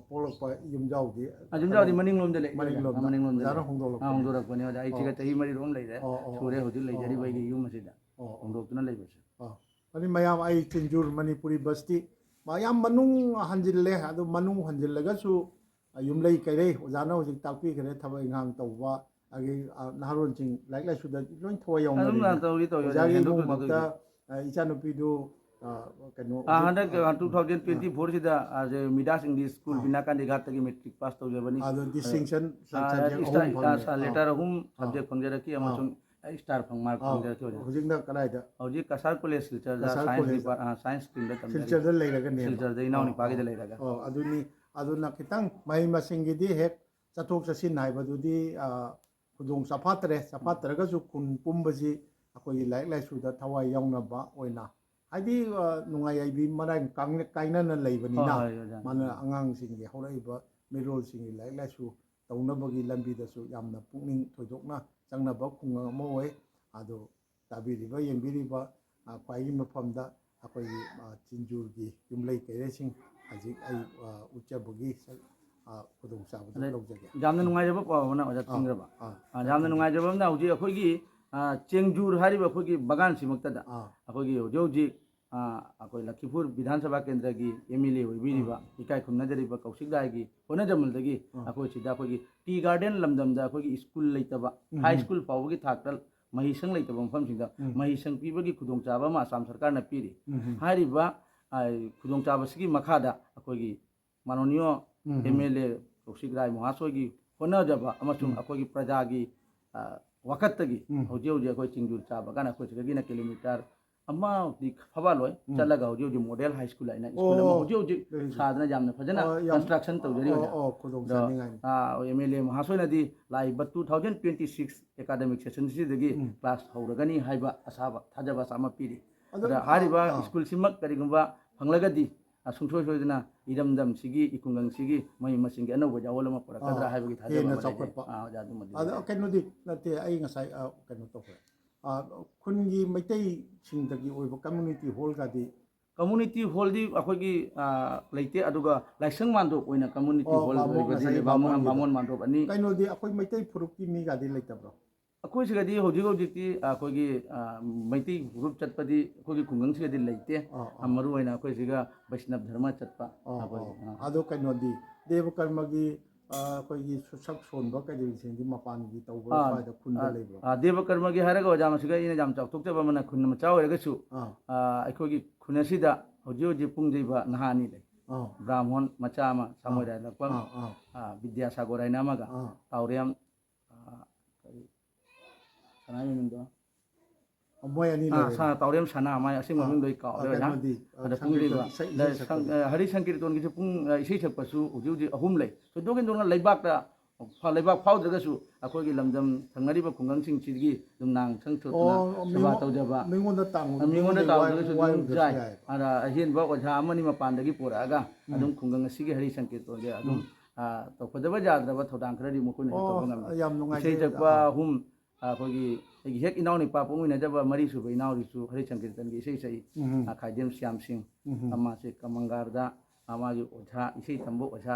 ꯄꯣꯛꯂꯛꯄ ꯌꯨꯝꯖꯥꯎꯗꯤ ꯑ, ꯌꯨꯝꯖꯥꯎꯗꯤ ꯀꯔꯝ-, ꯃꯅꯤꯡꯂꯣꯝꯗ ꯂꯩ, ꯃꯅꯤꯡꯂꯣꯝꯗ꯫ ꯑ, ꯃꯅꯤꯡꯂꯣꯝꯗ ꯑꯣꯖꯥꯅ ꯂꯩ꯫ ꯍꯣꯡꯗꯣꯛꯂꯛꯄꯅꯤ꯫ ꯑ, ꯍꯣꯡꯗꯣꯔꯛꯄꯅꯤ ꯑꯣꯖꯥ꯫ ꯑꯩ ꯑꯣ꯫ ꯁꯤꯒ ꯆꯍꯤ ꯃꯔꯤ ꯔꯣꯝ ꯂꯩꯔꯦ꯫ ꯑꯣ, ꯑꯣ, ꯁꯨꯔꯦ ꯑꯣ꯫ ꯍꯧꯖꯤꯛ ꯑꯣ, ꯂꯩꯖꯔꯤꯕ ꯑꯣ, ꯑꯩꯒꯤ ꯑꯣ꯫ ꯌꯨꯝ ꯑꯁꯤꯗ꯫ ꯑꯣ, ꯑꯣ꯫ ꯍꯣꯡꯗꯣꯛꯇꯨꯅ ꯂꯩꯕꯁꯦ꯫ ꯑꯣ꯫ ꯑꯗꯨ ꯃꯌꯥꯝ ꯑꯩ ꯆꯤꯟꯖꯨꯔ ꯃꯅꯤꯄꯨꯔꯤ ꯕꯁꯇꯤ ꯃꯌꯥꯝ ꯃꯅꯨꯡ ꯍꯟꯖꯤꯜꯂꯦ꯫ ꯑꯗꯨ ꯃꯅꯨꯡ ꯍꯟꯖꯤꯜꯂꯒꯁꯨ, ꯑ, ꯌꯨꯝꯂꯩ ꯀꯩꯔꯩ ꯑꯣꯖꯥꯅ ꯍꯧꯖꯤꯛ ꯇꯥꯛꯄꯤꯈ꯭ꯔꯦ, ꯊꯕꯛ ꯏꯪꯈꯥꯡ ꯇꯧꯕ, ꯑꯗꯒꯤ, ꯑ, ꯅꯍꯥꯔꯣꯟꯁꯤꯡ ꯂꯥꯏꯔꯤꯛ ꯂꯥꯏꯁꯨꯗ ꯂꯣꯏ ꯊꯋꯥꯏ ꯑꯗꯨꯝ ꯌꯥꯎꯅꯔꯤꯅꯤ꯫ ꯇꯧꯔꯤ, ꯇꯧꯔꯤ ꯑꯣꯖꯥ꯫ ꯑꯣꯖꯥꯒꯤ ꯍꯦꯟꯗꯣꯛ ꯏꯃꯨꯡꯃꯛꯇ, ꯇꯧꯗꯣꯏꯗꯤ꯫ ꯑ, ꯏꯆꯥꯅꯨꯄꯤꯗꯨ, ꯑ, ꯀꯩꯅꯣ, ꯑ, ꯍꯧꯖꯤꯛ, ꯍꯟꯗꯛ, ꯑ, ꯑ, ꯇꯨ ꯊꯥꯎꯖꯟ ꯇ꯭ꯋꯦꯟꯇꯤ ꯐꯣꯔꯁꯤꯗ, ꯑ, ꯁꯦ ꯃꯤꯗꯥꯁ ꯏꯪꯂꯤꯁ ꯁ꯭ꯀꯨꯜ ꯑ꯫ ꯕꯤꯅꯥꯀꯥꯟ ꯗꯦꯒꯥꯠꯇꯒꯤ ꯃꯦꯇ꯭ꯔꯤꯛ ꯄꯥꯁ ꯇꯧꯖꯕꯅꯤ꯫ ꯑꯗꯣ ꯑ, ꯗꯤꯁꯇꯤꯡꯁꯟ ꯑ, ꯁꯕꯖꯦꯛ ꯏꯁꯇꯥ-, ꯑꯍꯨꯝ ꯑ, ꯐꯪꯉꯦ꯫ ꯁ-, ꯑ, ꯂꯦꯇꯔ ꯑꯍꯨꯝ ꯑ꯫ ꯁꯕꯖꯦꯛ ꯐꯪꯖꯔꯛꯈꯤ ꯑ꯫ ꯑꯃꯁꯨꯡ ꯏꯁꯇꯥꯔ ꯐꯪ ꯃꯥꯔꯛ ꯑ꯫ ꯐꯪꯖꯔꯛꯈꯤ ꯑꯣꯖꯥ꯫ ꯍꯧꯖꯤꯛꯅ ꯀꯗꯥꯏꯗ? ꯍꯧꯖꯤꯛ ꯀꯁꯥꯔ ꯀꯣꯂꯦꯖ ꯁꯤꯜꯆꯔꯗ ꯀꯁꯥꯔ ꯁꯥꯏꯟꯁ ꯀꯣꯂꯦꯖꯇ꯫ ꯗꯤꯄꯥꯔ-, ꯑ, ꯁꯥꯏꯟꯁ ꯁ꯭ꯇ꯭ꯔꯤꯝꯗ ꯇꯝꯖꯔꯤ꯫ ꯁꯤꯜꯆꯔꯗ ꯂꯩꯔꯒꯅꯦꯕ? ꯁꯤꯜꯆꯔꯗ ꯑ, ꯏꯅꯥꯎ ꯑ, ꯅꯨꯄꯥꯒꯤꯗ ꯂꯩꯔꯒ꯫ ꯑ, ꯑꯗꯨꯅꯤ꯫ ꯑꯗꯨꯅ ꯈꯤꯇꯪ ꯃꯍꯩ ꯃꯁꯤꯡꯒꯤꯗꯤ ꯍꯦꯛ ꯆꯠꯊꯣꯛ ꯆꯠꯁꯤꯟ ꯍꯥꯏꯕꯗꯨꯗꯤ, ꯑ, ꯈꯨꯗꯣꯡ ꯆꯥꯐꯥꯠꯇ꯭ꯔꯦ꯫ ꯆꯥꯐꯥꯠꯇ꯭ꯔꯒꯁꯨ ꯈꯨꯟ ꯄꯨꯝꯕꯁꯤ ꯑꯩꯈꯣꯏꯒꯤ ꯂꯥꯏꯔꯤꯛ ꯂꯥꯏꯁꯨꯗ ꯊꯋꯥꯏ ꯌꯥꯎꯅꯕ ꯑꯣꯏꯅ, ꯍꯥꯏꯗꯤ, ꯑ, ꯅꯨꯡꯉꯥꯏ ꯌꯥꯏꯕꯤ ꯃꯔꯥꯡ ꯀꯥꯡ-, ꯀꯥꯏꯅꯅ ꯂꯩꯕꯅꯤꯅ, ꯍꯣꯏ, ꯍꯣꯏ, ꯑꯣꯖꯥ꯫ ꯃꯥꯅ ꯑꯉꯥꯡꯁꯤꯡꯒꯤ, ꯍꯧꯔꯛꯏꯕ ꯃꯤꯔꯣꯜꯁꯤꯡꯒꯤ ꯂꯥꯏꯔꯤꯛ ꯂꯥꯏꯁꯨ ꯇꯧꯅꯕꯒꯤ ꯂꯝꯕꯤꯗꯁꯨ ꯌꯥꯝꯅ ꯄꯨꯛꯅꯤꯡ ꯊꯣꯏꯗꯣꯛꯅ ꯆꯪꯅꯕ ꯈꯨꯡꯒꯪ ꯑꯃ ꯑꯣꯏ꯫ ꯑꯗꯣ ꯇꯥꯕꯤꯔꯤꯕ, ꯌꯦꯡꯕꯤꯔꯤꯕ, ꯑ, ꯈ꯭ꯋꯥꯏꯒꯤ ꯃꯐꯝꯗ ꯑꯩꯈꯣꯏꯒꯤ, ꯑ, ꯆꯤꯡꯖꯨꯔꯒꯤ ꯌꯨꯝꯂꯩ ꯀꯩꯔꯩꯁꯤꯡ ꯍꯧꯖꯤꯛ ꯑꯩ, ꯑ, ꯎꯠꯆꯕꯒꯤ, ꯑ, ꯈꯨꯗꯣꯡꯆꯥꯕꯗꯨ ꯑꯗꯩ ꯂꯧꯖꯒꯦ꯫ ꯌꯥꯝꯅ ꯅꯨꯡꯉꯥꯏꯖꯕ ꯄꯥꯎ ꯑꯃꯅ ꯑꯣꯖꯥ ꯑꯥ, ꯆꯤꯡꯈ꯭ꯔꯕ꯫ ꯑꯥ, ꯑꯥ, ꯌꯥꯝꯅ ꯅꯨꯡꯉꯥꯏꯖꯕ ꯑꯃꯅ ꯍꯧꯖꯤꯛ ꯑꯩꯈꯣꯏꯒꯤ, ꯑꯥ, ꯆꯦꯡꯖꯨꯔ ꯍꯥꯏꯔꯤꯕ ꯑꯩꯈꯣꯏꯒꯤ ꯕꯒꯥꯟꯁꯤꯃꯛꯇꯗ ꯑꯥ, ꯑꯩꯈꯣꯏꯒꯤ ꯍꯧꯖꯤꯛ ꯍꯧꯖꯤꯛ, ꯑꯥ, ꯑꯩꯈꯣꯏ ꯂꯈꯤꯄꯨꯔ ꯕꯤꯙꯥꯟ ꯁꯚꯥ ꯀꯦꯟꯗ꯭ꯔꯒꯤ ꯑꯦꯝ ꯑꯦꯜ ꯑꯦ ꯑꯣꯏꯕꯤꯔꯤꯕ, ꯏꯀꯥꯏ ꯈꯨꯝꯅꯖꯔꯤꯕ ꯀꯧꯁꯤꯛ ꯂꯥꯏꯒꯤ ꯍꯣꯠꯅꯖꯃꯜꯗꯒꯤ ꯑꯥ꯫ ꯑꯩꯈꯣꯏ ꯁꯤꯗ ꯑꯩꯈꯣꯏꯒꯤ ꯇꯤ ꯒꯥꯔꯗꯦꯟ ꯂꯝꯗꯝꯗ ꯑꯩꯈꯣꯏꯒꯤ ꯁ꯭ꯀꯨꯜ ꯂꯩꯇꯕ, ꯎꯝ꯫ ꯍꯥꯏ ꯁ꯭ꯀꯨꯜ ꯐꯥꯎꯕꯒꯤ ꯊꯥꯛꯇ ꯃꯍꯩꯁꯪ ꯂꯩꯇꯕ ꯃꯐꯝꯁꯤꯡꯗ ꯎꯝ꯫ ꯃꯍꯩꯁꯪ ꯄꯤꯕꯒꯤ ꯈꯨꯗꯣꯡꯆꯥꯕ ꯑꯃ ꯑꯁꯥꯝ ꯁꯔꯀꯥꯔꯅ ꯄꯤꯔꯤ꯫ ꯎꯝ, ꯎꯝ꯫ ꯍꯥꯏꯔꯤꯕ, ꯑꯥ, ꯈꯨꯗꯣꯡꯆꯥꯕꯁꯤꯒꯤ ꯃꯈꯥꯗ ꯑꯩꯈꯣꯏꯒꯤ ꯃꯥꯅꯅꯤꯌꯣ ꯎꯝ, ꯎꯝ꯫ ꯑꯦꯝ ꯑꯦꯜ ꯑꯦ ꯀꯧꯁꯤꯛ ꯔꯥꯏ ꯃꯍꯥꯁꯣꯏꯒꯤ ꯍꯣꯠꯅꯖꯕ ꯑꯃꯁꯨꯡ ꯎꯝ꯫ ꯑꯩꯈꯣꯏꯒꯤ ꯄ꯭ꯔꯖꯥꯒꯤ, ꯑ, ꯋꯥꯀꯠꯇꯒꯤ ꯎꯝ꯫ ꯍꯧꯖꯤꯛ ꯍꯧꯖꯤꯛ ꯑꯩꯈꯣꯏ ꯆꯤꯡꯖꯨꯔ ꯆꯥ ꯕꯒꯥꯟ ꯑꯩꯈꯣꯏ ꯁꯤꯗꯒꯤꯅ ꯀꯤꯂꯣꯃꯤꯇꯔ ꯑꯃꯗꯤ ꯐꯕꯥꯜꯂꯣꯏ ꯎꯝ꯫ ꯆꯠꯂꯒ ꯍꯧꯖꯤꯛ ꯍꯧꯖꯤꯛ ꯃꯣꯗꯦꯜ ꯍꯥꯏ ꯁ꯭ꯀꯨꯜ ꯍꯥꯏꯅ ꯁ꯭ꯀꯨꯜ ꯑꯃ ꯑꯣ, ꯍꯧꯖꯤꯛ ꯍꯧꯖꯤꯛ very good꯫ ꯁꯥꯗꯅ ꯌꯥꯝꯅ ꯐꯖꯅ ꯑꯣ, ꯌꯥꯝ-, ꯀꯟꯁꯇ꯭ꯔꯛꯁꯟ ꯇꯧꯖꯔꯤ ꯑꯣ, ꯑꯣꯖꯥ꯫ ꯑꯣ, ꯈꯨꯗꯣꯡ ꯑꯗꯣ, ꯆꯥꯅꯤꯡꯉꯥꯏꯅꯤ꯫ ꯑ, ꯑꯦꯝ ꯑꯦꯜ ꯑꯦ ꯃꯍꯥꯁꯣꯏꯅꯗꯤ ꯂꯥꯛꯏꯕ two thousand twenty six academic session ꯁꯤꯗꯒꯤ ꯎꯝ꯫ ꯀ꯭ꯂꯥꯁ ꯍꯧꯔꯒꯅꯤ ꯍꯥꯏꯕ ꯑꯁꯥꯕ ꯊꯥꯖꯕ ꯑꯁꯥ ꯑꯃ ꯄꯤꯔꯤ꯫ ꯑꯗꯣ, ꯑꯗ ꯍꯥꯏꯔꯤꯕ ꯑꯥ꯫ ꯁ꯭ꯀꯨꯜꯁꯤꯃꯛ ꯀꯔꯤꯒꯨꯝꯕ ꯐꯪꯂꯒꯗꯤ, ꯑ, ꯁꯨꯡꯁꯣꯏ ꯁꯣꯏꯗꯅ ꯏꯔꯝꯗꯝꯁꯤꯒꯤ ꯏꯈꯨꯡꯒꯪꯁꯤꯒꯤ ꯃꯍꯩ ꯃꯁꯤꯡꯒꯤ ꯑꯅꯧꯕ ꯌꯥꯑꯣꯜ ꯑꯃ ꯄꯨꯔꯛꯀꯗ꯭ꯔꯥ ꯑꯥ, ꯍꯥꯏꯕꯒꯤ ꯊꯥꯖꯕ ꯍꯦꯟꯅ ꯑꯃ ꯂꯩꯖꯩ꯫ ꯆꯥꯎꯈꯠꯄ꯫ ꯑꯥ, ꯑꯣꯖꯥ, ꯑꯗꯨꯃꯗꯤ ꯑꯗꯣ ꯂꯩꯖꯩ꯫ ꯀꯩꯅꯣꯗꯤ ꯅꯠꯇꯦ, ꯑꯩ ꯉꯁꯥꯏ, ꯑ, ꯀꯩꯅꯣ ꯇꯧꯈ꯭ꯔꯦ꯫ ꯑ, ꯈꯨꯟꯒꯤ ꯃꯩꯇꯩꯁꯤꯡꯗꯒꯤ ꯑꯣꯏꯕ ꯀꯝꯃ꯭ꯌꯨꯅꯤꯇꯤ ꯍꯣꯜꯒꯗꯤ? ꯀꯝꯃ꯭ꯌꯨꯅꯤꯇꯤ ꯍꯣꯜꯗꯤ ꯑꯩꯈꯣꯏꯒꯤ, ꯑ, ꯂꯩꯇꯦ, ꯑꯗꯨꯒ ꯂꯥꯏꯁꯪ ꯃꯥꯟꯗꯣꯞ ꯑꯣꯏꯅ ꯀꯝꯃ꯭ꯌꯨꯅꯤꯇꯤ ꯑꯣ, ꯍꯣꯜ ꯕꯥꯃꯣꯟ ꯑꯣꯏꯕꯗꯤ ꯉꯁꯥꯏꯒꯤ ꯂꯩ, ꯕꯥꯃꯣꯟ, ꯕꯥꯃꯣꯟꯒꯤꯗꯣ꯫ ꯕꯥꯃꯣꯟ ꯃꯥꯟꯗꯣꯞ ꯑꯅꯤ꯫ ꯀꯩꯅꯣꯗꯤ ꯑꯩꯈꯣꯏ ꯃꯩꯇꯩ ꯐꯨꯔꯨꯞꯀꯤ ꯃꯤꯒꯗꯤ ꯂꯩꯇꯕ꯭ꯔꯣ? ꯑꯩꯈꯣꯏ ꯁꯤꯗꯗꯤ ꯍꯧꯖꯤꯛ ꯍꯧꯖꯤꯛꯇꯤ ꯑꯩꯈꯣꯏꯒꯤ, ꯑ, ꯃꯩꯇꯩ ꯒ꯭ꯔꯨꯞ ꯆꯠꯄꯗꯤ ꯑꯩꯈꯣꯏꯒꯤ ꯈꯨꯡꯒꯪꯁꯤꯗꯗꯤ ꯂꯩꯇꯦ꯫ ꯑꯥ, ꯑꯥ꯫ ꯑ, ꯃꯔꯨ ꯑꯣꯏꯅ ꯑꯩꯈꯣꯏ ꯁꯤꯒ ꯕꯩꯁꯅꯕ ꯙꯔꯃ ꯆꯠꯄ ꯑꯥ, ꯑꯩꯈꯣꯏ, ꯑꯥ꯫ ꯑ, ꯑꯗꯣ ꯀꯩꯅꯣꯗꯤ ꯗꯦꯕ ꯀꯔꯃꯒꯤ, ꯑ, ꯑꯩꯈꯣꯏꯒꯤ ꯁꯨ-, ꯁꯛ ꯁꯣꯟꯕ ꯀꯩꯗꯧꯕꯁꯤꯡꯗꯤ ꯃꯄꯥꯟꯒꯤ ꯇꯧꯕ꯭ꯔꯥ, ꯑꯥ, ꯁ꯭ꯋꯥꯏꯗ ꯈꯨꯟꯗ ꯑꯥ, ꯂꯩꯕ꯭ꯔꯣ? ꯑꯥ, ꯗꯦꯕ ꯀꯔꯃꯒꯤ ꯍꯥꯏꯔꯒ ꯑꯣꯖꯥ, ꯃꯁꯤꯗ ꯑꯩꯅ ꯌꯥꯝ ꯆꯥꯎꯊꯣꯛꯆꯕ ꯑꯃꯅ, ꯈꯨꯟ ꯃꯆꯥ ꯑꯣꯏꯔꯒꯁꯨ, ꯑꯥ꯫ ꯑꯥ, ꯑꯩꯈꯣꯏꯒꯤ ꯈꯨꯟ ꯑꯁꯤꯗ ꯍꯧꯖꯤꯛ ꯍꯧꯖꯤꯛ ꯄꯨꯡꯖꯩꯕ ꯅꯍꯥ ꯑꯅꯤ ꯂꯩ꯫ ꯑꯥ꯫ ꯕ꯭ꯔꯥꯍꯃꯣꯟ ꯃꯆꯥ ꯑꯃ ꯑꯥ꯫ ꯁꯥꯃꯣꯏꯔꯥꯏ ꯂꯥꯛꯄꯝ, ꯑꯥ, ꯑꯥ꯫ ꯑꯥ, ꯕꯤꯗ꯭ꯌꯥꯁꯥꯒꯣꯔ ꯍꯥꯏꯅ ꯑꯃꯒ, ꯑꯥ꯫ ꯇꯥꯎꯔꯦꯝ, ꯑꯥ, ꯀꯔꯤ ꯁꯅꯥꯒꯤ ꯃꯃꯤꯡꯗꯣ? ꯃꯣꯏ ꯑꯅꯤ ꯑꯥ, ꯂꯩꯔꯦ꯫ ꯁꯥ-, ꯇꯥꯎꯔꯦꯝ ꯁꯅꯥ ꯃꯥꯏ ꯑꯁꯦꯡꯕ ꯑꯥ꯫ ꯃꯃꯤꯡꯗꯣ ꯑꯩ ꯑꯥ, ꯀꯥꯎꯔꯦ ꯑꯣꯖꯥ꯫ ꯀꯩꯅꯣꯗꯤ, ꯑꯥ, ꯑꯗ ꯁꯪꯀꯤꯔꯇꯟ ꯄꯨꯡꯖꯩꯕ, ꯏꯁꯩ, ꯂ-, ꯏꯁꯩ ꯁꯪ-, ꯁꯛꯄꯗꯣ꯫ ꯑ, ꯍꯔꯤ ꯁꯪꯀꯤꯔꯇꯣꯟꯒꯤꯁꯨ ꯄꯨꯡ, ꯑ, ꯏꯁꯩ ꯁꯛꯄꯁꯨ ꯍꯧꯖꯤꯛ ꯍꯧꯖꯤꯛ ꯑꯍꯨꯝ ꯂꯩ꯫ ꯊꯣꯏꯗꯣꯛ ꯍꯦꯟꯗꯣꯛꯅ ꯂꯩꯕꯥꯛꯇ, ꯐ-, ꯂꯩꯕꯥꯛ ꯐꯥꯎꯗ꯭ꯔꯒꯁꯨ ꯑꯩꯈꯣꯏꯒꯤ ꯂꯝꯗꯝ ꯊꯪꯅꯔꯤꯕ ꯈꯨꯡꯒꯪꯁꯤꯡꯁꯤꯗꯒꯤ ꯑꯗꯨꯝ ꯅꯥꯡ ꯁꯪ ꯁꯣꯠꯇꯨꯅ ꯑꯣ, ꯁꯦꯕꯥ ꯃꯤꯉꯣ-, ꯇꯧꯖꯕ, ꯃꯤꯉꯣꯟꯗ ꯇꯥꯡꯕꯗꯨ ꯑ, ꯃꯤꯉꯣꯟꯗ ꯃꯤꯉꯣꯟꯗ ꯇꯥꯡꯕꯗꯨꯁꯨ ꯋꯥꯏ-, ꯑꯗꯨꯝ ꯋꯥꯏꯔꯨꯗ꯭ꯔꯁꯨ ꯌꯥꯏ꯫ ꯌꯥꯏ꯫ ꯑꯗ ꯑꯍꯦꯟꯕ ꯑꯣꯖꯥ ꯑꯃꯅꯤ ꯃꯄꯥꯟꯗꯒꯤ ꯄꯨꯔꯛꯑꯒ ꯎꯝ꯫ ꯑꯗꯨꯝ ꯈꯨꯡꯒꯪ ꯑꯁꯤꯒꯤ ꯍꯔꯤ ꯁꯪꯀꯤꯔꯇꯣꯟꯁꯦ ꯑꯗꯨꯝ, ꯎꯝ꯫ ꯑ, ꯇꯧ-, ꯐꯖꯕ ꯌꯥꯗ꯭ꯔꯕ ꯊꯧꯗꯥꯡ ꯈꯔꯗꯤ ꯃꯈꯣꯏꯅꯁꯨ ꯑꯣ, ꯇꯧꯕ ꯉꯝꯃꯤ꯫ ꯌꯥꯝ ꯅꯨꯡꯉꯥꯏꯖꯩ ꯏꯁꯩ ꯑꯣꯖꯥ꯫ ꯁꯛꯄ ꯑꯥ꯫ ꯑꯍꯨꯝ, ꯑꯩꯈꯣꯏꯒꯤ ꯑꯩꯒꯤ ꯍꯦꯛ ꯏꯅꯥꯎ ꯅꯨꯄꯥ ꯄꯣꯛꯃꯤꯟꯅꯖꯕ ꯃꯔꯤꯁꯨꯕ ꯏꯅꯥꯎꯗꯨꯁꯨ ꯍꯔꯤ ꯁꯪꯀꯤꯔꯇꯟꯒꯤ ꯏꯁꯩ ꯁꯛꯏ꯫ ꯎꯝ꯫ ꯑ, ꯈꯥꯏꯗꯦꯝ ꯁ꯭ꯌꯥꯝ ꯁꯤꯡ꯫ ꯎꯝ꯫ ꯑ, ꯃꯥꯁꯦ ꯀꯃꯪꯒꯥꯔꯗ, ꯑ, ꯃꯥꯒꯤ ꯑꯣꯖꯥ, ꯏꯁꯩ ꯇꯝꯕ ꯑꯣꯖꯥ,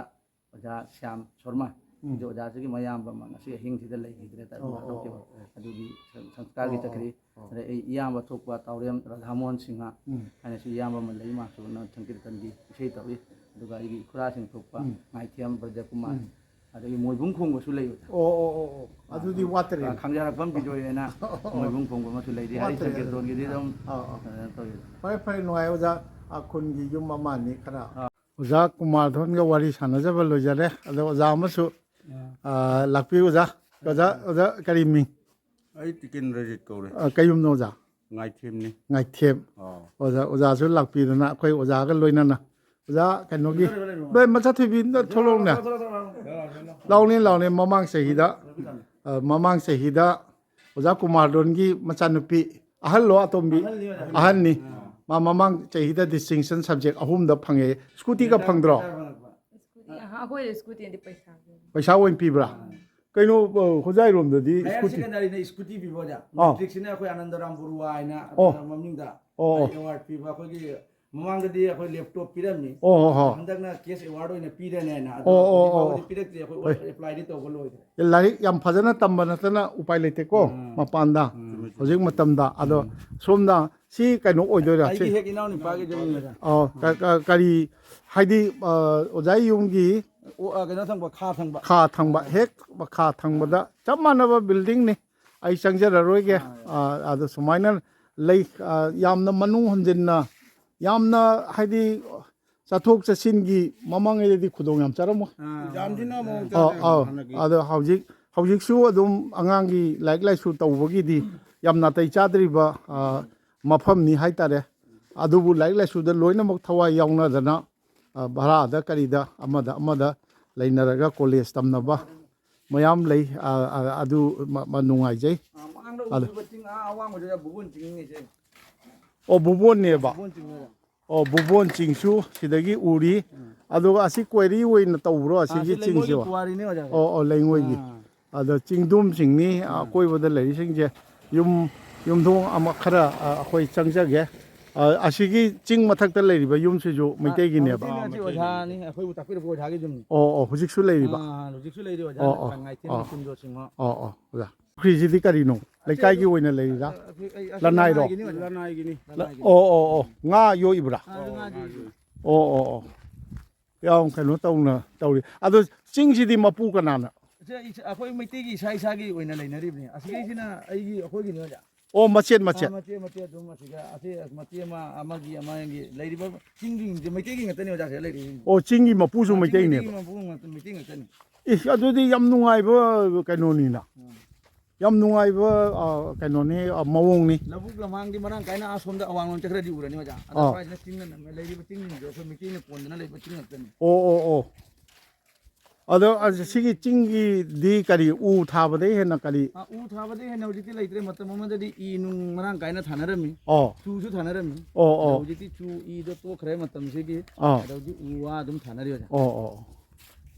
ꯑꯣꯖꯥ ꯁ꯭ꯌꯥꯝ ꯁꯣꯔꯃ꯫ ꯎꯝ꯫ ꯑꯗꯨ ꯑꯣꯖꯥꯁꯤꯒꯤ ꯃꯌꯥꯝꯕ ꯑꯃ ꯉꯁꯤ ꯑꯍꯤꯡꯁꯤꯗ ꯂꯩꯈꯤꯗ꯭ꯔꯦ, ꯇꯥꯏꯕꯪ ꯑꯣ, ꯑꯣ, ꯍꯥꯠꯇꯣꯛꯈꯤꯕ꯫ ꯑꯣ, ꯑꯣ꯫ ꯑꯗꯨꯒꯤ ꯁꯪ-, ꯁꯪꯁꯀꯥꯔꯒꯤ ꯑꯣ, ꯑꯣ, ꯆꯠꯈ꯭ꯔꯤ꯫ ꯑꯣ꯫ ꯑꯗꯩ ꯑꯩ ꯏꯌꯥꯝꯕ ꯊꯣꯛꯄ ꯇꯥꯎꯔꯦꯝ ꯔꯥꯙꯥꯃꯣꯍꯟ ꯁꯤꯡꯍ ꯎꯝ꯫ ꯍꯥꯏꯅꯁꯨ ꯏꯌꯥꯝꯕ ꯑꯃ ꯂꯩ, ꯃꯥꯁꯨ ꯅ-, ꯁꯪꯀꯤꯔꯇꯟꯒꯤ ꯏꯁꯩ ꯇꯧꯏ꯫ ꯑꯗꯨꯒ ꯑꯩꯒꯤ ꯏꯈꯨꯔꯥꯁꯤꯡ ꯊꯣꯛꯄ ꯎꯝ꯫ ꯉꯥꯏꯊꯦꯝ ꯕ꯭ꯔꯖꯀꯨꯃꯥꯔ, ꯎꯝ꯫ ꯑꯗꯒꯤ ꯃꯣꯏꯕꯨꯡ ꯈꯣꯡꯕꯁꯨ ꯂꯩꯕꯗ꯫ ꯑꯣ, ꯑꯣ, ꯑꯣ, ꯑꯣ꯫ ꯑꯗꯨꯗꯤ ꯋꯥꯠꯇꯔꯦꯅꯦ꯫ ꯑ, ꯈꯥꯡꯖꯥꯔꯛꯄꯝ ꯕꯤꯖꯣꯏ ꯍꯥꯏꯅ ꯃꯣꯏꯕꯨꯡ ꯈꯣꯡꯕ ꯑꯃꯁꯨ ꯂꯩꯔꯤ꯫ ꯍꯔꯤ ꯋꯥꯠꯇ꯭ꯔꯦ꯫ ꯁꯪꯀꯤꯔꯇꯣꯟꯒꯤꯗꯤ ꯑꯗꯨꯝ, ꯑꯥ, ꯑꯥ꯫ ꯑ, ꯇꯧꯏ꯫ ꯐꯔꯦ, ꯐꯔꯦ, ꯅꯨꯡꯉꯥꯏ ꯑꯣꯖꯥ꯫ ꯑ, ꯈꯨꯟꯒꯤ ꯌꯨꯝ ꯑꯃ ꯑꯅꯤ ꯈꯔ꯫ ꯑꯣꯖꯥ ꯀꯨꯃꯥꯔ ꯙꯣꯟꯒ ꯋꯥꯔꯤ ꯁꯥꯟꯅꯖꯕ ꯂꯣꯏꯖꯔꯦ꯫ ꯑꯗꯣ ꯑꯣꯖꯥ ꯑꯃꯁꯨ, ꯑ, ꯂꯥꯛꯄꯤꯌꯨ ꯑꯣꯖꯥ꯫ ꯑꯣꯖꯥ, ꯑꯣꯖꯥ ꯀꯔꯤ ꯃꯤꯡ? ꯑꯩ ꯇꯤꯀꯦꯟꯗ꯭ꯔꯖꯤꯠ ꯀꯧꯔꯦ꯫ ꯑ, ꯀꯩ ꯌꯨꯝꯅꯣ ꯑꯣꯖꯥ? ꯉꯥꯏꯊꯦꯝꯅꯤ꯫ ꯉꯥꯏꯊꯦꯝ꯫ ꯑꯥ꯫ ꯑꯣꯖꯥ, ꯑꯣꯖꯥꯁꯨ ꯂꯥꯛꯄꯤꯗꯅ ꯑꯩꯈꯣꯏ ꯑꯣꯖꯥꯒ ꯂꯣꯏꯅꯅ꯫ ꯑꯣꯖꯥ ꯀꯩꯅꯣꯒꯤ, ꯅꯣꯏ ꯃꯆꯥꯊꯣꯏꯕꯤ ꯑꯝꯇ ꯊꯣꯛꯂꯛꯎꯅꯦ꯫ ꯂꯥꯎꯅꯦ, ꯂꯥꯎꯅꯦ, ꯃꯃꯥꯡ ꯆꯍꯤꯗ, ꯑ, ꯃꯃꯥꯡ ꯆꯍꯤꯗ ꯑꯣꯖꯥ ꯀꯨꯃꯥꯔ ꯙꯣꯟꯒꯤ ꯃꯆꯥꯅꯨꯄꯤ, ꯑꯍꯜꯂꯣ ꯑꯇꯣꯝꯕꯤ? ꯑꯍꯜꯅꯤ, ꯑꯣꯖꯥ꯫ ꯑꯍꯜꯅꯤ꯫ ꯑꯥ꯫ ꯃꯥ ꯃꯃꯥꯡ ꯆꯍꯤꯗ distinction subject ꯑꯍꯨꯝꯗ ꯐꯪꯉꯦ꯫ Scootyꯒ ꯐꯪꯗ꯭ꯔꯣ? Scooty, ꯑꯍ, ꯑꯩꯈꯣꯏꯗꯤ scootyꯗꯤ ꯄꯩꯁꯥ ꯄꯤꯕ꯫ ꯄꯩꯁꯥ ꯑꯣꯏꯅ ꯄꯤꯕ꯭ꯔꯥ? ꯀꯩꯅꯣ, ꯑ, ꯍꯣꯖꯥꯏꯔꯣꯝꯗꯗꯤ Higher scooty? Secondary ꯅ scooty ꯄꯤꯕ ꯑꯣꯖꯥ꯫ ꯑꯥ꯫ Matric ꯁꯤꯅ ꯑꯩꯈꯣꯏ ꯑꯅꯟꯗꯔꯥꯝ ꯕꯔꯨꯋꯥ ꯍꯥꯏꯅ ꯑꯣ꯫ ꯃꯃꯤꯡꯗ ꯑꯣ, ꯑꯣ꯫ Award ꯄꯤꯕ ꯑꯩꯈꯣꯏꯒꯤ ꯃꯃꯥꯡꯗꯗꯤ ꯑꯩꯈꯣꯏ laptop ꯄꯤꯔꯝꯃꯤ꯫ ꯑꯣ, ꯑꯣ, ꯑꯣ꯫ ꯍꯟꯗꯛꯅ cash award ꯑꯣꯏꯅ ꯄꯤꯔꯅꯤ ꯍꯥꯏꯅ꯫ ꯑꯗꯣ ꯑꯣ, ꯑꯣ, ꯍꯧꯖꯤꯛ ꯑꯣ꯫ ꯐꯥꯎꯕꯗꯤ ꯄꯤꯔꯛꯇ꯭ꯔꯤ, ꯑꯩꯈꯣꯏ apply ꯗꯤ ꯇꯧꯕ ꯂꯣꯏꯗ꯭ꯔꯦ꯫ ꯂꯥꯏꯔꯤꯛ ꯌꯥꯝ ꯐꯖꯅ ꯇꯝꯕ ꯅꯠꯇꯅ ꯎꯄꯥꯏ ꯂꯩꯇꯦꯀꯣ, ꯎꯝ꯫ ꯃꯄꯥꯟꯗ ꯎꯝ꯫ ꯍꯧꯖꯤꯛ ꯃꯇꯝꯗ꯫ ꯑꯗꯣ ꯁꯣꯝꯅ ꯁꯤ ꯀꯩꯅꯣ ꯑꯣꯏꯗꯣꯏꯔꯥ? ꯑꯩꯒꯤ ꯁꯤ, ꯍꯦꯛ ꯏꯅꯥꯎ ꯅꯨꯄꯥꯒꯤ ꯌꯨꯝꯅꯤꯗ꯫ ꯑꯣ, ꯀ-, ꯀ-, ꯀꯔꯤ ꯍꯥꯏꯗꯤ, ꯑ, ꯑꯣꯖꯥ ꯌꯨꯝꯒꯤ ꯑꯣ, ꯑ, ꯀꯩꯅꯣ ꯊꯪꯕ, ꯈꯥ ꯊꯪꯕ꯫ ꯈꯥ ꯊꯪꯕ, ꯍꯦꯛ ꯈꯥ ꯊꯪꯕꯗ ꯆꯞ ꯃꯥꯟꯅꯕ building ꯅꯤ꯫ ꯑꯩ ꯆꯪꯖꯔꯔꯣꯏꯒꯦ꯫ ꯑ, ꯑꯗꯣ ꯁꯨꯃꯥꯏꯅ ꯂꯩ, ꯑ, ꯌꯥꯝꯅ ꯃꯅꯨꯡ ꯍꯟꯖꯤꯟꯅ, ꯌꯥꯝꯅ ꯍꯥꯏꯗꯤ ꯆꯠꯊꯣꯛ ꯆꯠꯁꯤꯟꯒꯤ ꯃꯃꯥꯡꯉꯩꯗꯗꯤ ꯈꯨꯗꯣꯡ ꯌꯥꯝ ꯆꯥꯔꯝꯃꯣꯏ꯫ ꯌꯥꯝ ꯊꯤꯅ ꯃꯑꯣꯡ ꯑꯧ, ꯆꯥꯗ꯭ꯔꯦ ꯑꯧ꯫ ꯍꯥꯟꯅꯒꯤ꯫ ꯑꯗꯣ ꯍꯧꯖꯤꯛ, ꯍꯧꯖꯤꯛꯁꯨ ꯑꯗꯨꯝ ꯑꯉꯥꯡꯒꯤ ꯂꯥꯏꯔꯤꯛ ꯂꯥꯏꯁꯨ ꯇꯧꯕꯒꯤꯗꯤ ꯌꯥꯝ ꯅꯥꯇꯩ ꯆꯥꯗ꯭ꯔꯤꯕ, ꯑ, ꯃꯐꯝꯅꯤ ꯍꯥꯏꯇꯥꯔꯦ꯫ ꯑꯗꯨꯕꯨ ꯂꯥꯏꯔꯤꯛ ꯂꯥꯏꯁꯨꯗ ꯂꯣꯏꯅꯃꯛ ꯊꯋꯥꯏ ꯌꯥꯎꯅꯗꯅ, ꯑ, ꯚꯔꯥꯗ ꯀꯔꯤꯗ ꯑꯃꯗ ꯑꯃꯗ ꯂꯩꯅꯔꯒ college ꯇꯝꯅꯕ ꯃꯌꯥꯝ ꯂꯩ꯫ ꯑ, ꯑ, ꯑꯗꯨ ꯃ-, ꯃ-, ꯅꯨꯡꯉꯥꯏꯖꯩ꯫ ꯑ, ꯃꯃꯥꯡꯗ ꯑꯗꯨ꯫ ꯎꯈꯤꯕ ꯆꯤꯡ ꯑꯥ ꯑꯋꯥꯡꯕꯗꯨꯗ ꯚꯨꯕꯣꯟ ꯆꯤꯡꯅꯤ ꯏꯆꯦ꯫ ꯑꯣ, ꯚꯨꯕꯣꯟꯅꯦꯕ꯫ ꯚꯨꯕꯣꯟ ꯆꯤꯡꯅꯦꯕ꯫ ꯑꯣ, ꯚꯨꯕꯣꯟ ꯆꯤꯡꯁꯨ ꯁꯤꯗꯒꯤ ꯎꯔꯤ꯫ ꯑꯗꯨꯒ ꯑꯁꯤ quarry ꯑꯣꯏꯅ ꯇꯧꯕ꯭ꯔꯣ ꯑꯥ, ꯑꯁꯤꯒꯤ ꯁꯤ ꯂꯩꯉꯣꯏꯒꯤ ꯆꯤꯡꯁꯤꯕꯣ? quarry ꯅꯤ ꯑꯣꯖꯥ꯫ ꯑꯣ, ꯑꯣ, ꯂꯩꯉꯣꯏꯒꯤ꯫ ꯑꯥ꯫ ꯑꯗꯣ ꯆꯤꯡꯗꯣꯝꯁꯤꯡꯅꯤ ꯑꯀꯣꯏꯕꯗ ꯂꯩꯔꯤꯁꯤꯡꯁꯦ꯫ ꯌꯨꯝ, ꯌꯨꯝꯊꯣꯡ ꯑꯃ ꯈꯔ, ꯑ, ꯑꯩꯈꯣꯏ ꯆꯪꯖꯒꯦ꯫ ꯑ, ꯑꯁꯤꯒꯤ ꯆꯤꯡ ꯃꯊꯛꯇ ꯂꯩꯔꯤꯕ ꯌꯨꯝꯁꯤꯁꯨ ꯃꯩꯇꯩꯒꯤꯅꯦꯕ? ꯑꯥ, ꯃꯩꯇꯩꯅ ꯑꯁꯤ ꯃꯩꯇꯩꯒꯤ꯫ ꯑꯣꯖꯥꯅꯤ, ꯑꯩꯈꯣꯏꯕꯨ ꯇꯥꯛꯄꯤꯔꯛꯄ ꯑꯣꯖꯥꯒꯤ ꯌꯨꯝꯅꯤ꯫ ꯑꯣ, ꯑꯣ, ꯍꯧꯖꯤꯛꯁꯨ ꯂꯩꯔꯤꯕ? ꯑꯥ, ꯍꯧꯖꯤꯛꯁꯨ ꯂꯩꯔꯤ ꯑꯣꯖꯥ꯫ ꯑꯣ, ꯑꯣ, ꯀꯪꯉꯥꯏꯊꯦꯝ ꯑꯣ, ꯑꯣ꯫ ꯀꯨꯟꯖꯣꯠ ꯁꯤꯡꯍ꯫ ꯑꯣ, ꯑꯣ, ꯑꯣꯖꯥ꯫ ꯄꯨꯈ꯭ꯔꯤꯁꯤꯗꯤ ꯀꯔꯤꯅꯣ? ꯂꯩꯀꯥꯏꯒꯤ ꯑꯣꯏꯅ ꯂꯩꯔꯤꯔꯥ? ꯑ, ꯑ, ꯑ, ꯂꯅꯥꯏꯔꯣ? ꯂꯅꯥꯏꯒꯤꯅꯤ, ꯑꯣꯖꯥ꯫ ꯂ-, ꯂꯅꯥꯏꯒꯤꯅꯤ꯫ ꯑꯣ, ꯑꯣ, ꯑꯣ꯫ ꯉꯥ ꯌꯣꯛꯏꯕ꯭ꯔꯥ? ꯑꯥ, ꯑꯗꯨ ꯉꯥꯒꯤ꯫ ꯑꯣ, ꯑꯣ, ꯑꯣ꯫ ꯌꯥꯝ ꯀꯩꯅꯣ ꯇꯧꯅ ꯇꯧꯔꯤ꯫ ꯑꯗꯣ ꯆꯤꯡꯁꯤꯗꯤ ꯃꯄꯨ ꯀꯅꯥꯅ? ꯁꯦ, ꯑꯩ-, ꯑꯩꯈꯣꯏ ꯃꯩꯇꯩꯒꯤ ꯏꯁꯥ ꯏꯁꯥꯒꯤ ꯑꯣꯏꯅ ꯂꯩꯅꯔꯤꯕꯅꯤ꯫ ꯑꯁꯤꯒꯩꯁꯤꯅ ꯑꯩꯒꯤ, ꯑꯩꯈꯣꯏꯒꯤꯅꯤ, ꯑꯣꯖꯥ꯫ ꯑꯣ, ꯃꯆꯦꯠ ꯑꯥ, ꯃꯆꯦꯠ꯫ ꯃꯆꯦꯠ, ꯃꯆꯦꯠ ꯑꯗꯨꯝ ꯑꯁꯤꯗ, ꯑꯁꯤ ꯃꯆꯦꯠ ꯑꯃ, ꯑꯃꯒꯤ, ꯑꯃꯒꯤ ꯂꯩꯔꯤꯕ ꯆꯤꯡꯁꯤꯡꯁꯦ ꯃꯩꯇꯩꯒꯤ ꯉꯥꯛꯇꯅꯤ, ꯑꯣꯖꯥ, ꯁꯤꯗ ꯂꯩꯔꯤꯁꯤꯡꯁꯦ꯫ ꯑꯣ, ꯆꯤꯡꯒꯤ ꯃꯄꯨꯁꯨ ꯑꯥ, ꯆꯤꯡ ꯃꯩꯇꯩꯅꯦꯕ? ꯃꯩꯇꯩꯒꯤ ꯃꯄꯨ ꯉꯥꯛꯇ, ꯃꯩꯇꯩ ꯉꯥꯛꯇꯅꯤ꯫ ꯏꯁ, ꯑꯗꯨꯗꯤ ꯌꯥꯝ ꯅꯨꯡꯉꯥꯏꯕ ꯀꯩꯅꯣꯅꯤꯅ꯫ ꯎꯝ꯫ ꯌꯥꯝ ꯅꯨꯡꯉꯥꯏꯕ, ꯑ, ꯀꯩꯅꯣꯅꯤ, ꯑ, ꯃꯑꯣꯡꯅꯤ꯫ ꯂꯧꯕꯨꯛ ꯂꯝꯍꯥꯡꯗꯤ ꯃꯔꯥꯡ ꯀꯥꯏꯅ ꯑꯁꯣꯝꯗ ꯑꯋꯥꯡꯂꯣꯝ ꯆꯠꯈ꯭ꯔꯗꯤ ꯎꯔꯅꯤ, ꯑꯣꯖꯥ꯫ ꯑꯗ ꯑꯥ꯫ ꯁ꯭ꯋꯥꯏꯁꯤꯅ ꯆꯤꯡꯅ ꯅꯝꯃꯦ꯫ ꯂꯩꯔꯤꯕ ꯆꯤꯡꯁꯤꯡꯁꯦ ꯑꯩꯈꯣꯏ ꯃꯩꯇꯩꯅ ꯀꯣꯟꯗꯅ ꯂꯩꯕ ꯆꯤꯡ ꯉꯥꯛꯇꯅꯤ꯫ ꯑꯣ, ꯑꯣ, ꯑꯣ꯫ ꯑꯗꯣ, ꯑ, ꯁꯤꯒꯤ ꯆꯤꯡꯒꯤꯗꯤ ꯀꯔꯤ ꯎ ꯊꯥꯕꯗꯩ ꯍꯦꯟꯅ ꯀꯔꯤ? ꯑ, ꯎ ꯊꯥꯕꯗꯩ ꯍꯦꯟꯅ ꯍꯧꯖꯤꯛꯇꯤ ꯂꯩꯇ꯭ꯔꯦ꯫ ꯃꯇꯝ ꯑꯃꯗꯗꯤ ꯏ ꯅꯨꯡ ꯃꯔꯥꯡ ꯀꯥꯏꯅ ꯊꯥꯅꯔꯝꯃꯤ꯫ ꯑꯣ꯫ ꯆꯨꯁꯨ ꯊꯥꯅꯔꯝꯃꯤ꯫ ꯑꯣ, ꯑꯗꯣ ꯑꯣ꯫ ꯍꯧꯖꯤꯛꯇꯤ ꯆꯨ ꯏꯗꯣ ꯇꯣꯛꯈ꯭ꯔꯦ ꯃꯇꯝꯁꯤꯒꯤ꯫ ꯑꯥ꯫ ꯑꯗ ꯍꯧꯖꯤꯛ ꯎ ꯋꯥ ꯑꯗꯨꯝ ꯊꯥꯅꯔꯤ, ꯑꯣꯖꯥ꯫ ꯑꯣ, ꯑꯣ, ꯑꯣ꯫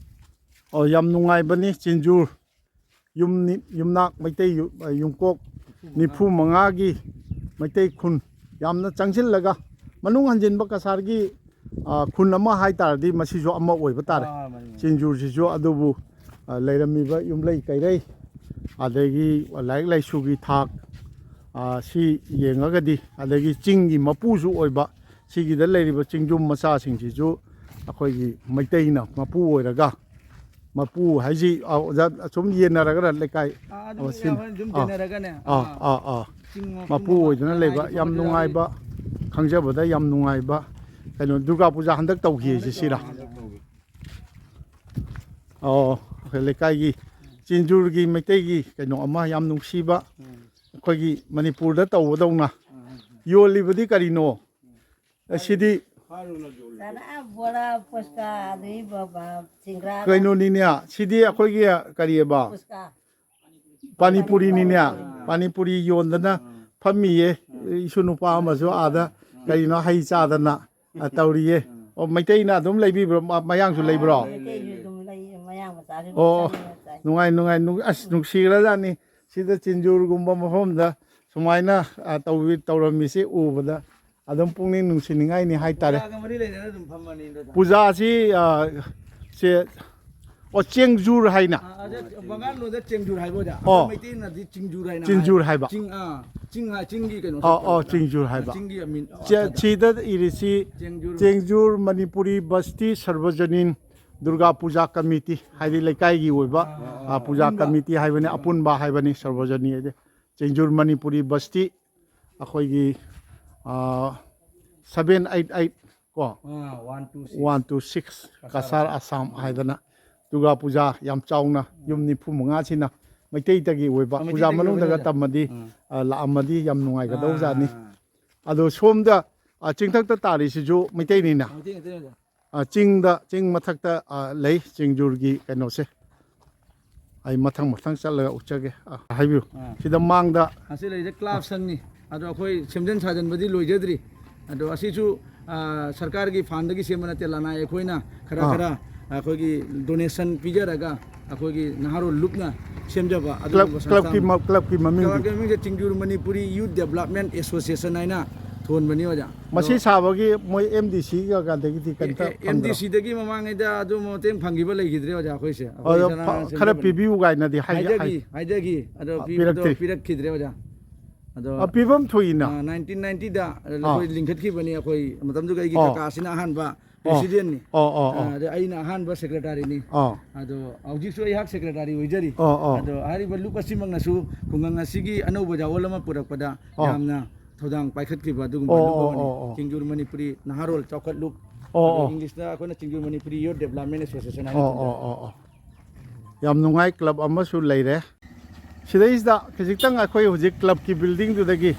ꯑꯣ, ꯌꯥꯝ ꯅꯨꯡꯉꯥꯏꯕꯅꯤ ꯆꯤꯟꯖꯨꯔ꯫ ꯌꯨꯝꯅꯤ-, ꯌꯨꯝꯅꯥꯛ ꯃꯩꯇꯩ ꯌꯨ-, ꯑ, ꯌꯨꯝꯀꯣꯛ ꯅꯤꯐꯨ ꯃꯉꯥꯒꯤ ꯃꯩꯇꯩ ꯈꯨꯟ ꯌꯥꯝꯅ ꯆꯪꯁꯤꯜꯂꯒ ꯃꯅꯨꯡ ꯍꯟꯖꯤꯟꯕ ꯀꯁꯥꯔꯒꯤ, ꯑ, ꯈꯨꯟ ꯑꯃ ꯍꯥꯏ ꯇꯥꯔꯗꯤ ꯃꯁꯤꯁꯨ ꯑꯃ ꯑꯣꯏꯕ ꯇꯥꯔꯦ꯫ ꯑꯥ, ꯃꯥꯅꯤ, ꯃꯥꯅꯤ꯫ ꯆꯤꯟꯖꯨꯔꯁꯤꯁꯨ꯫ ꯑꯗꯨꯕꯨ, ꯑ, ꯂꯩꯔꯝꯃꯤꯕ ꯌꯨꯝꯂꯩ ꯀꯩꯔꯩ, ꯑꯗꯒꯤ ꯂꯥꯏꯔꯤꯛ ꯂꯥꯏꯁꯨꯒꯤ ꯊꯥꯛ, ꯑ, ꯁꯤ ꯌꯦꯡꯉꯒꯗꯤ, ꯑꯗꯒꯤ ꯆꯤꯡꯒꯤ ꯃꯄꯨꯁꯨ ꯑꯣꯏꯕ, ꯁꯤꯒꯤꯗ ꯂꯩꯔꯤꯕ ꯆꯤꯡꯖꯨꯝ ꯃꯆꯥꯁꯤꯡꯁꯤꯁꯨ ꯑꯩꯈꯣꯏꯒꯤ ꯃꯩꯇꯩꯅ ꯃꯄꯨ ꯑꯣꯏꯔꯒ, ꯃꯄꯨ ꯍꯥꯏꯁꯤ, ꯑ, ꯑꯣꯖꯥ, ꯁꯨꯝ ꯌꯦꯟꯅꯔꯒꯅ ꯂꯩꯀꯥꯏ ꯑꯥ, ꯑꯗꯨꯝ ꯑꯃ ꯁꯤꯟ-, ꯍꯣꯏ, ꯑꯗꯨꯝ ꯑꯥ, ꯌꯦꯟꯅꯔꯒꯅꯦ꯫ ꯑꯥ, ꯑꯥ, ꯑꯥ, ꯑꯥ꯫ ꯆꯤꯡ ꯃꯄꯨ ꯃꯄꯨ ꯑꯃ, ꯑꯣꯏꯗꯨꯅ ꯂꯩꯕ ꯂꯅꯥꯏꯒꯤ ꯌꯥꯝ ꯇꯧꯕꯁꯨ ꯌꯥꯎꯔꯤ꯫ ꯅꯨꯡꯉꯥꯏꯕ, ꯈꯪꯖꯕꯗ ꯌꯥꯝ ꯅꯨꯡꯉꯥꯏꯕ ꯀꯩꯅꯣ, ꯗꯨꯔꯒꯥ ꯄꯨꯖꯥ ꯍꯟꯗꯛ ꯇꯧꯈꯤꯁꯦ ꯁꯤꯔꯥ? ꯍꯟꯗꯛ ꯇꯧꯈꯤ꯫ ꯑꯣ, ꯑꯩꯈꯣꯏ ꯂꯩꯀꯥꯏꯒꯤ ꯆꯤꯟꯖꯨꯔꯒꯤ ꯃꯩꯇꯩꯒꯤ ꯀꯩꯅꯣ ꯑꯃ ꯌꯥꯝ ꯅꯨꯡꯁꯤꯕ, ꯎꯝ꯫ ꯑꯩꯈꯣꯏꯒꯤ ꯃꯅꯤꯄꯨꯔꯗ ꯇꯧꯕꯗꯧꯅ꯫ ꯎꯝ, ꯎꯝ, ꯎꯝ꯫ ꯌꯣꯜꯂꯤꯕꯗꯤ ꯀꯔꯤꯅꯣ? ꯁꯤꯗꯤ ꯆꯅꯥ, ꯕꯣꯔꯥ, ꯐꯨꯁꯀꯥ, ꯑꯗꯩ ꯕꯕꯥ, ꯁꯤꯡꯒ꯭ꯔꯥ꯫ ꯀꯩꯅꯣꯅꯤꯅꯦ, ꯁꯤꯗꯤ ꯑꯩꯈꯣꯏꯒꯤ ꯀꯔꯤꯑꯕ? ꯐꯨꯁꯀꯥ꯫ ꯄꯥꯅꯤꯄꯨꯔꯤꯅꯤꯅꯦ꯫ ꯄꯥꯅꯤꯄꯨꯔꯤ ꯌꯣꯟꯗꯅ ꯐꯝꯃꯤꯌꯦ꯫ ꯏꯁꯨ ꯅꯨꯄꯥ ꯑꯃꯁꯨ ꯑꯥꯗ ꯀꯔꯤꯅꯣ ꯍꯩ ꯆꯥꯗꯅ, ꯑ, ꯇꯧꯔꯤꯌꯦ꯫ ꯑꯣ, ꯃꯩꯇꯩꯅ ꯑꯗꯨꯝ ꯂꯩꯕꯤꯕ꯭ꯔꯣ? ꯃ-, ꯃꯌꯥꯡꯁꯨ ꯂꯩꯕ꯭ꯔꯣ? ꯃꯩꯇꯩꯁꯨ ꯑꯗꯨꯝ ꯂꯩ, ꯃꯌꯥꯡ ꯃꯆꯥꯁꯨ ꯑꯗꯨꯝ ꯑꯣ꯫ ꯆꯪꯉꯒ ꯆꯥꯏ꯫ ꯅꯨꯡꯉꯥꯏ, ꯅꯨꯡꯉꯥꯏ, ꯅꯨꯡ-, ꯑꯁ, ꯅꯨꯡꯁꯤꯈ꯭ꯔꯖꯥꯠꯅꯤ꯫ ꯁꯤꯗ ꯆꯤꯟꯖꯨꯔꯒꯨꯝꯕ ꯃꯐꯝꯗ ꯁꯨꯃꯥꯏꯅ, ꯑ, ꯇꯧꯕꯤ-, ꯇꯧꯔꯝꯃꯤꯁꯤ ꯎꯕꯗ ꯑꯗꯨꯝ ꯄꯨꯛꯅꯤꯡ ꯅꯨꯡꯁꯤꯅꯤꯡꯉꯥꯏꯅꯤ ꯍꯥꯏꯇꯥꯔꯦ꯫ ꯄꯨꯖꯥꯒ ꯃꯔꯤ ꯂꯩꯅꯅ ꯑꯗꯨꯝ ꯐꯝꯃꯅꯤ ꯑꯗꯨꯗ꯫ ꯄꯨꯖꯥꯁꯤ, ꯑ, ꯁꯦ, ꯑꯣ, ꯆꯦꯡꯖꯨꯔ ꯍꯥꯏꯅ꯫ ꯑ, ꯑꯗ ꯕꯪꯒꯥꯜꯂꯣꯟꯗ ꯆꯦꯡꯖꯨꯔ ꯍꯥꯏꯕ ꯑꯣꯖꯥ꯫ ꯑꯣ꯫ ꯑꯩꯈꯣꯏ ꯃꯩꯇꯩꯅꯗꯤ ꯆꯤꯡꯖꯨꯔ ꯍꯥꯏꯅ ꯍꯥꯏ꯫ ꯆꯤꯡꯖꯨꯔ ꯍꯥꯏꯕ꯫ ꯆꯤꯡ, ꯑ, ꯆꯤꯡ ꯍꯥꯏ, ꯆꯤꯡꯒꯤ ꯀꯩꯅꯣ ꯑꯣ, ꯑꯣ, ꯆꯠꯄ꯫ ꯆꯤꯡꯖꯨꯔ ꯍꯥꯏꯕ꯫ ꯆꯤꯡꯒꯤ ꯑꯃꯤꯟ, ꯑꯣ, ꯆꯦ-, ꯑꯠꯆꯥ, ꯑꯠꯆꯥ꯫ ꯁꯤꯗ ꯏꯔꯤꯁꯤ ꯆꯦꯡꯖꯨꯔ꯫ ꯆꯦꯡꯖꯨꯔ ꯃꯅꯤꯄꯨꯔꯤ ꯕꯁꯇꯤ ꯁꯔꯕꯖꯅꯤꯟ ꯗꯨꯔꯒꯥ ꯄꯨꯖꯥ ꯀꯃꯤꯇꯤ, ꯍꯥꯏꯗꯤ ꯂꯩꯀꯥꯏꯒꯤ ꯑꯣꯏꯕ, ꯑꯥ, ꯑꯥ, ꯑ, ꯄꯨꯖꯥ ꯑꯄꯨꯟꯕ꯫ ꯀꯃꯤꯇꯤ ꯍꯥꯏꯕꯅꯤ, ꯑꯥ꯫ ꯑꯄꯨꯟꯕ ꯍꯥꯏꯕꯅꯤ, ꯁꯔꯕꯖꯅꯤ ꯍꯥꯏꯗꯤ꯫ ꯆꯦꯡꯖꯨꯔ ꯃꯅꯤꯄꯨꯔꯤ ꯕꯁꯇꯤ ꯑꯩꯈꯣꯏꯒꯤ, ꯑ, seven eight eight ꯀꯣ, ꯑꯥ, one two six꯫ One two six, Cachar Cachar Assam. Assam ꯍꯥꯏꯗꯅ ꯗꯨꯔꯒꯥ ꯄꯨꯖꯥ ꯌꯥꯝ ꯆꯥꯎꯅ ꯌꯨꯝ ꯅꯤꯐꯨ ꯃꯉꯥꯁꯤꯅ ꯃꯩꯇꯩꯗꯒꯤ ꯑꯣꯏꯕ꯫ ꯑ, ꯄꯨꯖꯥ ꯃꯩꯇꯩꯗꯒꯤ ꯃꯅꯨꯡꯗꯒ ꯑꯣꯏꯕ꯫ ꯇꯝꯃꯗꯤ, ꯎꯝ꯫ ꯑ, ꯂꯥꯛꯑꯝꯃꯗꯤ ꯌꯥꯝ ꯅꯨꯡꯉꯥꯏꯒꯗꯧꯖꯥꯠꯅꯤ꯫ ꯑꯥ꯫ ꯑꯗꯣ ꯁꯣꯝꯗ, ꯑ, ꯆꯤꯡꯊꯛꯇ ꯇꯥꯔꯤꯁꯤꯁꯨ ꯃꯩꯇꯩꯅꯤꯅ꯫ ꯃꯩꯇꯩ ꯉꯥꯛꯇꯅꯤ ꯑꯣꯖꯥ꯫ ꯑ, ꯆꯤꯡꯗ, ꯆꯤꯡ ꯃꯊꯛꯇ, ꯑ, ꯂꯩ ꯆꯤꯡꯖꯨꯔꯒꯤ ꯀꯩꯅꯣꯁꯦ꯫ ꯑꯩ ꯃꯊꯪ ꯃꯊꯪ ꯆꯠꯂꯒ ꯎꯠꯆꯒꯦ꯫ ꯑ, ꯍꯥꯏꯕꯤꯌꯨ꯫ ꯑꯥ꯫ ꯁꯤꯗ ꯃꯥꯡꯗ ꯑꯁꯤ ꯂꯩꯔꯤꯁꯦ ꯀ꯭ꯂꯕ ꯁꯪꯅꯤ꯫ ꯑꯗꯣ ꯑꯩꯈꯣꯏ ꯁꯦꯝꯖꯤꯟ ꯁꯥꯖꯤꯟꯕꯗꯤ ꯂꯣꯏꯖꯗ꯭ꯔꯤ꯫ ꯑꯗꯣ ꯑꯁꯤꯁꯨ, ꯑ, ꯁꯔꯀꯥꯔꯒꯤ ꯐꯟꯗꯒꯤ ꯁꯦꯝꯕ ꯅꯠꯇꯦ, ꯂꯅꯥꯏ ꯑꯩꯈꯣꯏꯅ ꯈꯔ ꯑꯥ꯫ ꯈꯔ ꯑꯩꯈꯣꯏꯒꯤ ꯗꯣꯅꯦꯁꯟ ꯄꯤꯖꯔꯒ ꯑꯩꯈꯣꯏꯒꯤ ꯅꯍꯥꯔꯣꯜ ꯂꯨꯞꯅ ꯁꯦꯝꯖꯕ ꯀ꯭ꯂꯕ, ꯑꯗꯨꯒꯨꯝꯕ ꯀ꯭ꯂꯕꯀꯤ ꯁꯪꯁꯊꯥ ꯑꯃ꯫ ꯃ-, ꯀ꯭ꯂꯕꯀꯤ ꯃꯃꯤꯡꯗꯤ? ꯀ꯭ꯂꯕꯀꯤ ꯃꯃꯤꯡꯁꯦ ꯆꯤꯡꯖꯨꯔ ꯃꯅꯤꯄꯨꯔꯤ ꯌꯨꯠ ꯗꯦꯕꯂꯞꯃꯦꯟ ꯑꯦꯁꯣꯁꯤꯌꯦꯁꯟ ꯍꯥꯏꯅ ꯊꯣꯟꯕꯅꯤ ꯑꯣꯖꯥ꯫ ꯃꯁꯤ ꯑꯗꯣ ꯁꯥꯕꯒꯤ ꯃꯣꯏ ꯑꯦꯝ ꯗꯤ ꯁꯤꯒ ꯀꯩꯗꯒꯤꯗꯤ ꯑꯦ-, ꯀꯩꯝꯇ ꯑꯦ-, ꯐꯪꯗ꯭ꯔꯣ? ꯑꯦꯝ ꯗꯤ ꯁꯤꯗꯒꯤ ꯃꯃꯥꯡꯉꯩꯗ ꯑꯗꯨꯝꯕ ꯃꯇꯦꯡ ꯐꯪꯈꯤꯕ ꯂꯩꯈꯤꯗ꯭ꯔꯦ ꯑꯣꯖꯥ ꯑꯩꯈꯣꯏꯁꯦ꯫ ꯑꯩꯈꯣꯏ ꯑꯗꯣ ꯁꯅꯥ ꯐ-, ꯈꯔ ꯁꯤꯟꯖꯕꯅꯤ꯫ ꯄꯤꯕꯤꯌꯨ ꯀꯥꯏꯅꯗꯤ ꯍꯥꯏ-, ꯍꯥꯏꯖꯈꯤ, ꯍꯥꯏ-, ꯍꯥꯏꯖꯈꯤ꯫ ꯑꯗꯣ ꯑ, ꯄꯤꯕꯗꯣ ꯄꯤꯔꯛꯇ꯭ꯔꯤ꯫ ꯄꯤꯔꯛꯈꯤꯗ꯭ꯔꯦ ꯑꯣꯖꯥ꯫ ꯑꯗꯣ, ꯑ, ꯄꯤꯐꯝ ꯊꯣꯛꯏꯅ꯫ ꯑ, ꯅꯥꯏꯟꯇꯤꯟ ꯅꯥꯏꯟꯇꯤꯗ ꯑ, ꯑꯥ꯫ ꯑꯩꯈꯣꯏ ꯂꯤꯡꯈꯠꯈꯤꯕꯅꯤ꯫ ꯑꯩꯈꯣꯏ ꯃꯇꯝꯗꯨꯒ ꯑꯩꯒꯤ ꯑꯣ꯫ ꯀꯀꯥꯁꯤꯅ ꯑꯍꯥꯟꯕ ꯑꯣ꯫ ꯄ꯭ꯔꯦꯁꯤꯗꯦꯟꯠꯅꯤ꯫ ꯑꯣ, ꯑꯣ, ꯑꯣ꯫ ꯑ, ꯑꯗ ꯑꯩꯅ ꯑꯍꯥꯟꯕ ꯁꯦꯀ꯭ꯔꯦꯇꯥꯔꯤꯅꯤ꯫ ꯑꯣ꯫ ꯑꯗꯣ ꯍꯧꯖꯤꯛꯁꯨ ꯑꯩꯍꯥꯛ ꯁꯦꯀ꯭ꯔꯦꯇꯥꯔꯤ ꯑꯣꯏꯖꯔꯤ꯫ ꯑꯣ, ꯑꯣ꯫ ꯑꯗꯣ ꯍꯥꯏꯔꯤꯕ ꯂꯨꯞ ꯑꯁꯤꯃꯛꯅꯁꯨ ꯈꯨꯡꯒꯪ ꯑꯁꯤꯒꯤ ꯑꯅꯧꯕ ꯌꯥꯑꯣꯜ ꯑꯃ ꯄꯨꯔꯛꯄꯗ ꯑꯣ꯫ ꯌꯥꯝꯅ ꯊꯧꯗꯥꯡ ꯄꯥꯏꯈꯠꯈꯤꯕ ꯑꯗꯨꯒꯨꯝꯕ ꯑꯣ, ꯂꯨꯞ ꯑꯣ, ꯑꯃꯅꯤ꯫ ꯑꯣ, ꯑꯣ꯫ ꯆꯤꯡꯖꯨꯔ ꯃꯅꯤꯄꯨꯔꯤ ꯅꯍꯥꯔꯣꯜ ꯆꯥꯎꯈꯠ ꯂꯨꯞ꯫ ꯑꯣ, ꯑꯗꯣ ꯑꯣ꯫ ꯏꯪꯂꯤꯁꯇ ꯑꯩꯈꯣꯏꯅ ꯆꯤꯡꯖꯨꯔ ꯃꯅꯤꯄꯨꯔꯤ ꯌꯨꯠ ꯗꯦꯕꯂꯞꯃꯦꯟ ꯑꯦꯁꯣꯁꯤꯌꯦꯁꯟ ꯍꯥꯏꯅ ꯑꯣ, ꯑꯣ, ꯊꯣꯟꯖꯔꯦ꯫ ꯑꯣ, ꯑꯣ꯫ ꯌꯥꯝ ꯅꯨꯡꯉꯥꯏ, ꯀ꯭ꯂꯕ ꯑꯃꯁꯨ ꯂꯩꯔꯦ꯫ ꯁꯤꯗꯩꯁꯤꯗ ꯈꯖꯤꯛꯇꯪ ꯑꯩꯈꯣꯏ ꯍꯧꯖꯤꯛ ꯀ꯭ꯂꯕꯀꯤ ꯕꯤꯜꯗꯤꯡꯗꯨꯗꯒꯤ,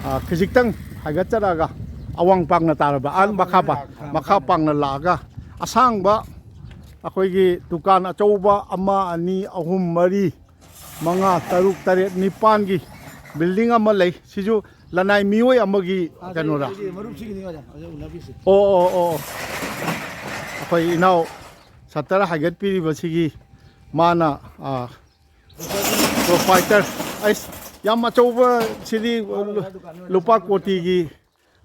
ꯑ, ꯈꯖꯤꯛꯇꯪ ꯍꯥꯏꯒꯠꯆꯔꯛꯑꯒ ꯑꯋꯥꯡ ꯄꯥꯡꯅ ꯇꯥꯔꯕ, ꯑꯥ, ꯃꯈꯥ ꯄꯥꯡ-, ꯃꯈꯥ ꯄꯥꯡꯅ ꯂꯥꯛꯑꯒ ꯑꯁꯥꯡꯕ ꯑꯩꯈꯣꯏꯒꯤ ꯗꯨꯀꯥꯟ ꯑꯆꯧꯕ ꯑꯃ, ꯑꯅꯤ, ꯑꯍꯨꯝ, ꯃꯔꯤ, ꯃꯉꯥ, ꯇꯔꯨꯛ, ꯇꯔꯦꯠ, ꯅꯤꯄꯥꯟꯒꯤ ꯕꯤꯜꯗꯤꯡ ꯑꯃ ꯂꯩ꯫ ꯁꯤꯁꯨ ꯂꯅꯥꯏ ꯃꯤꯑꯣꯏ ꯑꯃꯒꯤ ꯑꯥ, ꯀꯩꯅꯣꯔꯥ? ꯑꯩꯒꯤ ꯃꯔꯨꯞꯁꯤꯒꯤꯅꯤ ꯑꯣꯖꯥ, ꯍꯧꯖꯤꯛ ꯎꯅꯕꯤꯁꯤ꯫ ꯑꯣ, ꯑꯣ, ꯑꯣ, ꯑꯣ꯫ ꯑꯩꯈꯣꯏ ꯏꯅꯥꯎ ꯁꯇꯔ ꯍꯥꯏꯒꯠꯄꯤꯔꯤꯕꯁꯤꯒꯤ ꯃꯥꯅ, ꯑꯥ, ꯄ꯭ꯔꯣꯄꯥꯏꯇꯔ, ꯑꯩꯁ, ꯌꯥꯝ ꯑꯆꯧꯕ, ꯁꯤꯗꯤ ꯂꯨꯄꯥ ꯀꯣꯇꯤꯒꯤ,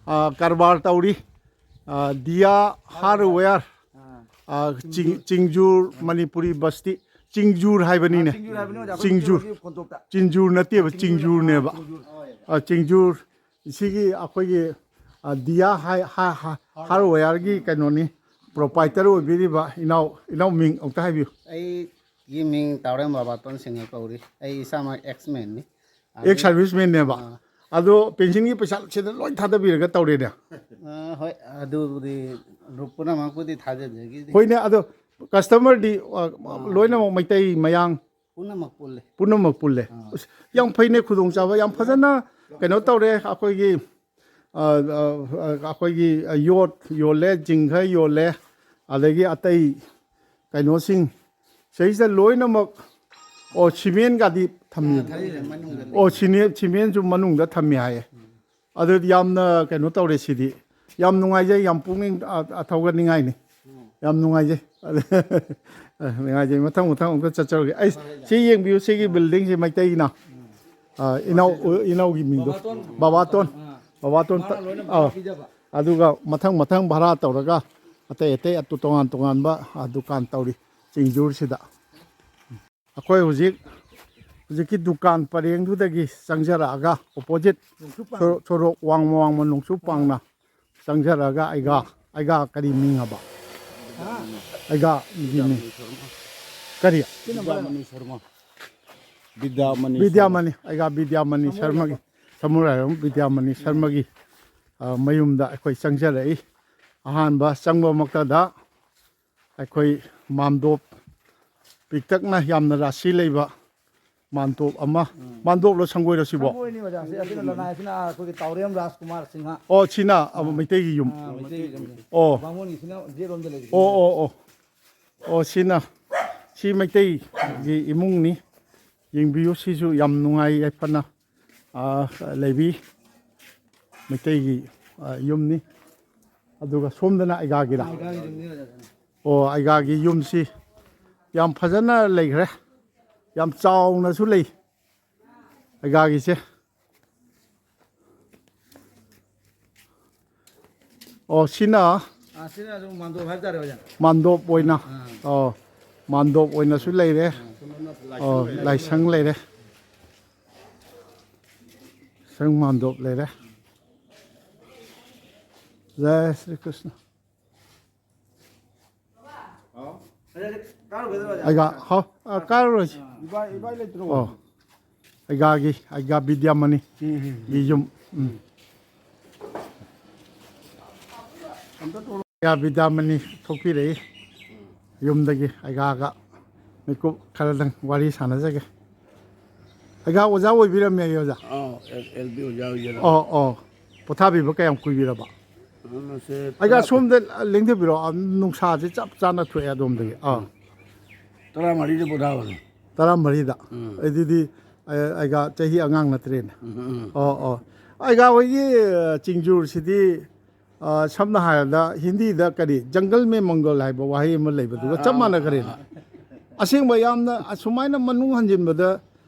ꯑꯥ, ꯀꯔꯕꯥꯔ ꯇꯧꯔꯤ꯫ ꯑꯥ, ꯗꯤꯌꯥ ꯍꯥꯔꯗꯋꯦꯌꯔ, ꯑꯥ, ꯆꯤꯡ-, ꯆꯤꯡꯖꯨꯔ, ꯃꯅꯤꯄꯨꯔꯤ ꯕꯁꯇꯤ ꯆꯤꯡꯖꯨꯔ ꯍꯥꯏꯕꯅꯤꯅꯦ꯫ ꯆꯤꯡꯖꯨꯔ ꯍꯥꯏꯕꯅꯤ, ꯑꯣꯖꯥ꯫ ꯆꯤꯡꯖꯨꯔ꯫ ꯑꯩꯈꯣꯏ ꯆꯤꯡꯖꯨꯔ ꯍꯧꯖꯤꯛ ꯐꯣꯟꯇꯣꯛꯇ꯫ ꯆꯤꯡꯖꯨꯔ ꯅꯠꯇꯦꯕ, ꯆꯤꯡꯖꯨꯔꯅꯦꯕ꯫ ꯆꯤꯡꯖꯨꯔ꯫ ꯑꯥ, ꯆꯤꯡꯖꯨꯔ꯫ ꯁꯤꯒꯤ ꯑꯩꯈꯣꯏꯒꯤ, ꯑ, ꯗꯤꯌꯥ ꯍꯥꯏ-, ꯍꯥ-, ꯍꯥ-, ꯍꯥꯔꯗꯋꯦꯌꯔꯒꯤ ꯀꯩꯅꯣꯅꯤ, ꯄ꯭ꯔꯣꯄꯥꯏꯇꯔ ꯑꯣꯏꯕꯤꯔꯤꯕ ꯏꯅꯥꯎ, ꯏꯅꯥꯎ ꯃꯤꯡ ꯑꯃꯨꯛꯇ ꯍꯥꯏꯕꯤꯌꯨ꯫ ꯑꯩꯒꯤ ꯃꯤꯡ ꯇꯥꯎꯔꯦꯝ ꯕꯥꯕꯥꯇꯣꯟ ꯁꯤꯡꯍ ꯀꯧꯔꯤ꯫ ꯑꯩ ꯏꯁꯥꯃꯛ ꯑꯦꯛꯁ ꯃꯦꯟꯅꯤ꯫ ꯑꯦꯛꯁ ꯁꯥꯔꯚꯤꯁ ꯃꯦꯟꯅꯦꯕ꯫ ꯑꯥ꯫ ꯑꯗꯣ ꯄꯦꯟꯁꯤꯟꯒꯤ ꯄꯩꯁꯥ ꯁꯤꯗ ꯂꯣꯏ ꯊꯥꯗꯕꯤꯔꯒ ꯇꯧꯔꯦꯅꯦ꯫ ꯑꯥ, ꯍꯣꯏ, ꯑꯗꯨꯕꯨꯗꯤ ꯄꯨꯝꯅꯃꯛꯄꯨꯗꯤ ꯊꯥꯖꯖꯈꯤꯗꯦ꯫ ꯍꯣꯏꯅꯦ, ꯑꯗꯣ ꯀꯁꯇꯃꯔꯗꯤ, ꯑ, ꯑꯥ꯫ ꯂꯣꯏꯅꯃꯛ ꯃꯩꯇꯩ, ꯃꯌꯥꯡ? ꯄꯨꯝꯅꯃꯛ ꯄꯨꯜꯂꯦ꯫ ꯄꯨꯝꯅꯃꯛ ꯄꯨꯜꯂꯦ꯫ ꯑꯥ꯫ ꯑꯁ, ꯌꯥꯝ ꯐꯩꯅꯦ, ꯈꯨꯗꯣꯡꯆꯥꯕ ꯌꯥꯝ ꯐꯖꯅ ꯀꯩꯅꯣ ꯇꯧꯔꯦ꯫ ꯑꯩꯈꯣꯏꯒꯤ, ꯑ, ꯑ, ꯑ, ꯑꯩꯈꯣꯏꯒꯤ ꯌꯣꯠ ꯌꯣꯜꯂꯦ, ꯖꯤꯡꯒ ꯌꯣꯜꯂꯦ, ꯑꯗꯒꯤ ꯑꯇꯩ ꯀꯩꯅꯣꯁꯤꯡ ꯁꯤꯗꯩꯁꯤꯗ ꯂꯣꯏꯅꯃꯛ, ꯑꯣ, ꯁꯤꯃꯦꯟꯒꯗꯤ ꯊꯝꯃꯤ꯫ ꯑꯥ, ꯊꯝꯃꯤ, ꯃꯅꯨꯡꯗ ꯂꯩ꯫ ꯑꯣ, ꯁꯤꯅꯦ-, ꯁꯤꯃꯦꯟꯁꯨ ꯃꯅꯨꯡꯗ ꯊꯝꯃꯤ ꯍꯥꯏꯌꯦ꯫ ꯎꯝ꯫ ꯑꯗꯨꯗꯤ ꯌꯥꯝꯅ ꯀꯩꯅꯣ ꯇꯧꯔꯦ ꯁꯤꯗꯤ꯫ ꯌꯥꯝ ꯅꯨꯡꯉꯥꯏꯖꯩ, ꯌꯥꯝ ꯄꯨꯛꯅꯤꯡ, ꯑ, ꯑ, ꯊꯧꯒꯠꯅꯤꯡꯉꯥꯏꯅꯤ꯫ ꯎꯝ꯫ ꯌꯥꯝ ꯅꯨꯡꯉꯥꯏꯖꯩ꯫ ꯑ, ꯅꯨꯡꯉꯥꯏꯖꯩ꯫ ꯃꯊꯪ, ꯃꯊꯪ ꯑꯃꯨꯛꯀ ꯆꯠꯆꯔꯒꯦ꯫ ꯑꯩ, ꯍꯣꯏ, ꯍꯣꯏ, ꯁꯤ ꯌꯦꯡꯕꯤꯌꯨ, ꯁꯤꯒꯤ ꯕꯤꯜꯗꯤꯡꯁꯤ ꯃꯩꯇꯩꯒꯤꯅ꯫ ꯎꯝ꯫ ꯑ, ꯏꯅꯥꯎ, ꯏꯅꯥꯎꯒꯤ ꯃꯤꯡꯗꯣ꯫ ꯕꯕꯥꯇꯣꯟ꯫ ꯕꯕꯥꯇꯣꯟ꯫ ꯑꯥ꯫ ꯕꯕꯥꯇꯣꯟ꯫ ꯃꯥꯅ ꯂꯣꯏꯅ ꯑꯥ꯫ ꯚꯔꯥ ꯄꯤꯖꯕ꯫ ꯑꯗꯨꯒ ꯃꯊꯪ, ꯃꯊꯪ ꯚꯔꯥ ꯇꯧꯔꯒ ꯑꯇꯩ, ꯑꯇꯩ ꯑꯇꯣ-, ꯇꯣꯉꯥꯟ ꯇꯣꯉꯥꯟꯕ, ꯑ, ꯗꯨꯀꯥꯟ ꯇꯧꯔꯤ ꯆꯤꯡꯖꯨꯔꯁꯤꯗ꯫ ꯑꯩꯈꯣꯏ ꯍꯧꯖꯤꯛ, ꯍꯧꯖꯤꯛꯀꯤ ꯗꯨꯀꯥꯟ ꯄꯔꯦꯡꯗꯨꯗꯒꯤ ꯆꯪꯖꯔꯛꯑꯒ, ꯑꯣꯄꯣꯖꯤꯠ ꯅꯣꯡꯆꯨꯞ ꯄꯥꯡ꯫ ꯁꯣꯔꯣꯛ, ꯁꯣꯔꯣꯛ ꯋꯥꯡꯃ ꯋꯥꯡꯃ ꯅꯣꯡꯆꯨꯞ ꯄꯥꯡꯅ ꯆꯪꯖꯔꯛꯑꯒ ꯑꯩꯒꯥ, ꯑꯩꯒꯥ ꯀꯔꯤ ꯃꯤꯡ ꯍꯥꯏꯕ? ꯍꯥ? ꯑꯩꯒꯥꯒꯤ ꯃꯤꯡ꯫ ꯀꯔꯤ? ꯕꯤꯗ꯭ꯌꯥꯃꯅꯤ ꯁꯔꯃ꯫ ꯕꯤꯗ꯭ꯌꯥꯃꯅꯤ ꯕꯤꯗ꯭ꯌꯥꯃꯅꯤ, ꯁꯔꯃ꯫ ꯑꯩꯒꯥ ꯕꯤꯗ꯭ꯌꯥꯃꯅꯤ ꯁꯃꯨ ꯁꯔꯃꯒꯤ, ꯂꯥꯏꯔꯣꯝ꯫ ꯁꯃꯨ ꯂꯥꯏꯔꯣꯝ ꯕꯤꯗ꯭ꯌꯥꯃꯅꯤ ꯁꯔꯃꯒꯤ, ꯑ, ꯃꯌꯨꯝꯗ ꯑꯩꯈꯣꯏ ꯆꯪꯖꯔꯛꯏ꯫ ꯑꯍꯥꯟꯕ ꯆꯪꯕꯃꯛꯇꯗ ꯑꯩꯈꯣꯏ ꯃꯥꯝꯗꯣꯞ ꯄꯤꯛꯇꯛꯅ ꯌꯥꯝꯅ ꯔꯥꯁꯤ ꯂꯩꯕ ꯃꯥꯟꯇꯣꯞ ꯑꯃ꯫ ꯎꯝ꯫ ꯃꯥꯟꯗꯣꯞꯂꯣ ꯁꯪꯒꯣꯏꯔꯣ ꯁꯤꯕꯣ? ꯁꯪꯒꯣꯏꯅꯤ ꯑꯣꯖꯥ, ꯁꯤ ꯑꯁꯤꯅ ꯂꯅꯥꯏꯁꯤꯅ ꯑꯩꯈꯣꯏꯒꯤ ꯇꯥꯎꯔꯦꯝ ꯔꯥꯖꯀꯨꯃꯥꯔ ꯁꯤꯡꯍ꯫ ꯑꯣ, ꯁꯤꯅ, ꯑ, ꯑꯥ, ꯃꯩꯇꯩꯒꯤ ꯌꯨꯝ꯫ ꯑꯥ, ꯃꯩꯇꯩꯒꯤ ꯌꯨꯝꯅꯤ꯫ ꯑꯣ꯫ ꯕꯥꯃꯣꯟꯒꯤꯁꯤꯅ ꯌꯦꯠꯂꯣꯝꯗ ꯂꯩꯔꯤꯁꯤꯅ꯫ ꯑꯣ, ꯑꯣ, ꯑꯣ꯫ ꯑꯣ, ꯁꯤꯅ, ꯁꯤ ꯃꯩꯇꯩꯒꯤ ꯏꯃꯨꯡꯅꯤ꯫ ꯌꯦꯡꯕꯤꯌꯨ, ꯁꯤꯁꯨ ꯌꯥꯝ ꯅꯨꯡꯉꯥꯏ ꯌꯥꯏꯐꯅ, ꯑ, ꯂꯩꯕꯤ꯫ ꯃꯩꯇꯩꯒꯤ, ꯑ, ꯌꯨꯝꯅꯤ꯫ ꯑꯗꯨꯒ ꯁꯣꯝꯗꯅ ꯑꯩꯒꯥꯒꯤꯔꯥ? ꯑꯩꯒꯥꯒꯤ ꯌꯨꯝꯅꯤ ꯑꯣꯖꯥ꯫ ꯑꯣ, ꯑꯩꯒꯥꯒꯤ ꯌꯨꯝꯁꯤ ꯌꯥꯝ ꯐꯖꯅ ꯂꯩꯈ꯭ꯔꯦ꯫ ꯌꯥꯝ ꯆꯥꯎꯅꯁꯨ ꯂꯩ ꯑꯩꯒꯥꯒꯤꯁꯦ꯫ ꯑꯣ, ꯁꯤꯅ ꯑꯥ, ꯁꯤꯅ ꯑꯗꯨꯝ ꯃꯥꯟꯗꯣꯞ ꯍꯥꯏꯕ ꯇꯥꯔꯦ, ꯑꯣꯖꯥ꯫ ꯃꯥꯟꯗꯣꯞ ꯑꯣꯏꯅ꯫ ꯑꯥ꯫ ꯑꯣ, ꯃꯥꯟꯗꯣꯞ ꯑꯣꯏꯅꯁꯨ ꯂꯩꯔꯦ꯫ ꯑꯥ, ꯁꯣꯝꯗꯅ ꯑꯣ, ꯂꯥꯏꯁꯪ ꯂꯩꯔꯦ꯫ ꯂꯥꯏꯁꯪ ꯂꯩꯔꯦ꯫ ꯂꯥꯏꯁꯪ ꯃꯥꯟꯗꯣꯞ ꯂꯩꯔꯦ꯫ ꯖꯥꯏ ꯁ꯭ꯔꯤ ꯀ꯭ꯔꯤꯁꯅ꯫ ꯑꯩꯒꯥ, ꯍꯥꯎ, ꯑ, ꯀꯥꯔꯨꯔꯁꯤ꯫ ꯏꯕꯥꯏ, ꯏꯕꯥꯏ ꯂꯩꯇ꯭ꯔꯣ? ꯑꯣ, ꯑꯩꯒꯥꯒꯤ, ꯑꯩꯒꯥ ꯕꯤꯗ꯭ꯌꯥꯃꯅꯤ ꯎꯝ, ꯎꯝ, ꯎꯝ꯫ ꯒꯤ ꯌꯨꯝ꯫ ꯎꯝ꯫ ꯑꯩꯒꯥ ꯕꯤꯗ꯭ꯌꯥꯃꯅꯤ ꯊꯣꯛꯄꯤꯔꯛꯏ꯫ ꯌꯨꯝꯗꯒꯤ ꯑꯩꯒꯥꯒ ꯃꯤꯀꯨꯞ ꯈꯔꯗꯪ ꯋꯥꯔꯤ ꯁꯥꯟꯅꯖꯒꯦ꯫ ꯑꯩꯒꯥ ꯑꯣꯖꯥ ꯑꯣꯏꯕꯤꯔꯝꯃꯦ ꯑꯩ, ꯑꯣꯖꯥ꯫ ꯑꯥꯎ, ꯑꯦꯜ, ꯑꯦꯜ ꯕꯤ ꯑꯣꯖꯥ ꯑꯣꯏꯖꯔꯝꯃꯦ꯫ ꯑꯣ, ꯑꯣ꯫ ꯄꯣꯊꯥꯕꯤꯕ ꯀꯌꯥꯝ ꯀꯨꯏꯕꯤꯔꯕ? ꯑ, ꯃꯁꯦ ꯑꯩꯒꯥ ꯇꯔꯥ ꯁꯣꯝꯗ ꯂꯦꯡꯊꯕꯤꯔꯣ, ꯑ, ꯅꯨꯡꯁꯥꯁꯦ ꯆꯞ ꯆꯥꯅ ꯊꯣꯛꯑꯦ ꯑꯗꯣꯝꯗꯒꯤ꯫ ꯑꯥ꯫ ꯇꯔꯥꯃꯔꯤꯗ ꯄꯣꯊꯥꯕꯅꯦ꯫ ꯇꯔꯥꯃꯔꯤꯗ? ꯎꯝ꯫ ꯑꯗꯨꯗꯤ, ꯑ, ꯑꯩꯒꯥ ꯆꯍꯤ ꯑꯉꯥꯡ ꯅꯠꯇ꯭ꯔꯦꯅꯦ꯫ ꯎꯝ, ꯎꯝ꯫ ꯑꯣ, ꯑꯣ꯫ ꯑꯩꯒꯥ ꯍꯣꯏꯒꯤ, ꯑ, ꯆꯤꯡꯖꯨꯔꯁꯤꯗꯤ, ꯑ, ꯁꯝꯅ ꯍꯥꯏꯔꯕꯗ ꯍꯤꯟꯗꯤꯗ ꯀꯔꯤ, "ꯖꯪꯒꯜ ꯃꯦ ꯃꯪꯒꯜ" ꯍꯥꯏꯕ ꯋꯥꯍꯩ ꯑꯃ ꯂꯩꯕꯗꯨꯒ ꯆꯞ ꯑꯥ, ꯃꯥꯟꯅꯈ꯭ꯔꯦꯅꯦ꯫ ꯑꯥ, ꯑꯥ꯫ ꯑꯁꯦꯡꯕ ꯌꯥꯝꯅ ꯑꯁꯨꯃꯥꯏꯅ ꯃꯅꯨꯡ ꯍꯟꯖꯤꯟꯕꯗ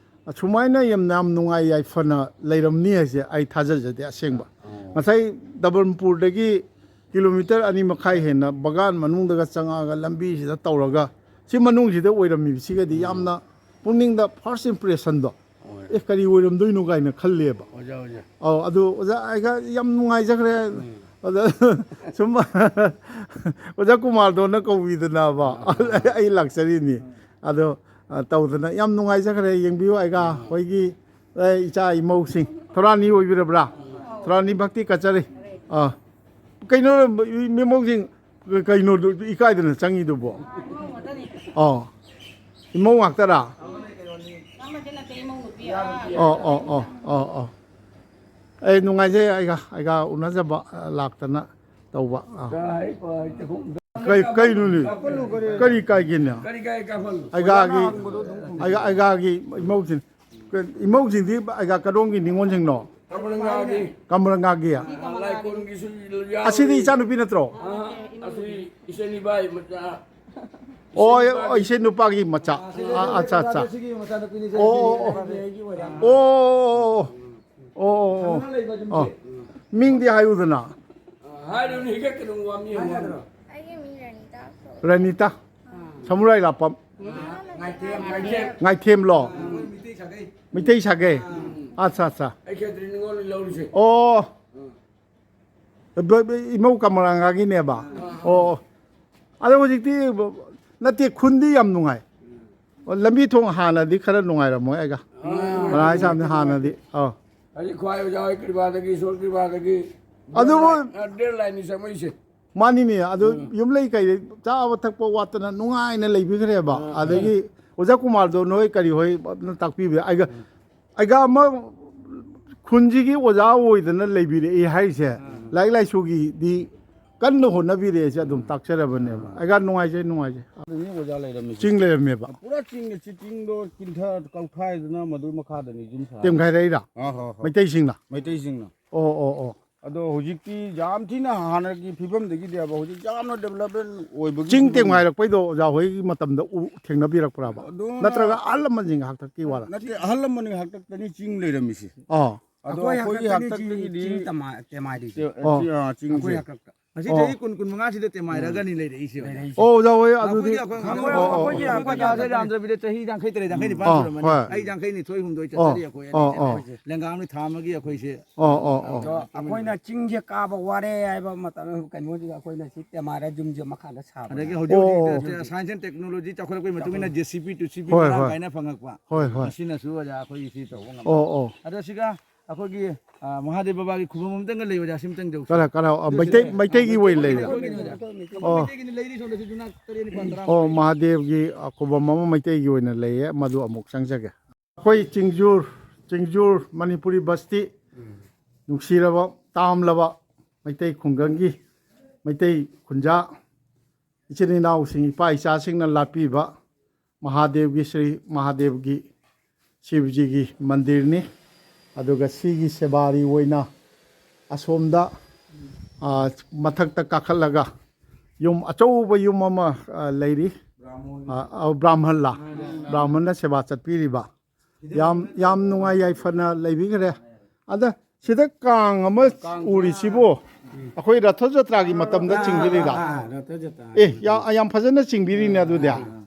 ꯑꯁꯨꯃꯥꯏꯅ ꯌꯥꯝ, ꯌꯥꯝ ꯅꯨꯡꯉꯥꯏ ꯌꯥꯏꯐꯅ ꯂꯩꯔꯝꯅꯤ ꯍꯥꯏꯁꯦ ꯑꯩ ꯊꯥꯖꯖꯗꯦ ꯑꯁꯦꯡꯕ꯫ ꯑꯣ꯫ ꯉꯁꯥꯏ ꯗꯕꯜꯄꯨꯔꯗꯒꯤ ꯀꯤꯂꯣꯃꯤꯇꯔ ꯑꯅꯤ ꯃꯈꯥꯏ ꯍꯦꯟꯅ ꯕꯒꯥꯟ ꯃꯅꯨꯡꯗꯒ ꯆꯪꯉꯛꯑꯒ ꯂꯝꯕꯤꯁꯤꯗ ꯇꯧꯔꯒ ꯁꯤ ꯃꯅꯨꯡꯁꯤꯗ ꯑꯣꯏꯔꯝꯃꯤꯕꯁꯤꯒꯗꯤ ꯎꯝ꯫ ꯌꯥꯝꯅ ꯄꯨꯛꯅꯤꯡꯗ first impressionꯗꯣ, ꯍꯣꯏ꯫ "ꯑꯦ, ꯀꯔꯤ ꯑꯣꯏꯔꯝꯗꯣꯏꯅꯣ?" ꯀꯥꯏꯅ ꯈꯜꯂꯦꯕ꯫ ꯑꯣꯖꯥ, ꯑꯣꯖꯥ꯫ ꯑꯧ, ꯑꯗꯨ ꯑꯣꯖꯥ, ꯑꯩꯒ ꯌꯥꯝ ꯅꯨꯡꯉꯥꯏꯖꯈ꯭ꯔꯦ꯫ ꯎꯝ꯫ ꯑꯗ ꯁꯨꯝ ꯑꯣꯖꯥ ꯀꯨꯃꯥꯔꯗꯣꯅ ꯀꯧꯕꯤꯗꯅꯕ ꯑꯥ, ꯑꯥ, ꯑꯥ꯫ ꯑꯩ ꯂꯥꯛꯆꯔꯤꯅꯤ꯫ ꯑꯗꯣ ꯑ, ꯇꯧꯗꯅ ꯌꯥꯝ ꯅꯨꯡꯉꯥꯏꯖꯈ꯭ꯔꯦ꯫ ꯌꯦꯡꯕꯤꯌꯨ, ꯑꯩꯒꯥ ꯎꯝ꯫ ꯍꯣꯏꯒꯤ, ꯑꯦ, ꯏꯆꯥ ꯏꯃꯧꯁꯤꯡ, ꯊꯧꯔꯥꯅꯤ ꯑꯣꯏꯕꯤꯔꯕ꯭ꯔꯥ? ꯊꯧꯔꯥꯅꯤ ꯚꯛꯇꯤ ꯀꯠꯆꯔꯤ꯫ ꯑꯥ꯫ ꯀꯩꯅꯣ, ꯏꯃꯧꯁꯤꯡ, ꯀꯩꯅꯣ ꯏꯀꯥꯏꯗꯅ ꯆꯪꯉꯤꯗꯨꯕꯣ? ꯑꯥ꯫ ꯏꯃꯧ ꯉꯥꯛꯇꯔꯥ? ꯑꯃꯗꯤ ꯅꯠꯇꯦ, ꯏꯃꯧ ꯅꯨꯄꯤ, ꯑꯥ꯫ ꯑꯣ, ꯑꯣ, ꯑꯣ, ꯑꯣ, ꯑꯣ꯫ ꯑꯩ ꯅꯨꯡꯉꯥꯏꯖꯩ, ꯑꯩꯒꯥ, ꯑꯩꯒꯥ ꯎꯅꯖꯕ, ꯑ, ꯂꯥꯛꯇꯅ ꯇꯧꯕ꯫ ꯑꯥ꯫ ꯀꯩ, ꯀꯩꯅꯣꯅꯦ? ꯀꯔꯤ ꯀꯥꯏꯒꯦꯅꯦ? ꯀꯔꯤ ꯀꯥꯏ ꯀꯥꯞꯍꯜꯂꯨ? ꯑꯩꯒꯥꯒꯤ, ꯑꯩꯒꯥ, ꯑꯩꯒꯥꯒꯤ ꯏꯃꯧꯁꯤꯡ, ꯏꯃꯧꯁꯤꯡꯗꯤ ꯑꯩꯒꯥ ꯀꯗꯣꯝꯒꯤ ꯅꯤꯉꯣꯜꯁꯤꯡꯅꯣ? ꯀꯃꯔꯉꯥꯒꯤ꯫ ꯀꯃꯔꯉꯥꯒꯤ? ꯑꯥ, ꯂꯥꯏꯀꯣꯟꯒꯤꯁꯨ ꯌꯥꯎꯔꯤ꯫ ꯑꯁꯤꯗꯤ ꯏꯆꯥꯅꯨꯄꯤ ꯅꯠꯇ꯭ꯔꯣ? ꯑꯥ, ꯑꯁꯤ ꯏꯆꯟ ꯏꯕꯥꯏ ꯃꯆꯥ꯫ ꯑꯣ, ꯑꯣ, ꯏꯆꯦ ꯅꯨꯄꯥꯒꯤ ꯃꯆꯥ꯫ ꯑꯥ, ꯑꯠꯆꯥ, ꯑꯠꯆꯥ꯫ ꯁꯤꯒꯤ ꯃꯆꯥꯅꯨꯄꯤꯅꯤ, ꯁꯦ꯫ ꯑꯣ, ꯑꯣ, ꯑꯣ, ꯑꯣ꯫ ꯑꯣ, ꯑꯣ, ꯑꯣ, ꯑꯣ꯫ ꯁꯥꯟꯅꯅ ꯂꯩꯕ ꯌꯨꯝꯁꯦ꯫ ꯑꯣ꯫ ꯃꯤꯡꯗꯤ ꯍꯥꯏꯌꯨꯗꯅ꯫ ꯍꯥꯏꯔꯨꯅꯦ, ꯍꯦꯛꯇ ꯀꯩꯅꯣ ꯋꯥ ꯃꯤ ꯑꯃ꯫ ꯑꯩꯒꯤ ꯃꯤꯡ ꯔꯅꯤꯇꯥ ꯀꯧꯏ꯫ ꯔꯅꯤꯇꯥ? ꯁꯃꯨꯔꯥꯏ ꯂꯥꯛꯄꯝ? ꯉꯥꯏꯊꯦꯝ, ꯉꯥꯏꯊꯦꯝ꯫ ꯉꯥꯏꯊꯦꯝꯂꯣ? ꯑꯩꯈꯣꯏ ꯃꯩꯇꯩ ꯁꯥꯒꯩ꯫ ꯃꯩꯇꯩ ꯁꯥꯒꯩ? ꯑꯠꯆꯥ, ꯑꯠꯆꯥ꯫ ꯑꯩ ꯈꯦꯇ꯭ꯔꯤ ꯅꯤꯉꯣꯜꯅ ꯂꯧꯔꯤꯁꯦ꯫ ꯑꯣ꯫ ꯕ-, ꯕ-, ꯏꯃꯧ ꯀꯃꯂꯥꯉꯥꯒꯤꯅꯦꯕ? ꯑꯣ, ꯑꯣ꯫ ꯑꯗꯣ ꯍꯧꯖꯤꯛꯇꯤ ꯅꯠꯇꯦ, ꯈꯨꯟꯗꯤ ꯌꯥꯝ ꯅꯨꯡꯉꯥꯏ꯫ ꯑꯣ, ꯂꯝꯕꯤ ꯊꯣꯡ ꯍꯥꯟꯅꯗꯤ ꯈꯔ ꯅꯨꯡꯉꯥꯏꯔꯝꯃꯣꯏ ꯑꯩꯒ꯫ ꯀꯃꯥꯏꯅ ꯍꯥꯏꯁꯥꯕꯅꯤ ꯍꯥꯟꯅꯗꯤ? ꯑꯥ꯫ ꯍꯧꯖꯤꯛ ꯈ꯭ꯋꯥꯏ ꯑꯣꯖꯥ ꯍꯣꯏ ꯀ꯭ꯔꯤꯄꯥꯗꯒꯤ, ꯏꯁꯣꯔ ꯀ꯭ꯔꯤꯄꯥꯗꯒꯤ ꯑꯗꯨꯕꯨ ꯗ꯭ꯔꯦꯟ ꯂꯥꯏꯟꯅꯤ ꯆꯪꯉꯛꯏꯁꯦ꯫ ꯃꯥꯅꯤꯅꯦ, ꯑꯗꯨ ꯎꯝ꯫ ꯌꯨꯝ ꯂꯩ ꯀꯩ ꯆꯥꯕ ꯊꯛꯄ ꯋꯥꯠꯇꯅ ꯅꯨꯡꯉꯥꯏꯅ ꯂꯩꯕꯤꯈ꯭ꯔꯦꯕ꯫ ꯎꯝ꯫ ꯑꯗꯒꯤ ꯑꯣꯖꯥ ꯀꯨꯃꯥꯔꯗꯣ ꯅꯣꯏ ꯀꯔꯤ ꯍꯣꯏ ꯇꯥꯛꯄꯤꯕ? ꯑꯩꯒ, ꯎꯝ꯫ ꯑꯩꯒ ꯑꯃ ꯈꯨꯟꯁꯤꯒꯤ ꯑꯣꯖꯥ ꯑꯣꯏꯗꯅ ꯂꯩꯕꯤꯔꯛꯏ ꯍꯥꯏꯔꯤꯁꯦ, ꯎꯝ꯫ ꯂꯥꯏꯔꯤꯛ ꯂꯥꯏꯁꯨꯒꯤꯗꯤ ꯀꯟꯅ ꯍꯣꯠꯅꯕꯤꯔꯛꯑꯦꯁꯦ ꯑꯗꯨꯝ ꯎꯝ꯫ ꯇꯥꯛꯆꯔꯕꯅꯦꯕ꯫ ꯎꯝ꯫ ꯑꯩꯒ ꯅꯨꯡꯉꯥꯏꯖꯩ, ꯅꯨꯡꯉꯥꯏꯖꯩ꯫ ꯑꯗꯨꯅꯤ ꯑꯣꯖꯥ ꯂꯩꯔꯝꯃꯤꯁꯦ꯫ ꯆꯤꯡ ꯂꯩꯔꯝꯃꯦꯕ꯫ ꯄꯨꯔꯥ ꯆꯤꯡꯅꯦ, ꯁꯤ ꯆꯤꯡꯗꯣ ꯀꯤꯟꯊ ꯀꯧꯈꯥꯏꯗꯅ ꯃꯗꯨ ꯃꯈꯥꯗꯅꯤ ꯌꯨꯝ ꯁꯥꯔꯤꯁꯦ꯫ ꯇꯦꯝꯈꯥꯏꯔꯛꯏꯔꯥ? ꯑꯥ, ꯍꯣꯏ, ꯍꯣꯏ꯫ ꯃꯩꯇꯩꯁꯤꯡꯅ? ꯃꯩꯇꯩꯁꯤꯡꯅ꯫ ꯑꯣ, ꯑꯣ, ꯑꯣ꯫ ꯑꯗꯣ ꯍꯧꯖꯤꯛꯇꯤ ꯌꯥꯝ ꯊꯤꯅ ꯍꯥꯟꯅꯒꯤ ꯐꯤꯕꯝꯗꯒꯤꯗꯤꯕ ꯍꯧꯖꯤꯛ ꯌꯥꯝꯅ development ꯑꯣꯏꯕꯒꯤ ꯆꯤꯡ ꯐꯤꯕꯝ꯫ ꯇꯦꯝꯈꯥꯏꯔꯛꯄꯩꯗꯣ ꯑꯣꯖꯥ ꯍꯣꯏꯒꯤ ꯃꯇꯝꯗ ꯎ ꯊꯦꯡꯅꯕꯤꯔꯛꯄ꯭ꯔꯕ? ꯑꯗꯨꯅ ꯅꯠꯇ꯭ꯔꯒ ꯑꯍꯜ ꯂꯃꯟꯁꯤꯡ ꯍꯥꯛꯇꯛꯀꯤ ꯋꯥꯔ? ꯅꯠꯇꯦ, ꯑꯍꯜ ꯂꯃꯟꯒꯤ ꯍꯥꯛꯇꯛꯇꯅꯤ ꯆꯤꯡ ꯂꯩꯔꯝꯃꯤꯁꯤ꯫ ꯑꯥ꯫ ꯑꯗꯣ ꯑꯩꯈꯣꯏ ꯑꯩꯈꯣꯏꯒꯤ ꯍꯥꯛꯇꯛꯇꯒꯤꯗꯤ ꯍꯥꯛꯇꯛꯇꯒꯤꯗꯤ ꯆꯤꯡ ꯇꯃꯥ-, ꯇꯦꯝꯃꯥꯏꯔꯤꯁꯦ꯫ ꯆꯦ-, ꯑꯥ꯫ ꯆꯤꯡ-, ꯑꯩꯈꯣꯏ ꯑꯥ, ꯆꯤꯡꯁꯦ꯫ ꯍꯥꯛꯇꯛꯇ꯫ ꯉꯁꯤ ꯑꯣ꯫ ꯆꯍꯤ ꯀꯨꯟ, ꯀꯨꯟ ꯃꯉꯥꯁꯤꯗ ꯇꯦꯝꯃꯥꯏꯔꯒꯅꯤ ꯂꯩꯔꯛꯏꯁꯦ꯫ ꯂꯩꯔꯛꯏꯁꯦ꯫ ꯑꯣ, ꯑꯣꯖꯥ ꯍꯣꯏ, ꯑꯗꯨꯗꯤ ꯑꯩꯈꯣꯏꯗꯤ ꯑꯩꯈꯣꯏ ꯑꯣ, ꯑꯣ, ꯑꯣ꯫ ꯑꯩꯈꯣꯏꯒꯤ ꯑꯩꯈꯣꯏ ꯀꯥꯁꯦ ꯌꯥꯝꯗ꯭ꯔꯕꯤꯗ ꯆꯍꯤ ꯌꯥꯡꯈꯩ ꯇꯔꯦꯠ, ꯌꯥꯡꯈꯩ ꯅꯤꯄꯥꯟ ꯑꯣ, ꯁꯨꯔꯝꯃꯅꯤ꯫ ꯍꯣꯏ꯫ ꯑꯩ ꯌꯥꯡꯈꯩ ꯅꯤꯊꯣꯏ ꯍꯨꯝꯗꯣꯏ ꯑꯣ, ꯆꯠꯆꯔꯤ ꯑꯩꯈꯣꯏ ꯑꯣ, ꯑꯅꯤꯁꯦ꯫ ꯑꯣ꯫ ꯂꯦꯡꯒꯥ ꯑꯃꯅ ꯊꯥ ꯑꯃꯒꯤ ꯑꯩꯈꯣꯏꯁꯦ꯫ ꯑꯣ, ꯑꯣ, ꯑꯣ꯫ ꯑꯗꯣ ꯑꯩꯈꯣꯏꯅ ꯆꯤꯡꯁꯦ ꯀꯥꯕ ꯋꯥꯔꯦ ꯍꯥꯏꯕ ꯃꯇꯝꯗ ꯀꯩꯅꯣꯁꯤꯗ ꯑꯩꯈꯣꯏꯅ ꯁꯤ ꯇꯦꯃꯥꯔ ꯌꯨꯝꯁꯦ ꯃꯈꯥꯗ ꯁꯥꯕ꯫ ꯑꯗꯒꯤ ꯍꯧꯖꯤꯛ ꯑꯣ, ꯍꯧꯖꯤꯛ ꯑꯣ꯫ Science and technology ꯆꯥꯎꯈꯠꯂꯛꯄꯒꯤ ꯃꯇꯨꯡ ꯏꯟꯅ J C B, two C B ꯍꯣꯏ, ꯃꯔꯥꯡ ꯍꯣꯏ꯫ ꯀꯥꯏꯅ ꯐꯪꯉꯛꯄ꯫ ꯍꯣꯏ, ꯍꯣꯏ꯫ ꯃꯁꯤꯅꯁꯨ ꯑꯣꯖꯥ ꯑꯩꯈꯣꯏꯒꯤ ꯁꯤ ꯇꯧꯕ ꯉꯝꯕ꯫ ꯑꯣ, ꯑꯣ꯫ ꯑꯗꯣ ꯁꯤꯒ ꯑꯩꯈꯣꯏꯒꯤ, ꯑ, ꯃꯍꯥꯗꯦꯕ ꯕꯕꯥꯒꯤ ꯈꯨꯕꯝ ꯑꯃꯇꯪꯒ ꯂꯩꯕ ꯑꯣꯖꯥ, ꯁꯤꯝꯇꯪ ꯌꯧꯁꯤ꯫ ꯀꯔꯥꯏ, ꯀꯔꯥꯏ? ꯑ, ꯑꯗꯨ ꯃꯩꯇꯩ, ꯁꯤꯗ ꯃꯩꯇꯩꯒꯤ ꯑꯣꯏꯅ ꯂꯩꯕ꯭ꯔꯥ? ꯑꯩꯈꯣꯏꯒꯤꯅꯤ ꯑꯣꯖꯥ꯫ ꯑꯣ꯫ ꯃꯩꯇꯩꯒꯤꯅꯤ ꯂꯩꯔꯤ ꯁꯣꯝꯗꯁꯨ ꯌꯨꯝꯅꯥꯛ ꯇꯔꯦꯠ ꯅꯤꯄꯥꯜ ꯇꯔꯥꯃꯨꯛ ꯑꯣ, ꯂꯩ꯫ ꯃꯍꯥꯗꯦꯕꯒꯤ, ꯑ, ꯈꯨꯕꯝ ꯑꯃ ꯃꯩꯇꯩꯒꯤ ꯑꯣꯏꯅ ꯂꯩꯌꯦ, ꯃꯗꯨ ꯑꯃꯨꯛ ꯆꯪꯖꯒꯦ꯫ ꯑꯩꯈꯣꯏ ꯆꯤꯡꯖꯨꯔ, ꯆꯤꯡꯖꯨꯔ ꯃꯅꯤꯄꯨꯔꯤ ꯕꯁꯇꯤ ꯎꯝ꯫ ꯅꯨꯡꯁꯤꯔꯕ, ꯇꯥꯝꯂꯕ ꯃꯩꯇꯩ ꯈꯨꯡꯒꯪꯒꯤ ꯃꯩꯇꯩ ꯈꯨꯟꯖꯥ, ꯏꯆꯤꯟ ꯏꯅꯥꯎꯁꯤꯡ, ꯏꯄꯥ ꯏꯆꯥꯁꯤꯡꯅ ꯂꯥꯠꯄꯤꯕ ꯃꯍꯥꯗꯦꯕꯒꯤ, ꯁ꯭ꯔꯤ ꯃꯍꯥꯗꯦꯕꯒꯤ, ꯁꯤꯕꯖꯤꯒꯤ ꯃꯟꯗꯤꯔꯅꯤ꯫ ꯑꯗꯨꯒ ꯁꯤꯒꯤ ꯁꯦꯕꯥꯔꯤ ꯑꯣꯏꯅ ꯑꯁꯣꯝꯗ, ꯑ, ꯃꯊꯛꯇ ꯀꯥꯈꯠꯂꯒ ꯌꯨꯝ, ꯑꯆꯧꯕ ꯌꯨꯝ ꯑꯃ, ꯑ, ꯂꯩꯔꯤ꯫ ꯑ, ꯑ, ꯕ꯭ꯔꯥꯍꯃꯟꯂꯥ? ꯕ꯭ꯔꯥꯍꯃꯟꯅ ꯁꯦꯕꯥ ꯆꯠꯄꯤꯔꯤꯕ꯫ ꯌꯥꯝ, ꯌꯥꯝ ꯅꯨꯡꯉꯥꯏ ꯌꯥꯏꯐꯅ ꯂꯩꯕꯤꯈ꯭ꯔꯦ꯫ ꯑꯗ ꯁꯤꯗ ꯀꯥꯡ ꯑꯃ ꯎꯔꯤꯁꯤꯕꯨ ꯑꯩꯈꯣꯏ ꯔꯊ ꯖꯇ꯭ꯔꯥꯒꯤ ꯃꯇꯝꯗ ꯆꯤꯡꯕꯤꯔꯤꯔꯥ? ꯑꯥ, ꯔꯊ ꯖꯇ꯭ꯔꯥ꯫ ꯑꯦ, ꯌꯥ-, ꯌꯥꯝ ꯐꯖꯅ ꯆꯤꯡꯕꯤꯔꯤꯅꯦ ꯑꯗꯨꯗꯤ꯫ ꯑꯥ꯫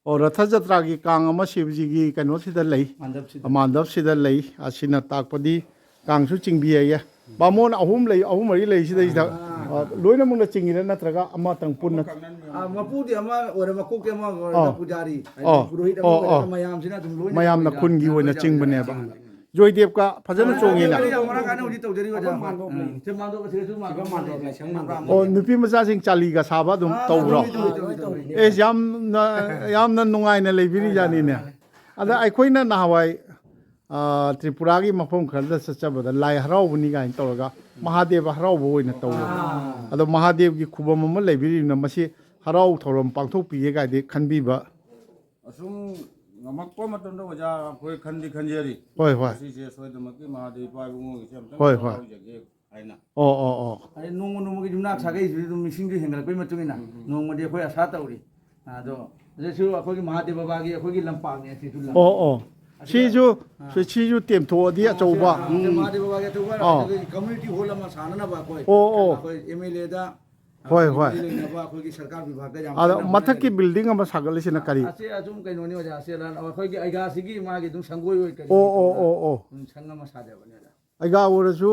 ꯑꯣ, ꯔꯊ ꯖꯇ꯭ꯔꯥꯒꯤ ꯀꯥꯡ ꯑꯃ ꯁꯤꯕꯖꯤꯒꯤ ꯀꯩꯅꯣꯁꯤꯗ ꯂꯩ꯫ ꯃꯥꯟꯗꯞꯁꯤꯗ꯫ ꯃꯥꯟꯗꯞꯁꯤꯗ ꯂꯩ꯫ ꯑꯁꯤꯅ ꯇꯥꯛꯄꯗꯤ ꯀꯥꯡꯁꯨ ꯆꯤꯡꯕꯤ ꯌꯥꯏꯌꯦ꯫ ꯕꯥꯃꯣꯟ ꯑꯍꯨꯝ ꯂꯩ, ꯑꯍꯨꯝ ꯃꯔꯤ ꯂꯩ ꯁꯤꯗꯩꯁꯤꯗ꯫ ꯑꯥ꯫ ꯑ, ꯂꯣꯏꯅꯃꯛꯅ ꯆꯤꯡꯉꯤꯔꯥ ꯅꯠꯇ꯭ꯔꯒ ꯑꯃꯇꯪ ꯄꯨꯟꯅ? ꯑꯥ, ꯃꯄꯨꯗꯤ ꯑꯃ ꯑꯣꯏꯔꯦ, ꯃꯀꯣꯛꯇꯤ ꯑꯃ ꯑꯣꯏꯔꯒ ꯑꯣ꯫ ꯄꯨꯖꯥꯔꯤ, ꯍꯥꯏꯗꯤ ꯑꯣ꯫ ꯄꯨꯔꯣꯍꯤꯠ ꯑꯃ ꯑꯣ, ꯑꯣꯏꯔꯒ ꯑꯣ꯫ ꯃꯌꯥꯝꯁꯤꯅ ꯑꯗꯨꯝ ꯂꯣꯏꯅ ꯃꯌꯥꯝꯅ ꯇꯧꯔꯤꯗ꯫ ꯈꯨꯟꯒꯤ ꯑꯣꯏꯅ ꯂꯣꯏꯅ ꯆꯤꯡꯕꯅꯦꯕ꯫ ꯇꯧꯔꯤꯗ꯫ ꯖꯣꯏꯗꯦꯕꯀ ꯐꯖꯅ ꯆꯣꯡꯉꯤꯅ꯫ ꯌꯥꯝ ꯃꯔꯥꯡ ꯀꯥꯏꯅ ꯍꯧꯖꯤꯛ ꯇꯧꯖꯔꯤꯕ ꯑꯗꯨꯝ꯫ ꯎꯝ꯫ ꯁꯦ ꯃꯥꯟꯗꯣꯞ ꯑꯁꯤꯗꯁꯨ ꯃꯥꯟꯗꯣꯞ ꯂꯩ꯫ ꯑꯣ, ꯅꯨꯄꯤ ꯃꯆꯥꯁꯤꯡ ꯆꯥꯂꯤꯒ ꯁꯥꯕ ꯑꯗꯨꯝ ꯑꯥ, ꯇꯧꯕ꯭ꯔꯣ? ꯇꯧꯏ, ꯇꯧꯏ, ꯇꯧꯏ, ꯇꯧꯏ꯫ ꯑꯦ, ꯌꯥꯝꯅ, ꯌꯥꯝꯅ ꯅꯨꯡꯉꯥꯏꯅ ꯂꯩꯕꯤꯔꯤ ꯖꯥꯠꯅꯤꯅꯦ꯫ ꯑꯗ ꯑꯩꯈꯣꯏꯅ ꯅꯍꯥꯟꯋꯥꯏ, ꯑꯥ, ꯇ꯭ꯔꯤꯄꯨꯔꯥꯒꯤ ꯃꯐꯝ ꯈꯔꯗ ꯆꯠꯆꯕꯗ ꯂꯥꯏ ꯍꯔꯥꯎꯕꯅꯤ ꯀꯥꯏꯅ ꯇꯧꯔꯒ ꯃꯍꯥꯗꯦꯕ ꯍꯔꯥꯎꯕ ꯑꯣꯏꯅ ꯇꯧꯕ꯫ ꯑꯥ꯫ ꯑꯗꯣ ꯃꯍꯥꯗꯦꯕꯒꯤ ꯈꯨꯕꯝ ꯑꯃ ꯂꯩꯕꯤꯔꯤꯕꯅ ꯃꯁꯤ ꯍꯔꯥꯎ ꯊꯧꯔꯝ ꯄꯥꯡꯊꯣꯛꯄꯤꯒꯦ ꯀꯥꯏꯗꯤ ꯈꯟꯕꯤꯕ? ꯑꯁꯨꯝ ꯉꯝꯃꯛꯄ ꯃꯇꯝꯗ ꯑꯣꯖꯥ ꯑꯩꯈꯣꯏ ꯈꯟꯗꯤ ꯈꯟꯖꯔꯤ꯫ ꯍꯣꯏ, ꯍꯣꯏ꯫ ꯃꯁꯤꯁꯦ ꯁꯣꯏꯗꯅꯃꯛꯀꯤ ꯃꯍꯥꯗꯦꯕ ꯏꯄꯥ ꯏꯕꯨꯡꯉꯣꯒꯤꯁꯦ ꯑꯝꯇꯪ ꯍꯣꯏ, ꯍꯣꯏ꯫ ꯍꯔꯥꯎꯖꯒꯦ ꯍꯥꯏꯅ꯫ ꯑꯣ, ꯑꯣ, ꯑꯣ꯫ ꯑꯗꯩ ꯅꯣꯡꯃ ꯅꯣꯡꯃꯒꯤ ꯌꯨꯝꯅꯥꯛ ꯁꯥꯒꯩꯁꯤꯁꯨ ꯑꯗꯨꯝ ꯃꯤꯁꯤꯡꯁꯨ ꯍꯦꯟꯒꯠꯂꯛꯄꯒꯤ ꯃꯇꯨꯡ ꯏꯟꯅ ꯎꯝ, ꯎꯝ꯫ ꯅꯣꯡꯃꯗꯤ ꯑꯩꯈꯣꯏ ꯑꯁꯥ ꯇꯧꯔꯤ꯫ ꯑꯗꯣ ꯍꯧꯖꯤꯛꯁꯨ ꯑꯩꯈꯣꯏꯒꯤ ꯃꯍꯥꯗꯦꯕ ꯕꯕꯥꯒꯤ ꯑꯩꯈꯣꯏꯒꯤ ꯂꯝꯄꯥꯛꯅꯦ ꯑꯁꯤꯁꯨ ꯂꯝ꯫ ꯑꯣ, ꯑꯣ꯫ ꯑꯗꯨꯒ ꯁꯤꯁꯨ, ꯑꯥ꯫ ꯁꯤ-, ꯁꯤꯁꯨ ꯇꯦꯝꯊꯣꯛꯑꯗꯤ ꯑꯥ, ꯑꯆꯧꯕ꯫ ꯑꯥ, ꯎꯝ꯫ ꯃꯍꯥꯗꯦꯕ ꯕꯕꯥꯒꯤ ꯑꯆꯧꯕ ꯑꯥ꯫ ꯑꯗꯨꯒꯤ community hall ꯑꯃ ꯁꯥꯅꯅꯕ ꯑꯩꯈꯣꯏ, ꯑꯣ, ꯑꯣ꯫ ꯑꯩꯈꯣꯏ ꯑꯦꯝ ꯑꯦꯜ ꯑꯦꯗ, ꯍꯣꯏ, ꯍꯣꯏ꯫ ꯂꯩꯅꯕ ꯑꯩꯈꯣꯏꯒꯤ ꯁꯔꯀꯥꯔ ꯕꯤꯚꯥꯒ ꯌꯥꯝ ꯑꯗꯣ ꯀꯟꯅ ꯃꯊꯛꯀꯤ ꯍꯣꯠꯅꯔꯤ꯫ Building ꯑꯃ ꯁꯥꯒꯠꯂꯤꯁꯤꯅ ꯀꯔꯤ? ꯑꯁꯤ ꯑꯁꯨꯝ ꯀꯩꯅꯣꯅꯤ ꯑꯣꯖꯥ, ꯑꯁꯤ ꯑꯩꯈꯣꯏꯒꯤ ꯑꯩꯒꯥꯁꯤꯒꯤ ꯃꯥꯒꯤ ꯑꯗꯨꯝ ꯁꯪꯒꯣꯏ ꯑꯣꯏ ꯀꯔꯤ ꯑꯣ, ꯑꯣꯏ ꯑꯣ, ꯇꯧꯔꯒ ꯑꯣ, ꯑꯣ꯫ ꯑꯗꯨꯝ ꯁꯪ ꯑꯃ ꯁꯥꯖꯕꯅꯤ ꯑꯣꯖꯥ꯫ ꯑꯩꯒꯥ ꯑꯣꯏꯔꯁꯨ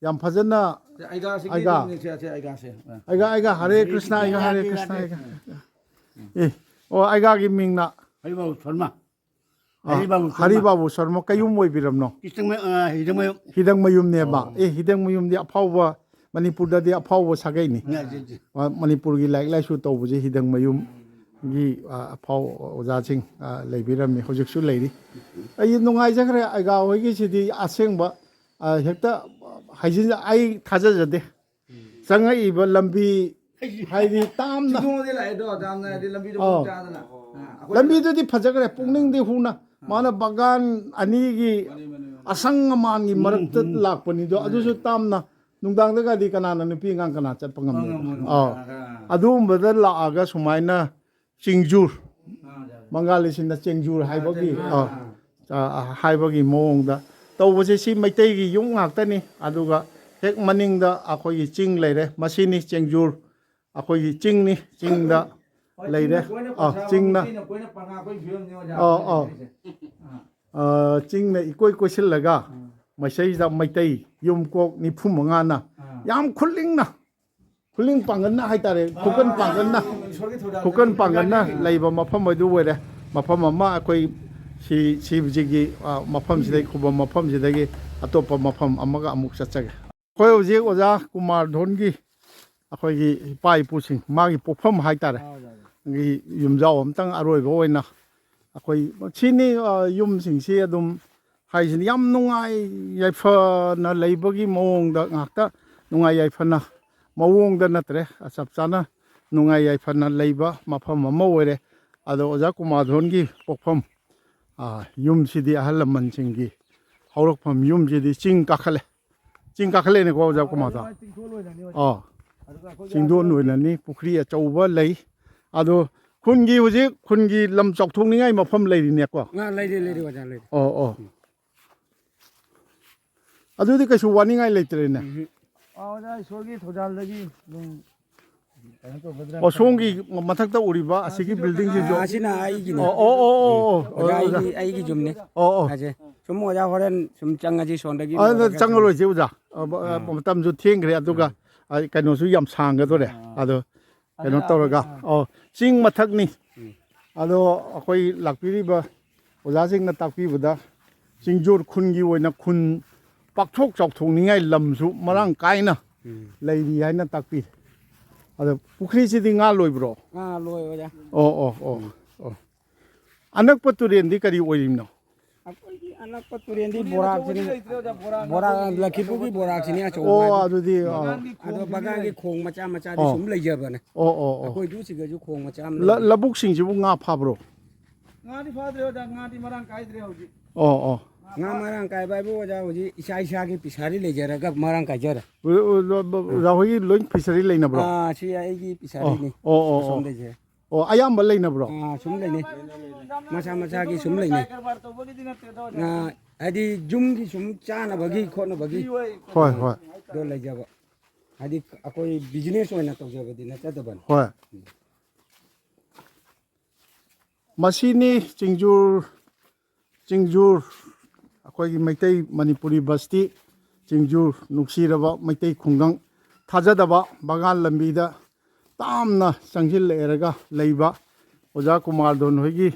ꯌꯥꯝ ꯐꯖꯅ ꯑꯩꯒꯥꯁꯤꯒꯤ ꯑꯩꯒꯥ꯫ ꯑꯗꯨꯝ ꯌꯦꯡꯁꯦ, ꯑꯁꯦ ꯑꯩꯒꯥꯁꯦ꯫ ꯑ꯫ ꯑꯩꯒꯥ, ꯑꯩꯒꯥ, ꯍꯔꯦ ꯀ꯭ꯔꯤꯁꯅ, ꯑꯩꯒꯥ, ꯍꯔꯦ ꯀ꯭ꯔꯤꯁꯅ, ꯑꯩꯒꯥ꯫ ꯑꯦ, ꯑꯣ, ꯑꯩꯒꯥꯒꯤ ꯃꯤꯡꯅ? ꯍꯔꯤꯕꯥꯕꯨ ꯁꯔꯃ꯫ ꯑ, ꯍꯔꯤꯕꯥꯕꯨ ꯁꯔꯃ꯫ ꯍꯔꯤꯕꯥꯕꯨ ꯁꯔꯃ ꯀꯌꯨꯝ ꯑꯣꯏꯕꯤꯔꯕꯅꯣ? ꯀ꯭ꯔꯤꯁꯅꯃꯌꯨꯝ, ꯑ, ꯍꯤꯗꯪꯃꯌꯨꯝ꯫ ꯍꯤꯗꯪꯃꯌꯨꯝꯅꯦꯕ꯫ ꯑꯣ꯫ ꯑꯦ, ꯍꯤꯗꯪꯃꯌꯨꯝꯗꯤ ꯑꯐꯥꯎꯕ, ꯃꯅꯤꯄꯨꯔꯗꯗꯤ ꯑꯐꯥꯎꯕ ꯁꯥꯒꯩꯅꯤ꯫ ꯌꯥ, ꯌꯥ, ꯌꯥ꯫ ꯑ, ꯃꯅꯤꯄꯨꯔꯒꯤ ꯂꯥꯏꯔꯤꯛ ꯂꯥꯏꯁꯨ ꯇꯧꯕꯁꯦ ꯍꯤꯗꯪꯃꯌꯨꯝꯒꯤ, ꯑ, ꯑꯐꯥꯎ ꯑꯣꯖꯥꯁꯤꯡ, ꯑ, ꯂꯩꯕꯤꯔꯝꯃꯤ, ꯍꯧꯖꯤꯛꯁꯨ ꯂꯩꯔꯤ꯫ ꯑꯩ ꯅꯨꯡꯉꯥꯏꯖꯈ꯭ꯔꯦ, ꯑꯩꯒꯥ ꯍꯣꯏꯒꯤꯁꯤꯗꯤ ꯑꯁꯦꯡꯕ ꯑ, ꯍꯦꯛꯇ ꯍꯥꯏꯖꯤꯟ-, ꯑꯩ ꯊꯥꯖꯖꯗꯦ꯫ ꯎꯝ꯫ ꯆꯪꯉꯛꯏꯕ ꯂꯝꯕꯤ ꯍꯥꯏꯗꯤ ꯇꯥꯝꯅ ꯆꯤꯡꯊꯣꯛꯑꯗꯤ ꯂꯥꯛꯑꯦꯗꯣ, ꯇꯥꯝꯅ ꯍꯥꯏꯗꯤ ꯂꯝꯕꯤꯗꯣ ꯑꯧ꯫ ꯃꯑꯣꯡ ꯆꯥꯗꯅ꯫ ꯑ, ꯑꯩꯈꯣꯏꯅ ꯂꯝꯕꯤꯗꯨꯗꯤ ꯐꯖꯈ꯭ꯔꯦ, ꯄꯨꯛꯅꯤꯡꯗꯤ ꯍꯨꯅ꯫ ꯑ꯫ ꯃꯥꯅ ꯕꯥꯒꯥꯟ ꯑꯅꯤꯒꯤ ꯃꯥꯅꯤ, ꯃꯥꯅꯤ, ꯃꯥꯅꯤ꯫ ꯑꯁꯪ ꯑꯃꯥꯟꯒꯤ ꯎꯝ, ꯃꯔꯛꯇ ꯎꯝ꯫ ꯂꯥꯛꯄꯅꯤꯗꯣ, ꯃꯥꯅꯤ꯫ ꯑꯗꯨꯁꯨ ꯇꯥꯝꯅ ꯅꯨꯡꯗꯥꯡꯗꯒꯗꯤ ꯀꯅꯥꯅ ꯅꯨꯄꯤ ꯑꯉꯥꯡ ꯀꯅꯥ ꯆꯠꯄ ꯉꯝꯗꯣꯏꯅꯣ? ꯉꯝꯃꯣꯏ, ꯉꯝꯃꯣꯏ꯫ ꯑꯧ꯫ ꯑ, ꯑ꯫ ꯑꯗꯨꯒꯨꯝꯕꯗ ꯂꯥꯛꯑꯒ ꯁꯨꯃꯥꯏꯅ ꯆꯤꯡꯖꯨꯔ, ꯃꯪꯒꯥꯂꯤꯁꯤꯡꯅ ꯆꯦꯡꯖꯨꯔ ꯍꯥꯏꯕꯒꯤ, ꯑꯥ, ꯑꯥ, ꯍꯥꯏꯕꯒꯤ ꯃꯑꯣꯡꯗ ꯇꯧꯕꯁꯦ, ꯁꯤ ꯃꯩꯇꯩꯒꯤ ꯌꯨꯝ ꯉꯥꯛꯇꯅꯤ꯫ ꯑꯗꯨꯒ ꯍꯦꯛ ꯃꯅꯤꯡꯗ ꯑꯩꯈꯣꯏꯒꯤ ꯆꯤꯡ ꯂꯩꯔꯦ, ꯃꯁꯤꯅꯤ ꯆꯦꯡꯖꯨꯔ, ꯑꯩꯈꯣꯏꯒꯤ ꯆꯤꯡꯅꯤ, ꯆꯤꯡꯗ ꯂꯩꯔꯦ꯫ ꯑꯥ, ꯆꯤꯡꯅ, ꯑꯥ, ꯑꯥ, ꯑꯥ, ꯆꯤꯡꯅ ꯏꯀꯣꯏ ꯀꯣꯏꯁꯤꯜꯂꯒ ꯃꯁꯤꯗꯩꯁꯤꯗ ꯃꯩꯇꯩ ꯌꯨꯝ ꯀꯣꯛ ꯅꯤꯐꯨ ꯃꯉꯥꯅ ꯌꯥꯝ ꯈꯨꯂꯤꯡꯅ, ꯈꯨꯂꯤꯡ ꯄꯥꯡꯒꯟꯅ ꯍꯥꯏꯇꯥꯔꯦ, ꯈꯨꯀꯟ ꯄꯥꯡꯒꯟꯅ, ꯈꯨꯀꯟ ꯄꯥꯡꯒꯟꯅ ꯂꯩꯕ ꯃꯐꯝ ꯑꯗꯨ ꯑꯣꯏꯔꯦ꯫ ꯃꯐꯝ ꯑꯃ ꯑꯩꯈꯣꯏ ꯁꯤ, ꯁꯤꯕꯁꯤꯒꯤ, ꯑ, ꯃꯐꯝꯁꯤꯗꯒꯤ, ꯈꯨꯕꯝ ꯃꯐꯝꯁꯤꯗꯒꯤ ꯑꯇꯣꯞꯄ ꯃꯐꯝ ꯑꯃꯒ ꯑꯃꯨꯛ ꯆꯠꯆꯒꯦ꯫ ꯑꯩꯈꯣꯏ ꯍꯧꯖꯤꯛ ꯑꯣꯖꯥ ꯀꯨꯃꯥꯔ ꯙꯣꯟꯒꯤ ꯑꯩꯈꯣꯏꯒꯤ ꯏꯄꯥ ꯏꯄꯨꯁꯤꯡ, ꯃꯥꯒꯤ ꯄꯣꯛꯐꯝ ꯍꯥꯏꯇꯥꯔꯦ, ꯑꯥ, ꯑꯣꯖꯥ, ꯑꯣꯖꯥ꯫ ꯒꯤ ꯌꯨꯝꯖꯥꯎ ꯑꯝꯇꯪ ꯑꯔꯣꯏꯕ ꯑꯣꯏꯅ ꯑꯩꯈꯣꯏ ꯁꯤꯅꯤ, ꯑ, ꯌꯨꯝꯁꯤꯡꯁꯤ ꯑꯗꯨꯝ ꯍꯥꯏꯁꯤꯅꯤ, ꯌꯥꯝ ꯅꯨꯡꯉꯥꯏ ꯌꯥꯏꯐꯅ ꯂꯩꯕꯒꯤ ꯃꯑꯣꯡꯗ ꯉꯥꯛꯇ, ꯅꯨꯡꯉꯥꯏ ꯌꯥꯏꯐꯅ ꯃꯑꯣꯡꯗ ꯅꯠꯇ꯭ꯔꯦ, ꯆꯞ ꯆꯥꯅ ꯅꯨꯡꯉꯥꯏ ꯌꯥꯏꯐꯅ ꯂꯩꯕ ꯃꯐꯝ ꯑꯃ ꯑꯣꯏꯔꯦ꯫ ꯑꯗꯣ ꯑꯣꯖꯥ ꯀꯨꯃꯥꯔ ꯙꯣꯟꯒꯤ ꯄꯣꯛꯐꯝ, ꯑ, ꯌꯨꯝꯁꯤꯗꯤ ꯑꯍꯜ ꯂꯃꯟꯁꯤꯡꯒꯤ ꯍꯧꯔꯛꯐꯝ ꯌꯨꯝꯁꯤꯗꯤ ꯆꯤꯡ ꯀꯥꯈꯠꯂꯦ꯫ ꯆꯤꯡ ꯀꯥꯈꯠꯂꯛꯑꯦꯅꯦꯀꯣ, ꯑꯣꯖꯥ ꯀꯨꯃꯥꯔꯗꯣ? ꯑꯗꯨꯃꯥꯏꯅ ꯆꯤꯡꯗꯣꯟ ꯑꯣꯏꯅꯅꯤ, ꯑꯣꯖꯥ꯫ ꯑꯥ꯫ ꯑꯗꯨꯒ ꯑꯩꯈꯣꯏꯒꯤ ꯆꯤꯡꯗꯣꯟ ꯑꯣꯏꯅꯅꯤ, ꯄꯨꯈ꯭ꯔꯤ ꯑꯆꯧꯕ ꯂꯩ꯫ ꯑꯗꯣ ꯈꯨꯟꯒꯤ ꯍꯧꯖꯤꯛ ꯈꯨꯟꯒꯤ ꯂꯝ ꯆꯥꯎꯊꯣꯛꯅꯤꯡꯉꯥꯏ ꯃꯐꯝ ꯂꯩꯔꯤꯅꯦꯀꯣ? ꯑꯥ, ꯂꯩꯔꯦ, ꯂꯩꯔꯦ, ꯑꯣꯖꯥ, ꯂꯩꯔꯦ꯫ ꯑꯣ, ꯑꯣ꯫ ꯎꯝ꯫ ꯑꯗꯨꯗꯤ ꯀꯩꯁꯨ ꯋꯥꯅꯤꯡꯉꯥꯏ ꯂꯩꯇ꯭ꯔꯦꯅꯦ꯫ ꯎꯝ꯫ ꯑꯥ, ꯑꯣꯖꯥ, ꯏꯁꯣꯔꯒꯤ ꯊꯧꯖꯥꯜꯗꯒꯤ ꯑꯗꯨꯝ ꯀꯩꯅꯣ ꯇꯧꯒꯗ꯭ꯔꯥ ꯑꯣ, ꯁꯣꯝꯒꯤ ꯈꯜꯂꯤ꯫ ꯃꯊꯛꯇ ꯎꯔꯤꯕ ꯑꯁꯤꯒꯤ ꯕꯤꯜꯗꯤꯡꯁꯤꯁꯨ? ꯑꯥ, ꯑꯁꯤꯅ ꯑꯩꯒꯤꯅꯦ꯫ ꯑꯣ, ꯑꯣ, ꯑꯣ, ꯑꯣ, ꯎꯝ꯫ ꯑꯣꯖꯥ, ꯑꯣꯖꯥ꯫ ꯑꯩꯒꯤ, ꯑꯩꯒꯤ ꯌꯨꯝꯅꯦ꯫ ꯑꯣ, ꯑꯣ꯫ ꯑꯁꯦ꯫ ꯁꯨꯝ ꯑꯣꯖꯥ ꯍꯣꯔꯦꯟ ꯁꯨꯝ ꯆꯪꯉꯁꯤ ꯁꯣꯝꯗꯒꯤ ꯑ, ꯂꯣꯏꯔꯒ ꯆꯪꯉꯔꯣꯏꯁꯦ, ꯑꯣꯖꯥ꯫ ꯑ, ꯕ-, ꯑ, ꯑꯥ꯫ ꯃꯇꯝꯁꯨ ꯊꯦꯡꯈ꯭ꯔꯦ, ꯑꯗꯨꯒ, ꯑꯥ꯫ ꯑ, ꯀꯩꯅꯣꯁꯨ ꯌꯥꯝ ꯁꯥꯡꯒꯗꯣꯔꯦ꯫ ꯑꯥ꯫ ꯑꯗꯣ ꯀꯩꯅꯣ ꯑꯗꯨꯅ ꯇꯧꯔꯒ, ꯑꯩꯈꯣꯏ, ꯑꯥ꯫ ꯑꯣ, ꯆꯤꯡ ꯃꯊꯛꯅꯤ꯫ ꯎꯝ꯫ ꯑꯗꯣ ꯑꯩꯈꯣꯏ ꯂꯥꯛꯄꯤꯔꯤꯕ ꯑꯣꯖꯥꯁꯤꯡꯅ ꯇꯥꯛꯄꯤꯕꯗ ꯆꯤꯡꯖꯣꯔ ꯈꯨꯟꯒꯤ ꯑꯣꯏꯅ ꯈꯨꯟ ꯄꯥꯛꯊꯣꯛ ꯆꯥꯎꯊꯣꯛꯅꯤꯡꯉꯥꯏ ꯂꯝꯁꯨ ꯃꯔꯥꯡ ꯀꯥꯏꯅ ꯎꯝ꯫ ꯂꯩꯔꯤ ꯍꯥꯏꯅ ꯇꯥꯛꯄꯤ꯫ ꯑꯗꯣ ꯄꯨꯈ꯭ꯔꯤꯁꯤꯗꯤ ꯉꯥ ꯂꯣꯏꯕ꯭ꯔꯣ? ꯉꯥ ꯂꯣꯏ, ꯑꯣꯖꯥ꯫ ꯑꯣ, ꯑꯣ, ꯑꯣ, ꯎꯝ꯫ ꯑꯣ꯫ ꯑꯅꯛꯄ ꯇꯨꯔꯦꯟꯗꯤ ꯀꯔꯤ ꯑꯣꯏꯔꯤꯕꯅꯣ? ꯑꯩꯈꯣꯏꯒꯤ ꯑꯅꯛꯄ ꯇꯨꯔꯦꯟꯗꯤ ꯄꯨꯈ꯭ꯔꯤ ꯕꯣꯔꯥꯛꯁꯤꯅꯤ꯫ ꯑꯆꯧꯕꯗꯤ ꯂꯩꯇ꯭ꯔꯦ, ꯑꯣꯖꯥ, ꯕꯣꯔꯥꯛ ꯕꯣꯔꯥꯛ, ꯉꯥꯛꯇꯅꯤ꯫ ꯂꯛꯈꯤꯄꯨꯔꯒꯤ ꯕꯣꯔꯥꯛꯁꯤꯅꯤ ꯑꯆꯧꯕ ꯑꯣ, ꯍꯥꯏꯗꯤ꯫ ꯑꯗꯨꯗꯤ, ꯑꯣ꯫ ꯕꯒꯥꯟꯒꯤ ꯑꯗꯣ ꯈꯣꯡꯗꯤ ꯕꯒꯥꯟꯒꯤ ꯂꯩ꯫ ꯈꯣꯡ ꯃꯆꯥ ꯃꯆꯥꯗꯤ ꯑꯣ꯫ ꯁꯨꯝ ꯂꯩꯖꯕꯅꯦ꯫ ꯑꯣ, ꯑꯣ, ꯑꯣ꯫ ꯑꯩꯈꯣꯏꯗꯨ ꯁꯤꯒꯁꯨ ꯈꯣꯡ ꯃꯆꯥ ꯑꯃ ꯂ-, ꯂꯩ꯫ ꯂꯧꯕꯨꯛꯁꯤꯡꯁꯤꯕꯨ ꯉꯥ ꯐꯥꯕ꯭ꯔꯣ? ꯉꯥꯗꯤ ꯐꯥꯗ꯭ꯔꯦ, ꯑꯣꯖꯥ, ꯉꯥꯗꯤ ꯃꯔꯥꯡ ꯀꯥꯏꯗ꯭ꯔꯦ ꯍꯧꯖꯤꯛ꯫ ꯑꯣ, ꯑꯣ꯫ ꯉꯥ ꯃꯔꯥꯡ ꯀꯥꯏꯕ ꯍꯥꯏꯕꯨ ꯑꯣꯖꯥ, ꯍꯧꯖꯤꯛ ꯏꯁꯥ ꯏꯁꯥꯒꯤ ꯐꯤꯁꯥꯔꯤ ꯂꯩꯖꯔꯒ ꯃꯔꯥꯡ ꯀꯥꯏꯖꯔꯦ꯫ ꯑꯣ-, ꯑꯣ-, ꯑꯣ-, ꯑꯣꯖꯥ ꯍꯣꯏꯒꯤ ꯂꯣꯏ ꯐꯤꯁꯔꯤ ꯂꯩꯅꯕ꯭ꯔꯣ? ꯑꯥ, ꯁꯤ ꯑꯩꯒꯤ ꯑꯣ, ꯐꯤꯁꯥꯔꯤꯅꯤ꯫ ꯑꯣ, ꯑꯣ, ꯑꯣ꯫ ꯑꯁꯣꯝꯗꯩꯁꯦ꯫ ꯑꯣ, ꯑꯌꯥꯝꯕ ꯂꯩꯅꯕ꯭ꯔꯣ? ꯑꯥ, ꯁꯨꯝ ꯂꯩꯅꯩ꯫ ꯃꯁꯥ ꯃꯁꯥꯒꯤ ꯁꯨꯝ ꯂꯩꯅꯩ꯫ ꯑꯥ, ꯍꯥꯏꯗꯤ ꯌꯨꯝꯒꯤ ꯁꯨꯝ ꯆꯥꯅꯕꯒꯤ ꯈꯣꯠꯅꯕꯒꯤ ꯍꯣꯏ, ꯍꯣꯏ꯫ ꯑꯗꯣ ꯂꯩꯖꯕ꯫ ꯍꯥꯏꯗꯤ ꯑꯩꯈꯣꯏ business ꯑꯣꯏꯅ ꯇꯧꯖꯕꯗꯤ ꯅꯠꯆꯗꯕꯅꯤ꯫ ꯍꯣꯏ꯫ ꯃꯁꯤꯅꯤ ꯆꯤꯡꯖꯨꯔ, ꯆꯤꯡꯖꯨꯔ, ꯑꯩꯈꯣꯏꯒꯤ ꯃꯩꯇꯩ ꯃꯅꯤꯄꯨꯔꯤ ꯕꯁꯇꯤ ꯆꯤꯡꯖꯨꯔ, ꯅꯨꯡꯁꯤꯔꯕ ꯃꯩꯇꯩ ꯈꯨꯡꯒꯪ, ꯊꯥꯖꯗꯕ ꯕꯒꯥꯟ ꯂꯝꯕꯤꯗ ꯇꯥꯝꯅ ꯆꯪꯁꯤꯜꯂꯛꯑꯦꯔꯒ ꯂꯩꯕ ꯑꯣꯖꯥ ꯀꯨꯃꯥꯔꯗꯣꯟ ꯍꯣꯏꯒꯤ,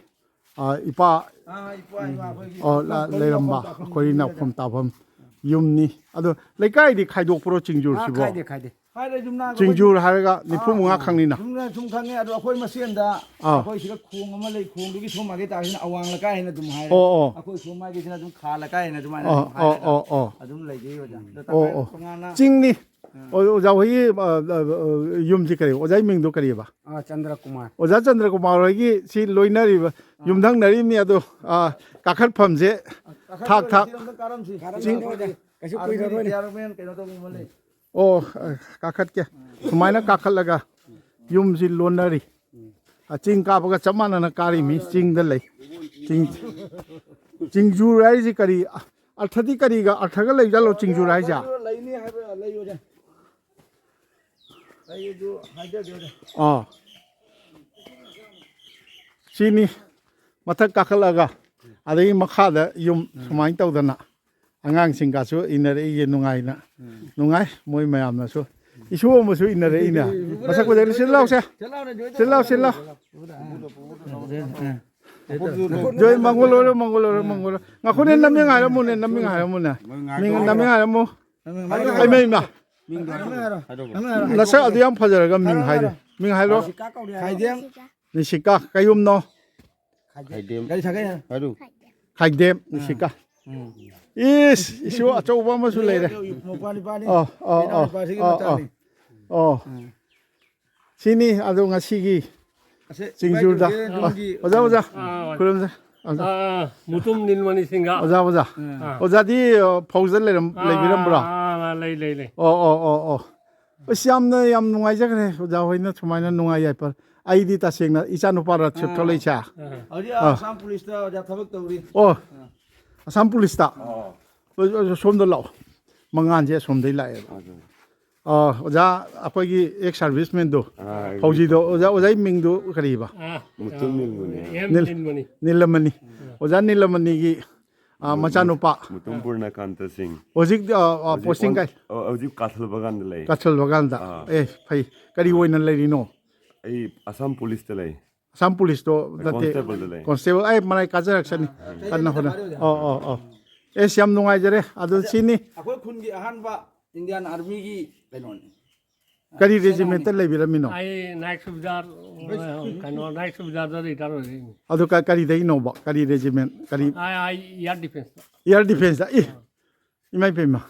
ꯑ, ꯏꯄꯥ, ꯑꯥ, ꯏꯄꯥ ꯏꯃꯥ ꯑꯩꯈꯣꯏꯒꯤ ꯑꯣ, ꯂ-, ꯂꯩꯐꯝ ꯂꯩꯔꯝꯕ ꯇꯥꯐꯝ ꯑꯩꯈꯣꯏꯅ ꯌꯨꯝꯅꯤꯗ꯫ ꯂꯩꯐꯝ ꯇꯥꯐꯝ ꯌꯨꯝꯅꯤ꯫ ꯑꯗꯣ ꯂꯩꯀꯥꯏꯗꯤ ꯈꯥꯏꯗꯣꯛꯄ꯭ꯔꯣ ꯑꯥ, ꯆꯤꯡꯖꯨꯔꯁꯤꯕꯣ? ꯈꯥꯏꯗꯦ, ꯈꯥꯏꯗꯦ꯫ ꯍꯥꯏꯔꯦ ꯌꯨꯝꯅꯥꯛ ꯑꯩꯈꯣꯏ ꯆꯤꯡꯖꯨꯔ ꯍꯥꯏꯔꯒ ꯑꯥ, ꯅꯤꯐꯨ ꯃꯉꯥ ꯑꯥ꯫ ꯈꯪꯅꯤꯅ꯫ ꯌꯨꯝꯅꯥꯛ ꯁꯨꯝ ꯈꯪꯉꯦ, ꯑꯗꯣ ꯑꯩꯈꯣꯏ ꯃꯁꯦꯟꯗ ꯑꯥ꯫ ꯑꯩꯈꯣꯏ ꯁꯤꯗ ꯈꯣꯡ ꯑꯃ ꯂꯩ, ꯈꯣꯡꯗꯨꯒꯤ ꯁꯣꯝ ꯃꯥꯏꯀꯩ ꯇꯥꯔꯤꯁꯤꯅ ꯑꯋꯥꯡ ꯂꯩꯀꯥꯏ ꯍꯥꯏꯅ ꯑꯗꯨꯝ ꯍꯥꯏꯔꯦ꯫ ꯑꯣ, ꯑꯣ꯫ ꯑꯩꯈꯣꯏ ꯁꯣꯝ ꯃꯥꯏꯀꯩꯁꯤꯅ ꯑꯗꯨꯝ ꯈꯥ ꯂꯩꯀꯥꯏ ꯍꯥꯏꯅ ꯑꯗꯨꯃꯥꯏꯅ ꯑꯣ, ꯑꯗꯨꯝ ꯑꯣ, ꯍꯥꯏꯔꯒ ꯑꯣ, ꯑꯣ꯫ ꯑꯗꯨꯝ ꯂꯩꯖꯩ ꯑꯣꯖꯥ꯫ ꯑꯗꯣ ꯑꯣ, ꯇꯪꯈꯥꯏ ꯑꯣ꯫ ꯇꯣꯉꯥꯟꯅ ꯆꯤꯡꯅꯤ꯫ ꯑꯥ꯫ ꯑꯣ, ꯑꯣꯖꯥ ꯍꯣꯏꯒꯤ, ꯑ, ꯑ, ꯑ, ꯌꯨꯝꯁꯤ ꯀꯔꯤ? ꯑꯣꯖꯥꯒꯤ ꯃꯤꯡꯗꯣ ꯀꯔꯤꯕ? ꯑꯥ, ꯆꯟꯗ꯭ꯔ ꯀꯨꯃꯥꯔ꯫ ꯑꯣꯖꯥ ꯆꯟꯗ꯭ꯔ ꯀꯨꯃꯥꯔ ꯍꯣꯏꯒꯤ ꯁꯤ ꯂꯣꯏꯅꯔꯤꯕ, ꯑꯥ꯫ ꯌꯨꯝꯊꯪꯅꯔꯤꯕꯅꯤ ꯑꯗꯣ, ꯑꯥ, ꯀꯥꯈꯠꯐꯝꯁꯦ ꯀꯥꯈꯠꯄ ꯊꯥꯛ ꯊꯥꯛ꯫ ꯁꯤ ꯑꯝꯇ ꯀꯥꯔꯝꯁꯤ꯫ ꯀꯥꯔꯝꯁꯤ ꯆꯤꯡ-, ꯅꯣꯏꯗ꯫ ꯀꯩꯁꯨ ꯑꯥꯔꯃꯤ ꯀꯨꯏꯔꯔꯣꯏꯅꯦ꯫ ꯔꯤꯇꯥꯌꯔꯃꯦꯟ ꯀꯩꯅꯣ ꯇꯧꯕ ꯑꯃ ꯂꯩ꯫ ꯑꯣ, ꯑ, ꯀꯥꯈꯠꯀꯦ꯫ ꯁꯨꯃꯥꯏꯅ ꯀꯥꯈꯠꯂꯒ ꯌꯨꯝꯁꯤ ꯂꯣꯟꯅꯔꯤ꯫ ꯑ, ꯆꯤꯡ ꯀꯥꯕꯒ ꯆꯞ ꯃꯥꯟꯅꯅ ꯀꯥꯔꯤ ꯃꯤ ꯆꯤꯡꯗ ꯂꯩ꯫ ꯆꯤꯡ, ꯆꯤꯡꯖꯨꯔ ꯍꯥꯏꯔꯤꯁꯤ ꯀꯔꯤ? ꯑ, ꯑꯔꯊꯗꯤ ꯀꯔꯤꯒ, ꯑꯔꯊꯒ ꯂꯩꯖꯥꯠꯂꯣ ꯆꯤꯡꯖꯨꯔ ꯍꯥꯏꯁꯦ? ꯂꯩꯅꯤ ꯍꯥꯏꯕ, ꯂꯩ ꯑꯣꯖꯥ꯫ ꯑꯩ ꯑꯗꯨ ꯍꯥꯏꯖꯒꯦ ꯑꯣꯖꯥ꯫ ꯑꯥ꯫ ꯁꯤꯅꯤ ꯃꯊꯛ ꯀꯥꯈꯠꯂꯒ, ꯑꯗꯒꯤ ꯃꯈꯥꯗ ꯌꯨꯝ ꯁꯨꯃꯥꯏꯅ ꯇꯧꯗꯅ꯫ ꯑꯉꯥꯡꯁꯤꯡꯒꯁꯨ ꯏꯟꯅꯔꯛꯏꯌꯦ ꯅꯨꯡꯉꯥꯏꯅ꯫ ꯎꯝ꯫ ꯅꯨꯡꯉꯥꯏ ꯃꯣꯏ ꯃꯌꯥꯝꯅꯁꯨ꯫ ꯏꯁꯨ ꯑꯃꯁꯨ ꯏꯟꯅꯔꯛꯏꯅꯦ꯫ ꯃꯁꯛ ꯐꯖꯩ꯫ ꯁꯤ ꯂꯥꯎꯁꯦ꯫ ꯁꯤ ꯂꯥꯎ, ꯁꯤ ꯂꯥꯎ꯫ ꯖꯣꯏ, ꯃꯪꯒꯣꯜ ꯑꯣꯏꯔꯣ, ꯃꯪꯒꯣꯜ ꯑꯣꯏꯔꯣ, ꯃꯪꯒꯣꯜ ꯑꯣꯏꯔꯣ꯫ ꯉꯥꯈꯣꯅꯦ, ꯅꯝꯃꯤꯡ ꯍꯥꯏꯔꯝꯃꯨꯅꯦ, ꯅꯝꯃꯤꯡ ꯍꯥꯏꯔꯝꯃꯨꯅꯦ꯫ ꯃꯤꯡ ꯅꯝꯃꯤꯡ ꯍꯥꯏꯔꯝꯃꯨ꯫ ꯏꯃꯥ, ꯏꯃꯥ꯫ ꯅꯁꯛ ꯑꯗꯨ ꯌꯥꯝ ꯐꯖꯔꯒ ꯃꯤꯡ ꯍꯥꯏꯔꯦ꯫ ꯃꯤꯡ ꯍꯥꯏꯔꯣ꯫ ꯈꯥꯏꯗꯦꯝ꯫ ꯅꯤꯁꯤꯀꯥ, ꯀꯩ ꯌꯨꯝꯅꯣ? ꯈꯥꯏꯗꯦꯝ꯫ ꯒꯥꯔꯤ ꯊꯥꯒꯠ ꯌꯥꯔꯦ꯫ ꯍꯥꯏꯔꯨ꯫ ꯈꯥꯏꯗꯦꯝ, ꯅꯤꯁꯤꯀꯥ꯫ ꯎꯝ꯫ ꯏꯁ, ꯏꯁꯨ ꯑꯆꯧꯕ ꯑꯃꯁꯨ ꯂꯩꯔꯦ꯫ ꯃꯄꯥ ꯅꯨꯄꯥꯅꯤ꯫ ꯑꯣ, ꯑꯣ, ꯑꯣ, ꯏꯅꯥꯎꯅꯨꯄꯥꯁꯤꯒꯤ ꯑꯣ, ꯑꯣ꯫ ꯃꯆꯥꯅꯤ꯫ ꯑꯣ꯫ ꯎꯝ꯫ ꯁꯤꯅꯤ ꯑꯗꯣ ꯉꯁꯤꯒꯤ ꯑꯁꯦ, ꯆꯤꯡꯖꯨꯔꯗ꯫ ꯏꯕꯥꯏ ꯇꯧꯁꯦ, ꯑꯣ, ꯌꯨꯝꯒꯤ ꯑꯣꯖꯥ, ꯑꯣꯖꯥ꯫ ꯑꯥ, ꯍꯣꯏ꯫ ꯈꯨꯔꯨꯝꯖ-, ꯑꯥ, ꯃꯨꯇꯨꯝ ꯅꯤꯜꯃꯅꯤ ꯁꯤꯡꯍ꯫ ꯑꯣꯖꯥ, ꯑꯣꯖꯥ꯫ ꯑꯥ꯫ ꯑꯣꯖꯥꯗꯤ, ꯑ, ꯐꯧꯖ ꯂꯩꯔꯝ-, ꯑꯥ, ꯂꯩꯕꯤꯔꯝꯕ꯭ꯔꯥ? ꯑꯥ, ꯑꯥ, ꯂꯩ, ꯂꯩ, ꯂꯩ꯫ ꯑꯣ, ꯑꯣ, ꯑꯣ, ꯑꯣ꯫ ꯑꯁ, ꯌꯥꯝꯅ ꯌꯥꯝ ꯅꯨꯡꯉꯥꯏꯖꯈ꯭ꯔꯦ ꯑꯣꯖꯥ ꯍꯣꯏꯅ ꯁꯨꯃꯥꯏꯅ ꯅꯨꯡꯉꯥꯏ ꯌꯥꯏꯐꯔ꯫ ꯑꯩꯗꯤ ꯇꯁꯦꯡꯅ ꯏꯆꯥ ꯅꯨꯄꯥ ꯔꯥꯖꯦꯞ ꯑꯥ꯫ ꯊꯣꯛꯂꯛꯏꯁꯦ꯫ ꯑꯥ꯫ ꯍꯧꯖꯤꯛ ꯑꯥ꯫ ꯑꯁꯥꯝ ꯄꯨꯂꯤꯁꯇ ꯑꯣꯖꯥ ꯊꯕꯛ ꯇꯧꯔꯤ꯫ ꯑꯣ꯫ ꯑꯥ꯫ ꯑꯁꯥꯝ ꯄꯨꯂꯤꯁꯇ꯫ ꯑꯣ꯫ ꯑꯣ, ꯑꯣ, ꯁꯣꯝꯗ ꯂꯥꯛꯑꯣ꯫ ꯃꯉꯥꯟꯁꯦ ꯑꯁꯣꯝꯗꯩ ꯂꯥꯛꯑꯦꯕ꯫ ꯑꯗꯨ꯫ ꯑꯥ, ꯑꯣꯖꯥ, ꯑꯩꯈꯣꯏꯒꯤ ꯑꯦꯛꯁ ꯁꯥꯔꯚꯤꯁꯃꯦꯟꯗꯣ, ꯑꯥ, ꯐꯧꯖꯤꯗꯣ, ꯑꯣꯖꯥ, ꯑꯣꯖꯥꯒꯤ ꯃꯤꯡꯗꯣ ꯀꯔꯤꯕ? ꯑꯥ, ꯃꯨꯇꯨꯝ ꯅꯤꯜꯃꯅꯤ꯫ ꯑꯦꯝ ꯅꯤꯜ-, ꯅꯤꯜꯃꯅꯤ꯫ ꯅꯤꯜꯃꯅꯤ꯫ ꯑꯥ꯫ ꯑꯣꯖꯥ ꯅꯤꯜꯃꯅꯤꯒꯤ, ꯑꯥ, ꯃꯨ-, ꯃꯆꯥꯅꯨꯄꯥ꯫ ꯃꯨ-, ꯃꯨꯇꯨꯝ ꯄꯨꯔꯅꯀꯥꯟꯇ ꯁꯤꯡ꯫ ꯍꯧꯖꯤꯛ, ꯑꯥ, ꯑꯥ, ꯍꯧꯖꯤꯛ ꯄꯣꯁꯇꯤꯡ ꯑꯣꯟ-, ꯀꯥꯏ? ꯑ, ꯍꯧꯖꯤꯛ ꯀꯥꯊꯜ ꯕꯒꯥꯟꯗ ꯂꯩ꯫ ꯀꯥꯊꯜ ꯕꯒꯥꯟꯗ꯫ ꯑꯥ꯫ ꯑꯦ, ꯐꯩ꯫ ꯀꯔꯤ ꯑꯥ꯫ ꯑꯣꯏꯅ ꯂꯩꯔꯤꯅꯣ? ꯑꯩ ꯑꯁꯥꯝ ꯄꯨꯂꯤꯁꯇ ꯂꯩ꯫ ꯑꯁꯥꯝ ꯄꯨꯂꯤꯁꯇꯣ ꯅꯠꯇꯦ, ꯀꯣꯟꯁꯇꯦꯕꯜꯗ ꯂꯩ꯫ ꯀꯣꯟꯁꯇꯦꯕꯜ, ꯑꯩ ꯃꯔꯥꯏ ꯀꯥꯖꯔꯛꯁꯅꯤ꯫ ꯑꯥ, ꯀꯟꯅ ꯍꯣꯠꯅ-, ꯑꯥ, ꯑꯥ, ꯑꯥ꯫ ꯑꯦꯁ, ꯌꯥꯝ ꯅꯨꯡꯉꯥꯏꯖꯔꯦ꯫ ꯑꯗꯨ ꯑꯗ ꯁꯤꯅꯤ꯫ ꯑꯩꯈꯣꯏ ꯈꯨꯟꯒꯤ ꯑꯍꯥꯟꯕ ꯏꯟꯗꯤꯌꯥꯟ ꯑꯥꯔꯃꯤꯒꯤ ꯀꯩꯅꯣꯅꯤ꯫ ꯀꯔꯤ ꯁꯦꯅꯥꯅꯤ꯫ ꯔꯦꯖꯤꯃꯦꯟꯇ ꯂꯩꯕꯤꯔꯝꯃꯤꯅꯣ? ꯑꯩ ꯅꯥꯏꯠ ꯁꯨꯕꯦꯗꯥꯔ, ꯀꯩꯅꯣ, ꯅꯥꯏꯠ ꯁꯨꯕꯦꯗꯥꯔꯗ ꯔꯤꯇꯥꯌꯔ ꯑꯣꯏꯔꯦ꯫ ꯑꯗꯨ ꯀ-, ꯀꯔꯤꯗꯒꯤꯅꯣꯕ? ꯀꯔꯤ ꯔꯦꯖꯤꯃꯦꯟ? ꯀꯔꯤ? ꯑꯥꯏ, ꯑꯥꯏ, ꯑꯦꯌꯔ ꯗꯤꯐꯦꯟꯁꯇ꯫ ꯑꯦꯌꯔ ꯗꯤꯐꯦꯟꯁꯇ? ꯏ! ꯑꯥ꯫ ꯏꯃꯥ ꯏꯄꯦꯝꯃ꯫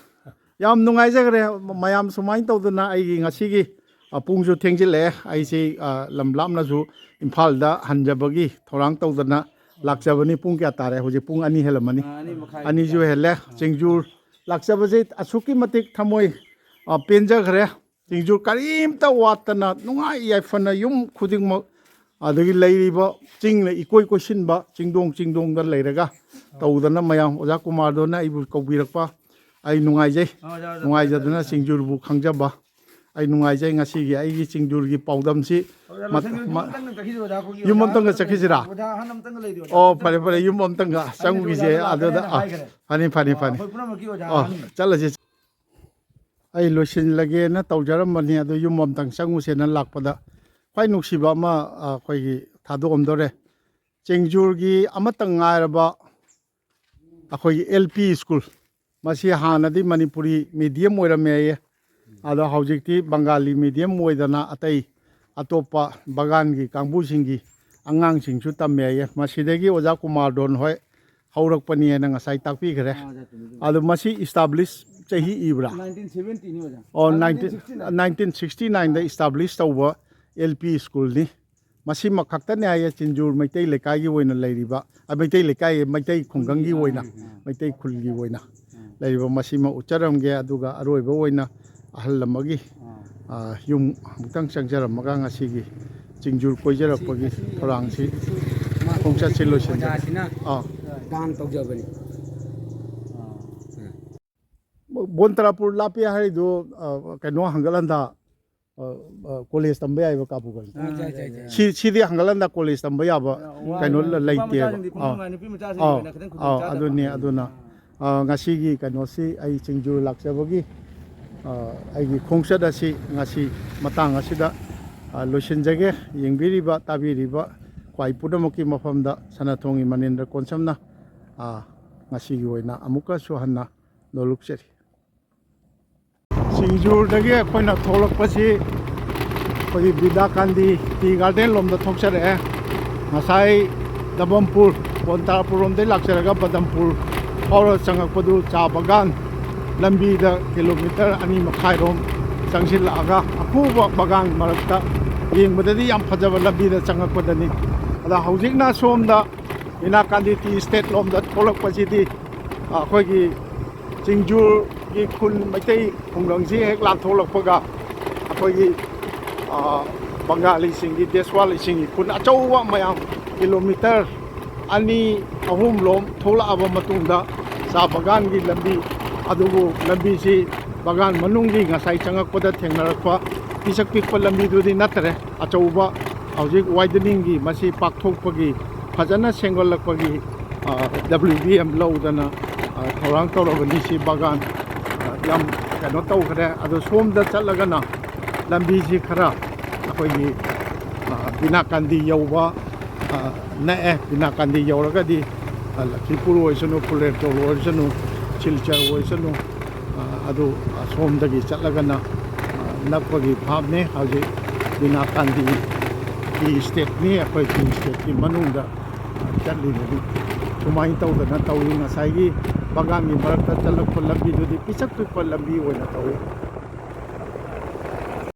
ꯌꯥꯝ ꯅꯨꯡꯉꯥꯏꯖꯈ꯭ꯔꯦ꯫ ꯃꯌꯥꯝ ꯁꯨꯃꯥꯏꯅ ꯇꯧꯗꯅ ꯑꯩꯒꯤ ꯉꯁꯤꯒꯤ, ꯑ, ꯄꯨꯡꯁꯨ ꯊꯦꯡꯖꯤꯜꯂꯛꯑꯦ꯫ ꯑꯩꯁꯤ, ꯑ, ꯂꯝ ꯂꯥꯞꯅꯁꯨ ꯏꯝꯐꯥꯜꯗ ꯍꯟꯖꯕꯒꯤ ꯊꯧꯔꯥꯡ ꯇꯧꯗꯅ ꯂꯥꯛꯆꯕꯅꯤ꯫ ꯄꯨꯡ ꯀꯌꯥ ꯇꯥꯔꯦ? ꯍꯧꯖꯤꯛ ꯄꯨꯡ ꯑꯅꯤ ꯍꯦꯜꯂꯝꯃꯅꯤ꯫ ꯑꯥ, ꯑꯅꯤ ꯃꯈꯥꯏ ꯑꯅꯤꯁꯨ ꯇꯥꯔꯦ꯫ ꯍꯦꯜꯂꯦ꯫ ꯑꯥ꯫ ꯆꯤꯡꯖꯨꯔ ꯂꯥꯛꯆꯕꯁꯦ ꯑꯁꯨꯛꯀꯤ ꯃꯇꯤꯛ ꯊꯃꯣꯏ, ꯑ, ꯄꯦꯟꯖꯈ꯭ꯔꯦ꯫ ꯆꯤꯡꯖꯨꯔ ꯀꯔꯤꯝꯇ ꯋꯥꯠꯇꯅ ꯅꯨꯡꯉꯥꯏ ꯌꯥꯏꯐꯅ ꯌꯨꯝ ꯈꯨꯗꯤꯡꯃꯛ, ꯑꯗꯒꯤ ꯂꯩꯔꯤꯕ ꯆꯤꯡꯅ ꯏꯀꯣꯏ ꯀꯣꯏꯁꯤꯟꯕ, ꯆꯤꯡꯗꯣꯡ ꯆꯤꯡꯗꯣꯡꯗ ꯂꯩꯔꯒ ꯇꯧꯗꯅ ꯃꯌꯥꯝ ꯑꯣꯖꯥ ꯀꯨꯃꯥꯔꯗꯣꯅ ꯑꯩꯕꯨ ꯀꯧꯕꯤꯔꯛꯄ, ꯑꯩ ꯅꯨꯡꯉꯥꯏꯖꯩ꯫ ꯑꯣꯖꯥ, ꯑꯣꯖꯥ, ꯅꯨꯡꯉꯥꯏꯖꯗꯅ ꯐꯔꯦ, ꯐꯔꯦ꯫ ꯆꯤꯡꯖꯨꯔꯕꯨ ꯈꯪꯖꯕ꯫ ꯑꯩ ꯅꯨꯡꯉꯥꯏꯖꯩ ꯉꯁꯤꯒꯤ ꯑꯩꯒꯤ ꯆꯤꯡꯖꯨꯔꯒꯤ ꯄꯥꯎꯗꯝꯁꯤ ꯑꯣꯖꯥ, ꯃꯠ-, ꯂꯣꯏꯁꯪꯗ ꯌꯨꯝ ꯃ-, ꯑꯝꯇꯪ ꯆꯠꯈꯤꯁꯦ ꯑꯣꯖꯥ, ꯑꯩꯈꯣꯏꯒꯤ ꯌꯨꯝ ꯑꯣꯖꯥ ꯑꯝꯇꯪꯒ ꯑꯍꯟ ꯑꯃ ꯆꯠꯈꯤꯁꯤꯔꯥ? ꯑꯣꯖꯥ ꯑꯍꯟ ꯑꯝꯇꯪꯒ ꯂꯩꯔꯤ, ꯑꯣꯖꯥ ꯑꯣ, ꯑꯝꯇꯪ ꯐꯔꯦ, ꯐꯔꯦ, ꯌꯨꯝ ꯑꯝꯇꯪꯒ ꯑꯍꯟ ꯆꯪꯉꯨꯈꯤꯁꯦ꯫ ꯑꯣꯖꯥ ꯑꯗꯨꯗ, ꯂꯥꯛꯑꯦꯅ ꯑꯥ, ꯍꯥꯏꯈ꯭ꯔꯦ꯫ ꯐꯅꯤ, ꯐꯅꯤ, ꯑꯥ, ꯐꯅꯤ꯫ ꯑꯩꯈꯣꯏ ꯄꯨꯝꯅꯃꯛꯀꯤ ꯑꯣꯖꯥ ꯑꯣ, ꯑꯍꯟꯅꯤ꯫ ꯆꯠꯂꯁꯤ꯫ ꯑꯩ ꯂꯣꯏꯁꯤꯜꯂꯒꯦꯅ ꯇꯧꯖꯔꯝꯕꯅꯤ, ꯑꯗꯨ ꯌꯨꯝ ꯑꯝꯇꯪ ꯆꯪꯉꯨꯁꯦꯅ ꯂꯥꯛꯄꯗ ꯈ꯭ꯋꯥꯏ ꯅꯨꯡꯁꯤꯕ ꯑꯃ, ꯑ, ꯑꯩꯈꯣꯏꯒꯤ ꯊꯥꯗꯣꯛꯑꯝꯗꯣꯔꯦ꯫ ꯆꯦꯡꯖꯨꯔꯒꯤ ꯑꯃꯇꯪ ꯉꯥꯏꯔꯕ ꯑꯩꯈꯣꯏꯒꯤ ꯑꯦꯜ ꯄꯤ ꯁ꯭ꯀꯨꯜ, ꯃꯁꯤ ꯍꯥꯟꯅꯗꯤ ꯃꯅꯤꯄꯨꯔꯤ ꯃꯤꯗꯤꯌꯝ ꯑꯣꯏꯔꯝꯃꯦꯌꯦ, ꯑꯗꯣ ꯍꯧꯖꯤꯛꯇꯤ ꯕꯪꯒꯥꯂꯤ ꯃꯤꯗꯤꯌꯝ ꯑꯣꯏꯗꯅ ꯑꯇꯩ ꯑꯇꯣꯞꯄ ꯕꯒꯥꯟꯒꯤ ꯀꯥꯡꯕꯨꯁꯤꯡꯒꯤ ꯑꯉꯥꯡꯁꯤꯡꯁꯨ ꯇꯝꯃꯦꯌꯦ꯫ ꯃꯁꯤꯗꯒꯤ ꯑꯣꯖꯥ ꯀꯨꯃꯥꯔꯗꯣꯟ ꯍꯣꯏ ꯍꯧꯔꯛꯄꯅꯤ ꯍꯥꯏꯅ ꯉꯁꯥꯏ ꯇꯥꯛꯄꯤꯈ꯭ꯔꯦ꯫ ꯑꯥ, ꯑꯣꯖꯥ, ꯆꯨꯝꯃꯤ, ꯆꯨꯝꯃꯤ꯫ ꯑꯗꯣ ꯃꯁꯤ ꯏꯁꯇꯥꯕ꯭ꯂꯤꯁ ꯆꯍꯤ ꯏꯕ꯭ꯔꯥ? ꯅꯥꯏꯟꯇꯤꯟ ꯁꯚꯦꯟꯇꯤꯅꯤ, ꯑꯣꯖꯥ꯫ ꯑꯣ, ꯑꯥ, nineteen, nineteen sixty nine. Nineteen sixty ꯅꯥꯏꯟꯗ ꯏꯁꯇꯥꯕ꯭ꯂꯤꯁ ꯇꯧꯕ ꯑꯦꯜ ꯄꯤ ꯁ꯭ꯀꯨꯜꯅꯤ꯫ ꯃꯁꯤꯃ ꯈꯛꯇꯅꯦ ꯍꯥꯏꯌꯦ, ꯆꯤꯡꯖꯨꯔ ꯃꯩꯇꯩ ꯂꯩꯀꯥꯏꯒꯤ ꯑꯣꯏꯅ ꯂꯩꯔꯤꯕ, ꯑ, ꯃꯩꯇꯩ ꯂꯩꯀꯥꯏ, ꯃꯩꯇꯩ ꯈꯨꯡꯒꯪꯒꯤ ꯑꯣꯏꯅ, ꯃꯩꯇꯩ ꯈꯨꯜꯒꯤ ꯑꯣꯏꯅ ꯂꯩꯔꯤꯕ, ꯃꯁꯤꯃ ꯎꯠꯆꯔꯝꯒꯦ꯫ ꯑꯗꯨꯒ ꯑꯔꯣꯏꯕ ꯑꯣꯏꯅ ꯑꯍꯜ ꯑꯃꯒꯤ, ꯑ, ꯌꯨꯝ ꯑꯃꯨꯛꯇꯪ ꯆꯪꯖꯔꯝꯃꯒ ꯉꯁꯤꯒꯤ ꯆꯤꯡꯖꯨꯔ ꯀꯣꯏꯖꯔꯛꯄꯒꯤ ꯊꯧꯔꯥꯡꯁꯤ, ꯈꯣꯡꯆꯠꯁꯤ ꯂꯣꯏꯁꯤꯟꯖꯒꯦ꯫ ꯑꯣꯖꯥꯁꯤꯅ ꯑꯥ꯫ ꯗꯥꯟ ꯇꯧꯖꯕꯅꯤ꯫ ꯕꯣꯟ ꯇꯔꯥꯄꯨꯔ ꯂꯥꯞꯄꯦ ꯍꯥꯏꯔꯤꯗꯨ, ꯑ, ꯀꯩꯅꯣ ꯍꯪꯒꯠ ꯍꯟꯗ, ꯑ, ꯑ, ꯀꯣꯂꯦꯖ ꯇꯝꯕ ꯌꯥꯏꯕ ꯀꯥꯕꯨꯒꯅꯤ꯫ ꯑꯥ, ꯌꯥꯏ, ꯌꯥꯏ, ꯌꯥꯏ꯫ ꯁꯤ, ꯁꯤꯗꯤ ꯍꯪꯒꯠ ꯍꯟꯗ ꯀꯣꯂꯦꯖ ꯇꯝꯕ ꯌꯥꯕ ꯑꯥ, ꯀꯩꯅꯣ ꯋꯥꯏ, ꯂ-, ꯅꯨꯄꯥ ꯂꯩꯇꯦꯕ꯫ ꯃꯆꯥꯁꯤꯡꯗꯤ, ꯄꯥꯈꯪ ꯑꯥ꯫ ꯅꯨꯄꯤ ꯃꯆꯥꯁꯤꯡꯒꯤ ꯑꯥ, ꯑꯣꯏꯅ ꯈꯤꯇꯪ ꯑꯥ, ꯈꯨꯗꯣꯡ ꯆꯥꯗꯕ꯫ ꯑꯗꯨꯅꯤ, ꯑꯗꯨꯅ, ꯑꯥ, ꯉꯁꯤꯒꯤ ꯀꯩꯅꯣꯁꯤ ꯑꯩ ꯆꯤꯡꯖꯨ ꯂꯥꯛꯆꯕꯒꯤ, ꯑꯥ, ꯑꯩꯒꯤ ꯈꯣꯡꯆꯠ ꯑꯁꯤ ꯉꯁꯤ ꯃꯇꯥꯡ ꯑꯁꯤꯗ, ꯑꯥ, ꯂꯣꯏꯁꯤꯟꯖꯒꯦ꯫ ꯌꯦꯡꯕꯤꯔꯤꯕ, ꯇꯥꯕꯤꯔꯤꯕ ꯈ꯭ꯋꯥꯏ ꯄꯨꯝꯅꯃꯛꯀꯤ ꯃꯐꯝꯗ ꯁꯅꯥꯊꯣꯡꯒꯤ ꯃꯅꯤꯟꯗ꯭ꯔ ꯀꯣꯟꯁꯝꯅ, ꯑꯥ, ꯉꯁꯤꯒꯤ ꯑꯣꯏꯅ ꯑꯃꯨꯛꯀꯁꯨ ꯍꯟꯅ ꯅꯣꯂꯨꯛꯆꯔꯤ꯫ ꯁꯤꯡꯖꯨꯔꯗꯒꯤ ꯑꯩꯈꯣꯏꯅ ꯊꯣꯛꯂꯛꯄꯁꯤ ꯑꯩꯈꯣꯏꯒꯤ ꯕꯤꯗ꯭ꯌꯥꯀꯥꯟꯇꯤ ꯇꯤ ꯒꯥꯔꯗꯦꯟ ꯂꯣꯝꯗ ꯊꯣꯛꯆꯔꯛꯑꯦ꯫ ꯉꯁꯥꯏ ꯗꯕꯝꯄꯨꯔ, ꯄꯣꯟꯇꯥꯄꯨꯔ ꯂꯣꯝꯗꯒꯤ ꯂꯥꯛꯆꯔꯒ ꯕꯗꯝꯄꯨꯔ ꯐꯥꯎꯔ ꯆꯪꯉꯛꯄꯗꯨ ꯆꯥ ꯕꯒꯥꯟ ꯂꯝꯕꯤꯗ ꯀꯤꯂꯣꯃꯤꯇꯔ ꯑꯅꯤ ꯃꯈꯥꯏꯔꯣꯝ ꯆꯪꯁꯤꯜꯂꯛꯑꯒ ꯑꯈꯨꯕ ꯕꯒꯥꯟ ꯃꯔꯛꯇ ꯌꯦꯡꯕꯗꯗꯤ ꯌꯥꯝ ꯐꯖꯕ ꯂꯝꯕꯤꯗ ꯆꯪꯉꯛꯄꯗꯅꯤ꯫ ꯑꯗ ꯍꯧꯖꯤꯛꯅ ꯁꯣꯝꯗ ꯕꯤꯅꯥ ꯀꯥꯟꯇꯤ ꯇꯤ ꯏꯁꯇꯦꯠ ꯂꯣꯝꯗ ꯊꯣꯛꯂꯛꯄꯁꯤꯗꯤ ꯑꯩꯈꯣꯏꯒꯤ ꯆꯤꯡꯖꯨꯔꯒꯤ ꯈꯨꯟ ꯃꯩꯇꯩ ꯈꯨꯡꯒꯪꯁꯤ ꯍꯦꯛ ꯂꯥꯟꯊꯣꯛꯂꯛꯄꯒ ꯑꯩꯈꯣꯏꯒꯤ, ꯑ, ꯕꯪꯒꯥꯂꯤꯁꯤꯡꯒꯤ, ꯗꯦꯁꯋꯥꯂꯤꯁꯤꯡꯒꯤ ꯈꯨꯟ ꯑꯆꯧꯕ ꯃꯌꯥꯝ ꯀꯤꯂꯣꯃꯤꯇꯔ ꯑꯅꯤ ꯑꯍꯨꯝ ꯂꯣꯝ ꯊꯣꯛꯂꯛꯑꯕ ꯃꯇꯨꯡꯗ ꯆꯥ ꯕꯒꯥꯟꯒꯤ ꯂꯝꯕꯤ, ꯑꯗꯨꯕꯨ ꯂꯝꯕꯤꯁꯤ ꯕꯒꯥꯟ ꯃꯅꯨꯡꯒꯤ ꯉꯁꯥꯏ ꯆꯪꯉꯛꯄꯗ ꯊꯦꯡꯅꯔꯛꯄ ꯄꯤꯁꯛ ꯄꯤꯛꯄ ꯂꯝꯕꯤꯗꯨꯗꯤ ꯅꯠꯇꯔꯦ꯫ ꯑꯆꯧꯕ ꯍꯧꯖꯤꯛ wideningꯒꯤ, ꯃꯁꯤ ꯄꯥꯛꯊꯣꯛꯄꯒꯤ, ꯐꯖꯅ ꯁꯦꯝꯒꯠꯂꯛꯄꯒꯤ, ꯑ, W B M ꯂꯧꯗꯅ, ꯑ, ꯊꯧꯔꯥꯡ ꯇꯧꯔꯕꯅꯤ꯫ ꯁꯤ ꯕꯒꯥꯟ, ꯑ, ꯌꯥꯝ ꯀꯩꯅꯣ ꯇꯧꯈ꯭ꯔꯦ꯫ ꯑꯗꯣ ꯁꯣꯝꯗ ꯆꯠꯂꯒꯅ ꯂꯝꯕꯤꯁꯤ ꯈꯔ ꯑꯩꯈꯣꯏꯒꯤ, ꯑ, ꯕꯤꯅꯥꯀꯥꯟꯗꯤ ꯌꯧꯕ, ꯑ, ꯅꯛꯑꯦ꯫ ꯕꯤꯅꯥꯀꯥꯟꯗꯤ ꯌꯧꯔꯒꯗꯤ, ꯑ, ꯂꯈꯤꯄꯨꯔ ꯑꯣꯏꯁꯅꯨ, ꯐꯨꯂꯦꯟꯇꯣꯜ ꯑꯣꯏꯁꯅꯨ, ꯁꯤꯜꯆꯔ ꯑꯣꯏꯁꯅꯨ, ꯑ, ꯑꯗꯨ ꯑꯁꯣꯝꯗꯒꯤ ꯆꯠꯂꯒꯅ, ꯑ, ꯅꯛꯄꯒꯤ ꯚꯥꯞꯅꯦ꯫ ꯍꯧꯖꯤꯛ ꯕꯤꯅꯥꯀꯥꯟꯗꯤ ꯇꯤ ꯏꯁꯇꯦꯠꯅꯤ, ꯑꯩꯈꯣꯏ ꯇꯤ ꯏꯁꯇꯦꯠꯀꯤ ꯃꯅꯨꯡꯗ, ꯑ, ꯆꯠꯂꯤꯕꯅꯤ꯫ ꯁꯨꯃꯥꯏꯅ ꯇꯧꯗꯅ ꯇꯧꯏ꯫ ꯉꯁꯥꯏꯒꯤ ꯕꯒꯥꯟꯒꯤ ꯃꯔꯛꯇ ꯆꯠꯂꯛꯄ ꯂꯝꯕꯤꯗꯨꯗꯤ ꯄꯤꯁꯛ ꯄꯤꯛꯄ ꯂꯝꯕꯤ ꯑꯣꯏꯅ ꯇꯧꯏ꯫